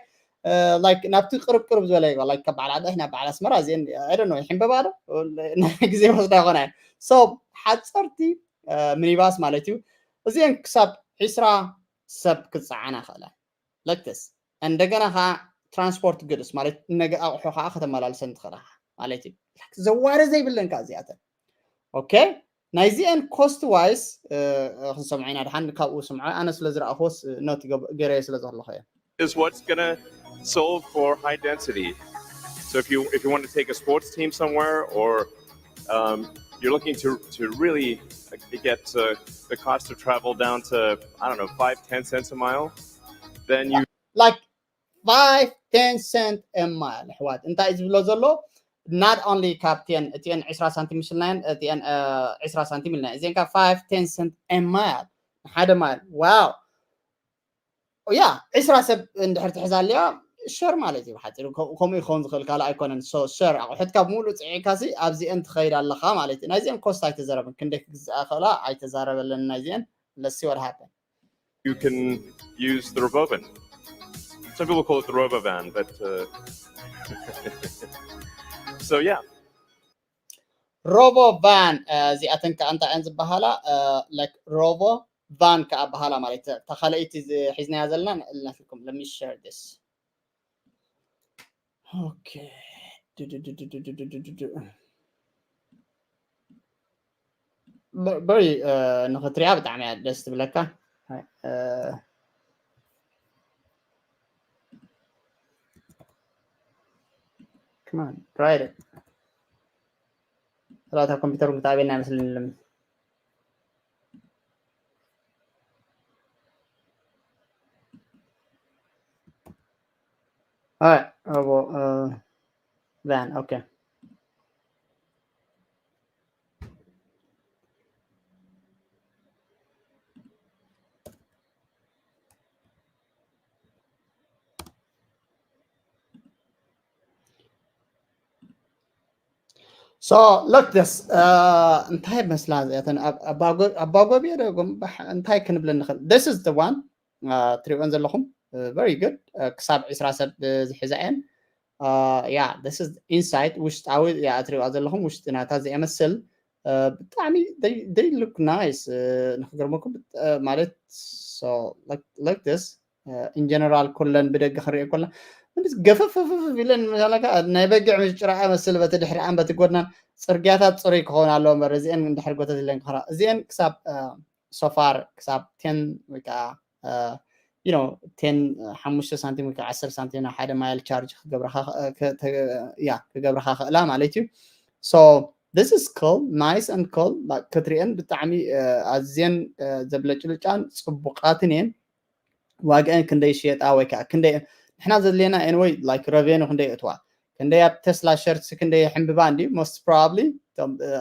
like ናብቲ ቅርብ ቅርብ ዝበለ like ካብ በዓል ዓዲ ቀይሕ ናብ በዓል ኣስመራ እዚአን I don't know ይሕንበባ ዶ ግዜ ወስዳ ይኾና። So ሓፀርቲ ሚኒባስ ማለት እዩ። እዚአን ክሳብ ዒስራ ሰብ ክፀዓና ክእላ like this። እንደገና ከዓ ትራንስፖርት ግድስ ማለት ነገ ኣቑሑ ከዓ ከተመላልሰን ትኽእላ ማለት እዩ። ዘዋረ ዘይብለን ከዓ እዚኣተን okay። ናይዚአን cost wise ክንሰምዖ ኢና ድሓን ካብኡ ስምዖ። ኣነ ስለ ዝረኣኽዎስ ኖት ገረየ ስለ ዘለኹ እየ። Is what's gonna solve for high density. So if you if you want to take a sports team somewhere or um, you're looking to to really get uh, the cost of travel down to I don't know five ten cents a mile, then you like five ten cent a mile ኣሕዋት እንታይ እዩ ዝብሎ ዘሎ? Not only ካብተን እቲአን ዒስራ ሳንቲም ሽልናየን እቲአን ዒስራ ሳንቲም ኢልና እዚአን ካብ five ten cent a mile ንሓደ mile wow። ያ ዒስራ ሰብ እንድሕር ትሕዛ ኣለያ share ማለት እዩ ብሓፂሩ። ከምኡ ይኸውን ዝኽእል ካልእ ኣይኮነን። So share ኣቑሑትካ ብምሉእ ፅዒካ ሲ ኣብዚአን ትኸይድ ኣለኻ ማለት እዩ። ናይዚአን cost ኣይተዘረብን፣ ክንደይ ክግዝኣ ክእላ ኣይተዛረበለንን ናይዚአን። Let's see what happen. You can use the Robovan. Some people call it the Robovan, but uh... so yeah. ሮቦ ቫን እዚኣተን ከዓ እንታይ እየን ዝበሃላ? Like ሮቦ ቫን ከዓ በሃላ ማለት እታ ካልኣይቲ ሒዝናያ ዘለና ንዕልናፊኩም። Let me share this. Okay. በሪ ንኽትሪኣ ብጣዕሚ እያ ደስ ትብለካ። Come on, try it. ثلاثة كمبيوتر متعبين نعمل سلم. Alright, ሮቦ ቫን okay. So look this እንታይ መስላ እዚኣተን ኣባጎብየ ዶ እንታይ ክንብለ ንኽእል? This is the one ትሪእወን ዘለኹም very good ክሳብ ዒስራ ሰብ ዝሕዛ እየን። Yeah this is inside ውሽጣዊ እያ ትሪእዋ ዘለኹም ውሽጢ ናታ ዘየመስል ብጣዕሚ they look nice ንክገርመኩም ማለት so like this in general ኩለን ብደገ ክንሪኦ ከለና ገፈፍፍፍ ኢለን መሳለካ ናይ በጊዕ ምጭራኣ መስል በቲ ድሕሪኣን በቲ ጎድናን ፅርግያታት ፅሩይ ክኸውን ኣለዎ እምበር እዚአን እንድሕር ጎተት ኢለን ክኸራ እዚአን ክሳብ so far ክሳብ ten ወይ ከዓ you know ten ሓሙሽተ ሳንቲም ወይ ከዓ ዓሰርተ ሳንቲም ናብ ሓደ mile charge ክገብረኻ ያ ክገብረኻ ክእላ ማለት እዩ። So this is cool, nice and cool ክትሪአን ብጣዕሚ ኣዝየን ዘብለጭልጫን ፅቡቃትን እየን። ዋግአን ክንደይ ሽየጣ ወይ ከዓ ክንደይ ንሕና ዘድልየና anyway like revenue ክንደይ እትዋ ክንደይ ኣብ ቴስላ ሸርትስ ክንደይ ሕምብባ እንዲ most probably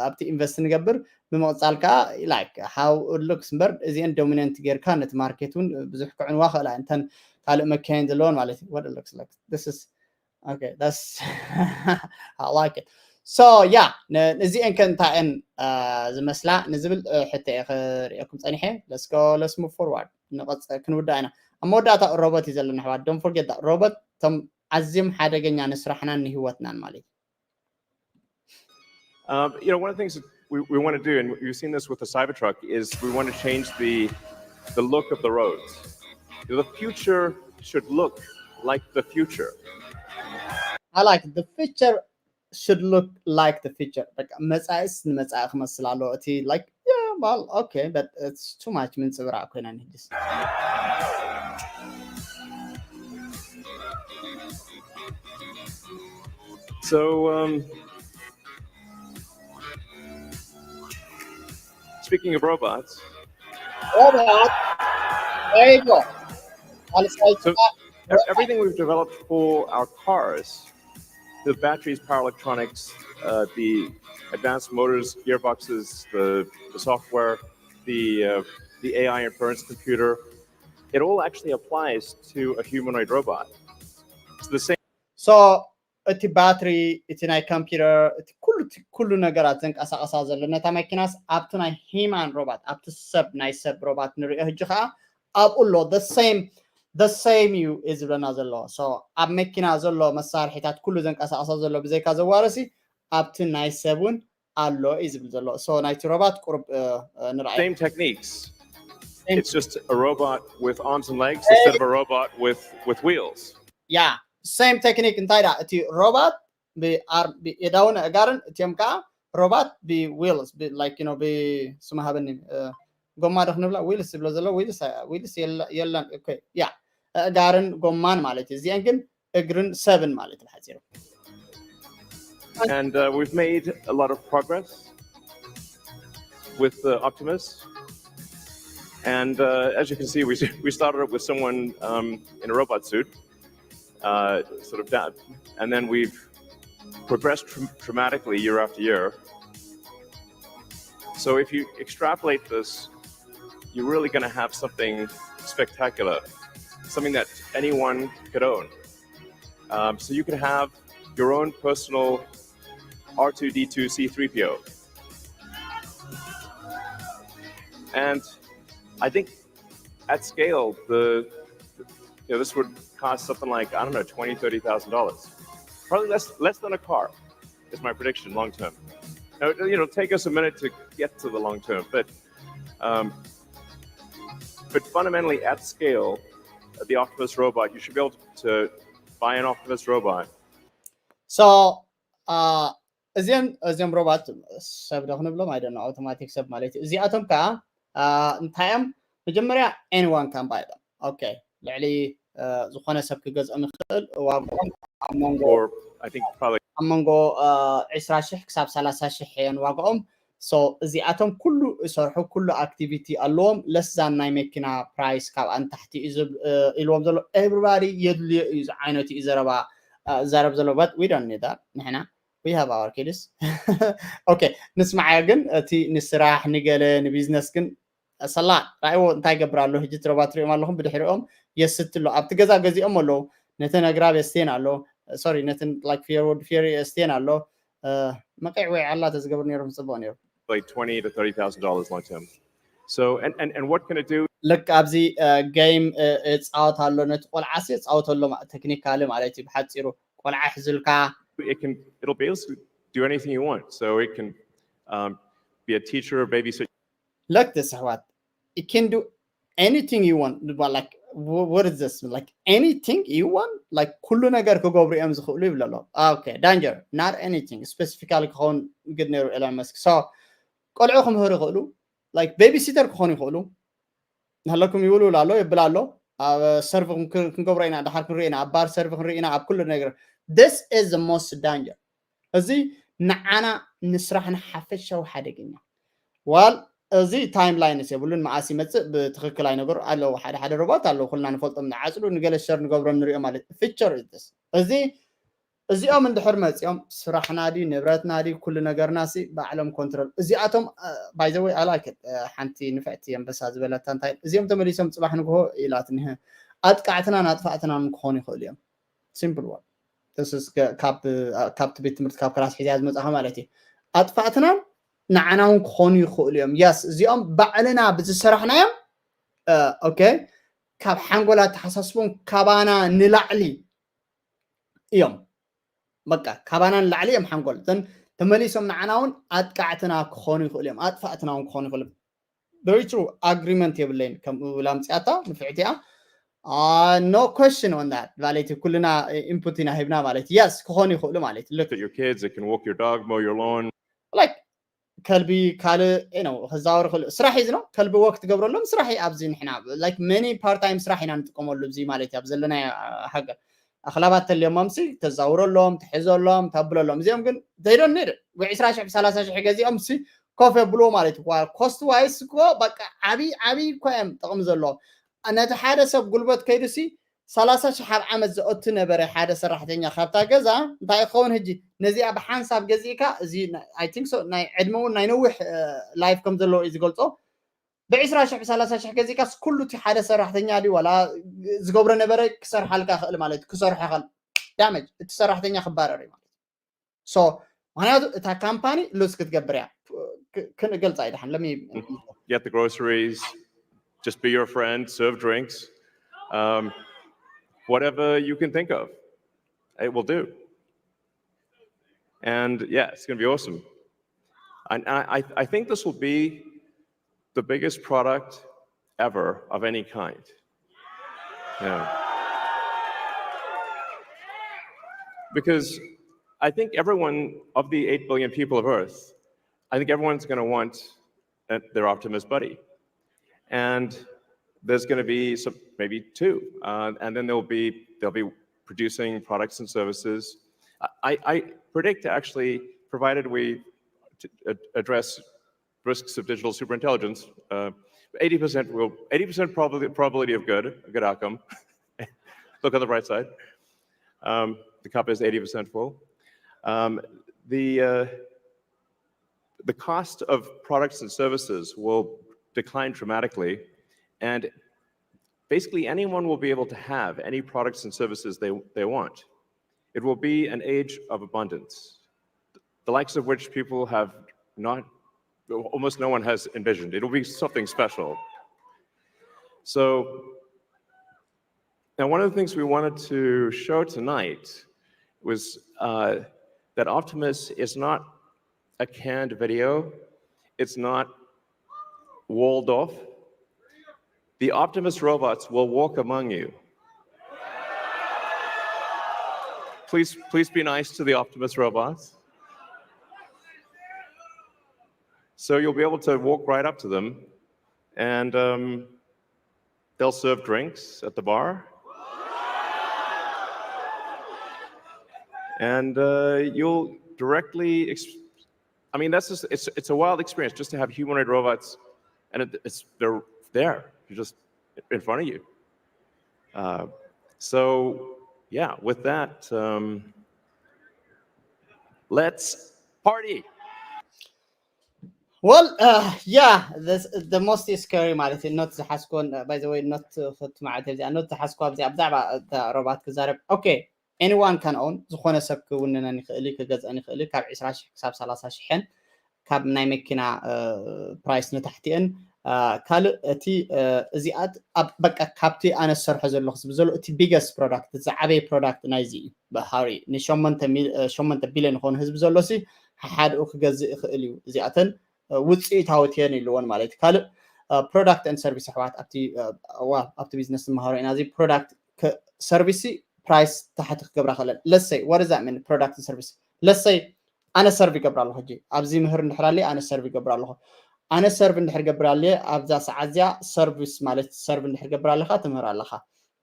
ኣብቲ ኢንቨስት ንገብር ብምቕፃል ከዓ like how looks እምበር እዚአን ዶሚነንት ጌርካ ነቲ ማርኬት እውን ብዙሕ ክዕንዋ ክእላ እንተን ካልእ መካየን ዘለዎን ማለት እዩ። What it looks like, this is okay, that's I like it. So yeah, እዚአን ከ እንታይ እየን ዝመስላ ንዝብል ሕቶ እየ ክርእየኩም ፀኒሐ። Let's go, let's move forward. ክንውዳ ኢና። ኣብ መወዳእታ ሮቦት እዩ ዘለና ኣሕዋት። Don't forget that robot እቶም ኣዝዮም ሓደገኛ ንስራሕናን ንህይወትናን ማለት እዩ። Um, you know, one of the things that we, we want to do, and we've seen this with the Cybertruck, is we want to change the the look of the roads. The future should look like the future. I like the future should look like the future. በቃ መጻኢስ ንመጻኢ ክመስል ኣለዎ። እቲ like yeah, well, okay, but it's too much ምንጽብራቕ ኮይና ንህድስ። So, um, speaking of robots, Robot. There you go. So, everything we've developed for our cars, the batteries, power electronics, uh, the advanced motors, gearboxes, the, the software, the uh, the A I inference computer, it all actually applies to a humanoid robot. It's the same. So እቲ ባትሪ፣ እቲ ናይ ኮምፒውተር፣ እቲ ኩሉ እቲ ኩሉ ነገራት ዘንቀሳቐሳ ዘሎ ነታ መኪናስ ኣብቲ ናይ ሂማን ሮባት፣ ኣብቲ ሰብ ናይ ሰብ ሮባት ንሪኦ ሕጂ ከዓ ኣብኡ ኣሎ። The same, the same እዩ እዩ ዝብለና ዘሎ። So ኣብ መኪና ዘሎ መሳርሒታት ኩሉ ዘንቀሳቐሳ ዘሎ ብዘይካ ዘዋርሲ ኣብቲ ናይ ሰብ እውን ኣሎ እዩ ዝብል ዘሎ። So ናይቲ ሮባት ቁሩብ ንርኣይ። Same techniques. It's just a robot with arms and legs instead of a robot with with wheels. Yeah, same technique. እንታይ ዳ እቲ ሮባት ብየዳውን ኣእጋርን እቲኦም ከዓ ሮባት ብዊልስ like you know ብስማሃበኒ ጎማ ዶ ክንብላ ዊልስ ዝብሎ ዘሎ ዊልስ ዊልስ የለን። ያ ኣእጋርን ጎማን ማለት እዩ። እዚአን ግን እግርን ሰብን ማለት ብሓፂሩ። And uh, we've made a lot of progress with uh, Optimus. And uh, as you can see, we, we started with someone um, in a robot suit, uh, sort of that. And then we've progressed dramatically year after year. So if you extrapolate this, you're really going to have something spectacular, something that anyone could own. Um, so you could have your own personal R two D two C three P O. And I think at scale, the you know this would cost something like I don't know twenty, thirty thousand dollars, probably less less than a car, is my prediction long term. Now, you know, it'll take us a minute to get to the long term, but um, but fundamentally at scale, the Optimus robot, you should be able to buy an Optimus robot. So uh, እዚኦም እዚኦም ሮባት ሰብ ዶ ክንብሎም ኣይደነ ኣውቶማቲክ ሰብ ማለት እዩ። እዚኣቶም ከዓ እንታይ እዮም መጀመርያ anyone can buy them. Okay ልዕሊ ዝኾነ ሰብ ክገዝኦም ይኽእል። ዋግኦም ኣብ መንጎ ኣብ መንጎ ዕስራ ሽሕ ክሳብ ሰላሳ ሽሕ እየን ዋግኦም። So እዚኣቶም ኩሉ ይሰርሑ ኩሉ ኣክቲቪቲ ኣለዎም። ለስዛን ናይ መኪና ፕራይስ ካብኣ ንታሕቲ እዩ ኢልዎም ዘሎ። Everybody የድልዮ እዩ ዝዓይነቱ እዩ ዘረባ ዛረብ ዘሎ but we don't need that ንሕና we have our kids. Okay ንስማዓዮ ግን እቲ ንስራሕ ንገለ ንቢዝነስ ግን ሰላ ራእይዎ እንታይ ይገብር ኣሎ። ሕጂ ትረባ ትሪኦም ኣለኹም ብድሕሪኦም የስት ኣሎ ኣብቲ ገዛ ገዚኦም ኣለዉ። ነተን ኣግራብ የስተየን ኣሎ። Sorry ነተን like ፊየር ወዲ ፊየር የስተየን ኣሎ። መቂዕ ወይ ዓላ ተዝገብር ነይሮም ዝፅቡቅ ነይሩ። Like twenty to thirty thousand dollars long term. So and, and, and what can it do? ልክ ኣብዚ ጌም እፃወት ኣሎ ነቲ ቆልዓ ሲ እፃወት ኣሎ ቴክኒካሊ ማለት እዩ ብሓፂሩ ቆልዓ ሕዝልካ it can it'll be able to do anything you want. So it can um, be a teacher, babysit. Look this ኣሕዋት it can do anything you want. Like what is this? Like anything you want? Like ኩሉ ነገር ክገብሩ እዮም ዝኽእሉ ይብሉ ኣሎ። Okay danger not anything specifically ክኸውን ግድ ነይሩ ኤሎን መስክ። So ቆልዑ ክምህሩ ይኽእሉ like babysitter ክኾኑ ይኽእሉ። ናሃለኩም ይውልውል ኣሎ የብል ኣሎ። ኣብ ሰርቪ ክንገብሮ ኢና ድሓር ክንርኢ ኢና ኣብ ባር ሰርቪ ክንርኢ ኢና ኣብ ኩሉ ነገር። This is the most danger. እዚ ንዓና ንስራሕና ሓፈሻዊ ሓደገኛ። ዋል እዚ ታይም ላይንስ የብሉን መዓስ ይመፅእ ብትክክል ኣይነገሩ ኣለዉ። ሓደ ሓደ ሮባት ኣለዉ ኩልና ንፈልጦም ንዓፅዱ ንገለ ሸር ንገብሮም ንሪኦ ማለት ፊቸር እዚ እዚ እዚኦም እንድሕር መፂኦም ስራሕና ድዩ ንብረትና ድዩ ኩሉ ነገርና ሲ ባዕሎም ኮንትሮል እዚኣቶም። ባይዘወይ ኣላይክ ሓንቲ ንፍዕቲ ኣንበሳ ዝበለታ እንታይ እዚኦም ተመሊሶም ፅባሕ ንግሆ ኢላት ኒህ ኣጥቃዕትናን ኣጥፋእትናን ክኾኑ ይኽእሉ እዮም። ሲምፕል ወን ካብቲ ቤት ትምህርቲ ካብ ክላስ ሒዝያ ዝመፃኻ ማለት እዩ። ኣጥፋእትናን ንዓና እውን ክኾኑ ይኽእሉ እዮም። ያስ እዚኦም ባዕልና ብዝሰራሕናዮም ኦኬ ካብ ሓንጎል ኣተሓሳስቦም ካባና ንላዕሊ እዮም። በቃ ካባና ንላዕሊ እዮም ሓንጎል እተን ተመሊሶም ንዓና እውን ኣጥቃዕትና ክኾኑ ይኽእሉ እዮም፣ ኣጥፋእትና እውን ክኾኑ ይኽእሉ እዮም። Very true agreement የብለይን ከምኡ ኢላ ኣምፅኣታ ንፍዕቲ እያ። No question on that ማለት እዩ። ኩልና ኢንፑት ኢና ሂብና ማለት yes ክኾኑ ይኽእሉ ማለት እዩ። Look at your kids, it can walk your dog, mow your lawn. Like ከልቢ ካልእ ነው ክዛወር ክእል ስራሕ እዩ ዝነው ከልቢ ወክ ትገብረሎም ስራሕ እዩ። ኣብዚ ንሕና like many part time ስራሕ ኢና ንጥቀመሉ እዚ ማለት እዩ። ኣብ ዘለና ሃገር ኣኽላባት ተልዮሞም ሲ ተዛውረሎም ትሕዘሎም ተብለሎም እዚኦም ግን they don't need it። ብ ዕስራ ሽሕ ብ ሰላሳ ሽሕ ገዚኦም ሲ ኮፍ የብልዎ ማለት እዩ። Cost wise እኮ በቃ ዓብይ ዓብይ እኮ እዮም ጥቕሚ ዘለዎ። ነቲ ሓደ ሰብ ጉልበት ከይዱ ሲ ሰላሳ ሽሕ ኣብ ዓመት ዘእቱ ነበረ ሓደ ሰራሕተኛ ካብታ ገዛ እንታይ ይኸውን ሕጂ ነዚኣ ብሓንሳብ ገዚእካ እዚ I think so ናይ ዕድመ እውን ናይ ነዊሕ life ከም ዘለዎ እዩ ዝገልጾ። ብዕስራ ሽሕ ብሰላሳ ሽሕ ገዚእካ ኩሉ እቲ ሓደ ሰራሕተኛ ድዩ ዋላ ዝገብሮ ነበረ ክሰርሓልካ ክእል ማለት ክሰርሖ ክእል damage እቲ ሰራሕተኛ ክባረር እዩ ማለት so ምክንያቱ እታ ካምፓኒ ሉዝ ክትገብር እያ። ክንገልፃ ይድሓን let me Get the groceries, just be your friend, serve drinks, um, whatever you can think of, it will do. And yeah, it's going to be awesome. And I, I think this will be the biggest product ever of any kind. Yeah. Because I think everyone of the eight billion people of Earth, I think everyone's going to want uh, their Optimus buddy. And there's going to be some, maybe two. Uh, and then there'll be, they'll be producing products and services. I, I predict actually, provided we address risks of digital superintelligence, uh, eighty percent will, eighty percent probability, probability of good, a good outcome. Look on the bright side. Um, the cup is eighty percent full. Um, the, uh, the cost of products and services will decline dramatically, and basically anyone will be able to have any products and services they, they want. It will be an age of abundance, the likes of which people have not, almost no one has envisioned. It'll be something special. So, now one of the things we wanted to show tonight was uh, that Optimus is not a canned video. It's not walled off. The Optimus robots will walk among you. Please, please be nice to the Optimus robots. So you'll be able to walk right up to them, and um, they'll serve drinks at the bar. And uh, you'll directly, I mean, that's just, it's, it's a wild experience just to have humanoid robots, and it, it's, they're there, just in front of you. Uh, so, yeah, with that, um, let's party. Well, uh, yeah, this, the most scary ማለት እዩ not ዝሓስኮን by the way not ክትማዓት እዚኣ not ዝሓስኮ ኣብዚኣ ብዛዕባ እታ ሮባት ክዛረብ okay anyone can own ዝኾነ ሰብ ክውንነን ይኽእል እዩ ክገዝአን ይኽእል እዩ ካብ ዕስራ ሽሕ ክሳብ ሰላሳ ሽሕን ካብ ናይ መኪና ፕራይስ ንታሕቲአን ካልእ እቲ እዚኣት በቃ ካብቲ ኣነ ዝሰርሖ ዘለኹ ዝብል ዘሎ እቲ biggest product ዝዓበየ product ናይዚ እዩ ብሃሪ ንሸሞንተ ቢልዮን ዝኾኑ ህዝቢ ዘሎ ሲ ሓሓድኡ ክገዝእ ይኽእል እዩ እዚኣተን ውፅኢታዊት እየን ኢልዎን ማለት እዩ ካልእ product and service ኣሕዋት ኣብቲ ኣብቲ ቢዝነስ ዝመሃሮ ኢና እዚ product service price ታሕቲ ክገብራ ከለን let's say what is that mean product and service let's say ኣነ serve ይገብር ኣለኹ ሕጂ ኣብዚ ምህር እንድሕር ኣለ ኣነ serve ይገብር ኣለኹ ኣነ serve እንድሕር ገብር ኣለ ኣብዛ ሰዓት እዚኣ service ማለት serve እንድሕር ገብር ኣለኻ ትምህር ኣለኻ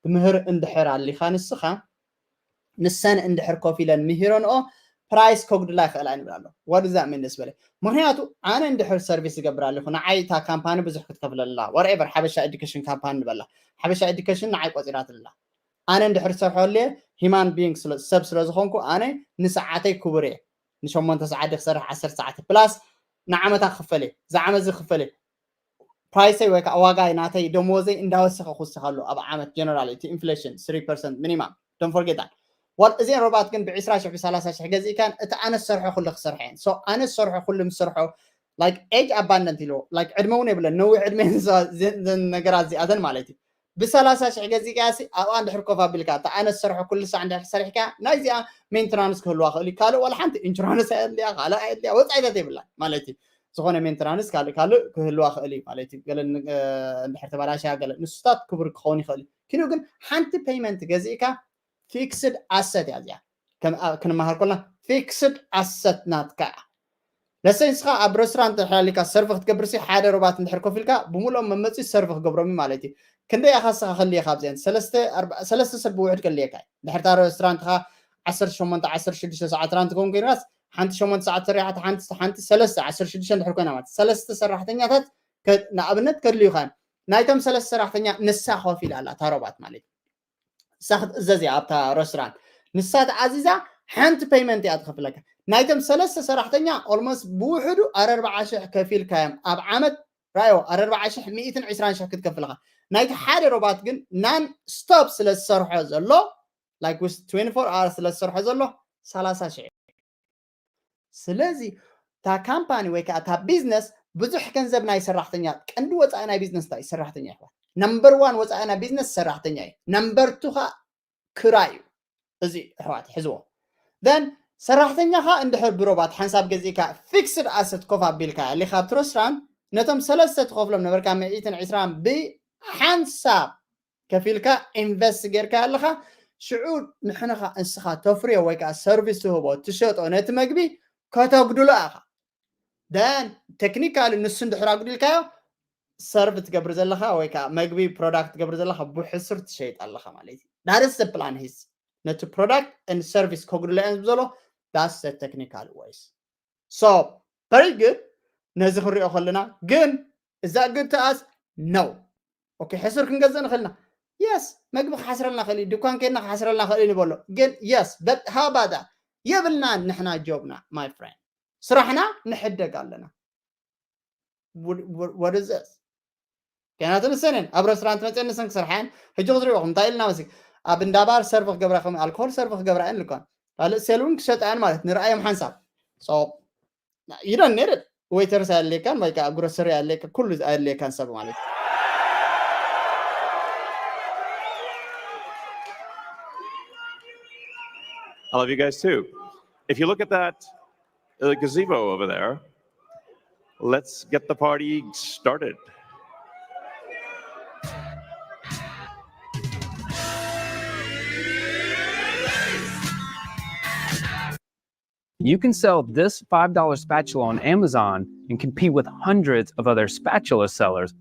ትምህር እንድሕር ኣሊኻ ንስኻ ንሰን እንድሕር ኮፍ ኢለን ምሂረንኦ ፕራይስ ከጉድላ ይኽእላ ንብል ኣሎ what is that mean ደስ በለ ምክንያቱ ኣነ እንድሕር service ይገብር ኣለኹ ንዓይ እታ ካምፓኒ ብዙሕ ክትከፍለላ whatever ሓበሻ education ካምፓኒ ንበላ ሓበሻ education ንዓይ ቆፂራትላ ኣነ እንድሕር ዝሰርሖ ኣለ human being ሰብ ስለ ዝኾንኩ ኣነ ንሰዓተይ ክቡር እየ። ንሸሞንተ ሰዓት ክሰርሕ ዓሰርተ ሰዓት plus ንዓመታ ክፈለ እየ። ዝዓመት ዝክፈለ ፕራይሰይ ወይ ከዓ ዋጋ ናተይ ደሞዘይ እንዳወሰኸ ክውስኸ ኣሎ ኣብ ዓመት general እቲ inflation three percent minimum don't forget that። ዋል እዚን ሮባት ግን ብ20 ሺሕ ብ30 ሺሕ ገዚእካን እቲ ኣነ ዝሰርሖ ኩሉ ክሰርሐ እየን። So ኣነ ዝሰርሖ ኩሉ ምስ ሰርሖ like age abundant ኢልዎ like ዕድመ እውን የብለን ነዊሕ ዕድመ እየን ዘ- ዘ- ዘን ነገራት እዚኣተን ማለት እዩ። ብ30 ሺሕ ገዚእካያ ሲ ኣብኣ እንድሕር ኮፍ ኣቢልካ እታ ኣነ ዝሰርሖ ኩሉ ሳዕ እንድሕር ሰሪሕካ ናይዚኣ maintenance ክህልዋ ክእል እዩ። ካልእ ዋላ ሓንቲ insurance ኣየድልያ ካልእ ኣየድልያ ወፃኢታት የብላን ማለት እዩ። ዝኾነ maintenance ካልእ ካልእ ክህልዋ ክእል እዩ ማለት እዩ። ገለ ን- እ፣ እንድሕር ተባላሽያ ገለ ንሱታት ክቡር ክኸውን ይኽእል እዩ። ኪኑ ግን ሓንቲ payment ገዚእካ fixed asset እያ እዚኣ። ከም ኣ- ክንመሃር ከለና fixed asset ናትካ እያ። ለሰይ ንስኻ ኣብ restaurant እንድሕር ኣሊካ serve ክትገብር ሲ ሓደ ሮባት እንድሕር ኮፍ ኢልካ ብምሉኦም መመፂ serve ክገብሮም እዩ ማለት እዩ። ክንደይ ኢኻ ንስኻ ክልየ ካብዚአን ሰለስተ ኣርባ- ሰለስተ ሰብ ብውሕድ ከልየካ እዩ። ድሕርታ restaurant ኻ ዓሰርተ ሸሞንተ ዓሰርተ ሽዱሽተ ሰዓት run ትኸውን ኮይንካስ ሓንቲ ሸሞንተ ሰዓት ሰሪሓት ሓንቲ ሓንቲ ሰለስተ ዓሰርተ ሽዱሽተ እንድሕር ኮይና ማለት ሰለስተ ሰራሕተኛታት ከ- ንኣብነት ከድልዩኻ እዮም። ናይቶም ሰለስተ ሰራሕተኛ ንሳ ኮፍ ኢላ ኣላ እታ ሮባት ማለት እዩ። ንሳ ክትእዘዝ እያ ኣብታ restaurant። ንሳ ተኣዚዛ ሓንቲ payment እያ ትኸፍለካ። ናይቶም ሰለስተ ሰራሕተኛ almost ብውሕዱ ኣረርባዓ ሽሕ ከፊልካዮም ኣብ ዓመት ራዮ ኣረርባዓ ሽሕ ሚእትን ዕስራን ሽሕ ክትከፍልኻ። ናይቲ ሓደ ሮባት ግን non stop ስለ ዝሰርሖ ዘሎ like with twenty-four hours ስለ ዝሰርሖ ዘሎ ሰላሳ ሽሕ። ስለዚ እታ ካምፓኒ ወይ ከዓ እታ ቢዝነስ ብዙሕ ገንዘብ ናይ ሰራሕተኛ ቀንዲ ወፃኢ ናይ ቢዝነስ እንታይ እዩ? ሰራሕተኛ ይሕዋት። ነምበር ዋን ወፃኢ ናይ ቢዝነስ ሰራሕተኛ እዩ። ነምበር ቱ ከዓ ክራይ እዩ። እዚ ኣሕዋት ሕዝዎ። Then ሰራሕተኛኻ እንድሕር ብሮባት ሓንሳብ ገዚእካ fixed asset ኮፍ ኣቢልካ ኣሊኻ ኣብ restaurant ነቶም ሰለስተ ትኸፍሎም ነበርካ ሚእትን ዕስራን ብሓንሳብ ከፊልካ ኢንቨስት ጌርካ ኣለኻ። ሽዑ ንሕንኻ እንስኻ ተፍርዮ ወይ ከዓ ሰርቪስ ትህቦ ትሸጦ ነቲ መግቢ ከተጉድሎ ኢኻ። Then technically ንሱ እንድሕር ኣጉዲልካዮ serve ትገብር ዘለኻ ወይ ከዓ መግቢ product ትገብር ዘለኻ ብሕሱር ትሸይጥ ኣለኻ ማለት እዩ። That is the plan is ነቲ product and service ከጉድሎ እየን ዝብሎ that's the technical ways. So very good። ነዚ ክንሪኦ ከለና ግን is that good to us? No. Okay ሕሱር ክንገዝእ ንኽእልና yes መግቢ ክሓስረልና ክእል እዩ ድኳን ከድና ክሓስረልና ክእል እዩ ንበሎ ግን yes but how about that? የብልናን ንሕና ጆብና my friend ስራሕና ንሕደግ ኣለና። ወደዘስ ገና ተንሰነን ኣብ restaurant መፅአን ንሰን ክሰርሓ እየን። ሕጂ ክትሪኦ እንታይ ኢልና መሲ ኣብ እንዳባር serve ክገብራ ከም ኣልኮል serve ክገብራ እየን ልኳን ካልእ ሴል እውን ክሸጣ እየን ማለት ንርኣዮም ሓንሳብ። So you don't need it. Waiters ኣየድልየካን ወይ ከዓ grocery ኣየድልየካ ኩሉ ኣየድልየካን ሰብ ማለት እዩ። I love you guys too. If you look at that uh, gazebo over there, let's get the party started. You can sell this five dollar spatula on Amazon and compete with hundreds of other spatula sellers.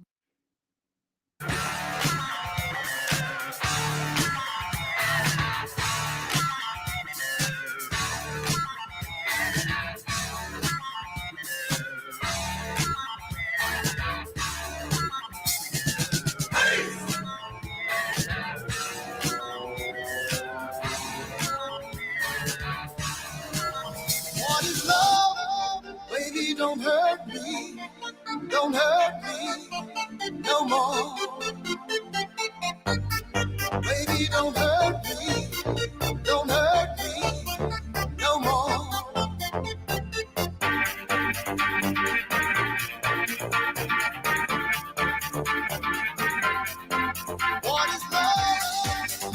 What is love? Baby, don't hurt me. Don't hurt me no more. Baby, don't hurt me. Don't hurt me no more. What is love?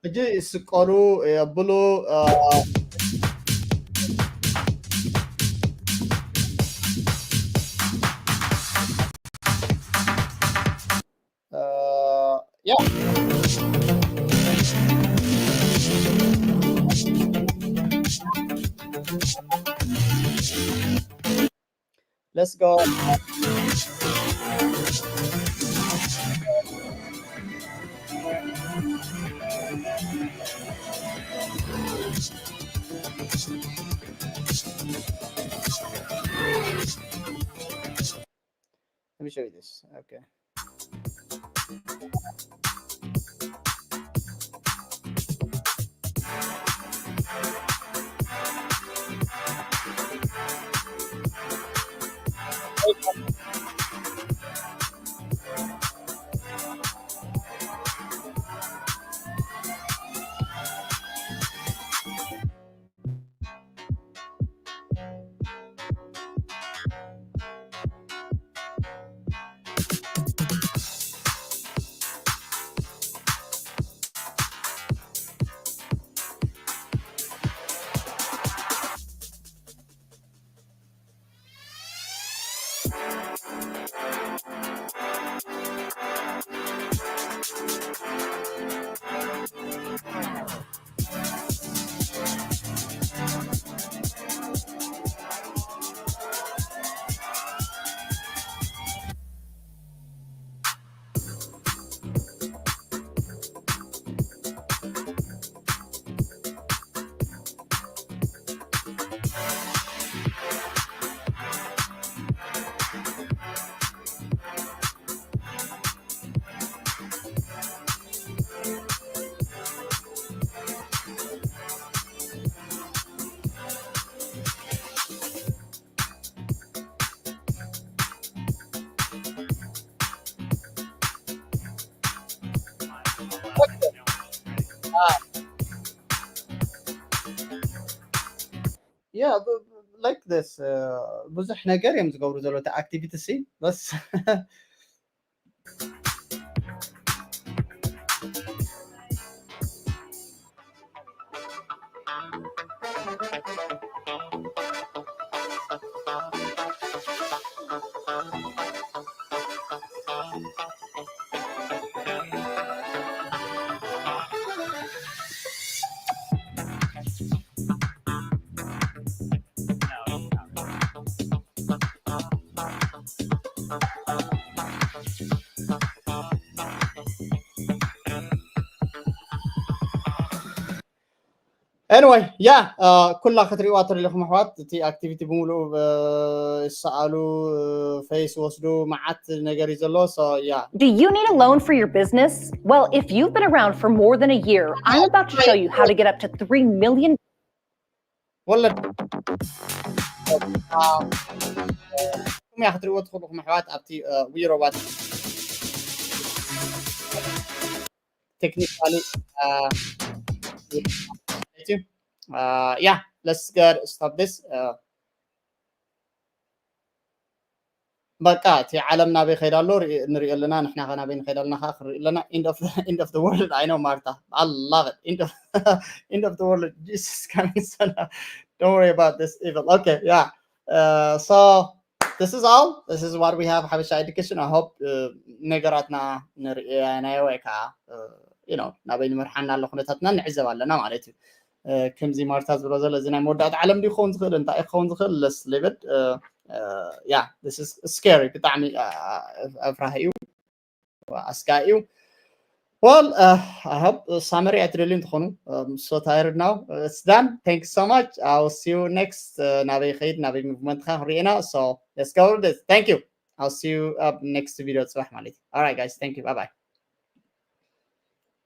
ሕጂ ይስቀሉ የብሉ። Yeah. Let's go. Let me show you this. Okay. Yeah, like this, ብዙሕ ነገር እዮም ዝገብሩ ዘለዉ እቲ ኣክቲቪቲ ሲ በስ። Anyway, yeah, ኩላ ክትሪእዋ ትደለኹም ኣሕዋት፣ እቲ ኣክቲቪቲ ብምሉእ ይሰኣሉ፣ ፌስ ወስዱ፣ መዓት ነገር እዩ ዘሎ። So yeah. Do you need a loan for your business? Well, if you've been around for more than a year, I'm about to show you how to get up to three million. ወለድ እያ ክትሪእዎ ትኽእሉ ኣሕዋት ኣብቲ ዊሮባት ቴክኒካሊ። Yeah, let's get stop this. በቃ እቲ ዓለም ናበይ ከይዳ ኣሎ ንሪኦ ኣለና፣ ንሕና ከ ናበይ ንኸይድ ኣለና ከዓ ክንርኢ ኣለና። End of the world. I know, Marta, I love it. End of the world. Jesus coming soon. Don't worry about this evil. Okay, yeah. So this is all. This is what we have. ሓበሻ ኤዱኬሽን። I hope ነገራትና ንርእየናዮ ወይ ከዓ ናበይ ንምርሓና ኣሎ ኩነታትና ንዕዘብ ኣለና ማለት እዩ። ከምዚ ማርታ ዝበሎ ዘሎ እዚ ናይ መወዳእታ ዓለም ድዩ ክኸውን ዝኽእል፣ እንታይ ክኸውን ዝኽእል? ለስ ሊብድ። Yeah, this is scary. ብጣዕሚ ኣፍራሂ እዩ፣ ኣስጋኢ እዩ። Well, I hope ሳመሪ ኣይትደልዩ እንትኾኑ። So tired now. It's done. Thank you so much. I'll see you next. ናበይ ኸይድ፣ ናበይ ሙቭመንትካ ክንሪኤና። So let's go with this. Thank you. I'll see you up next video ጽባሕ ማለት እዩ። All right, guys. Thank you. Bye bye.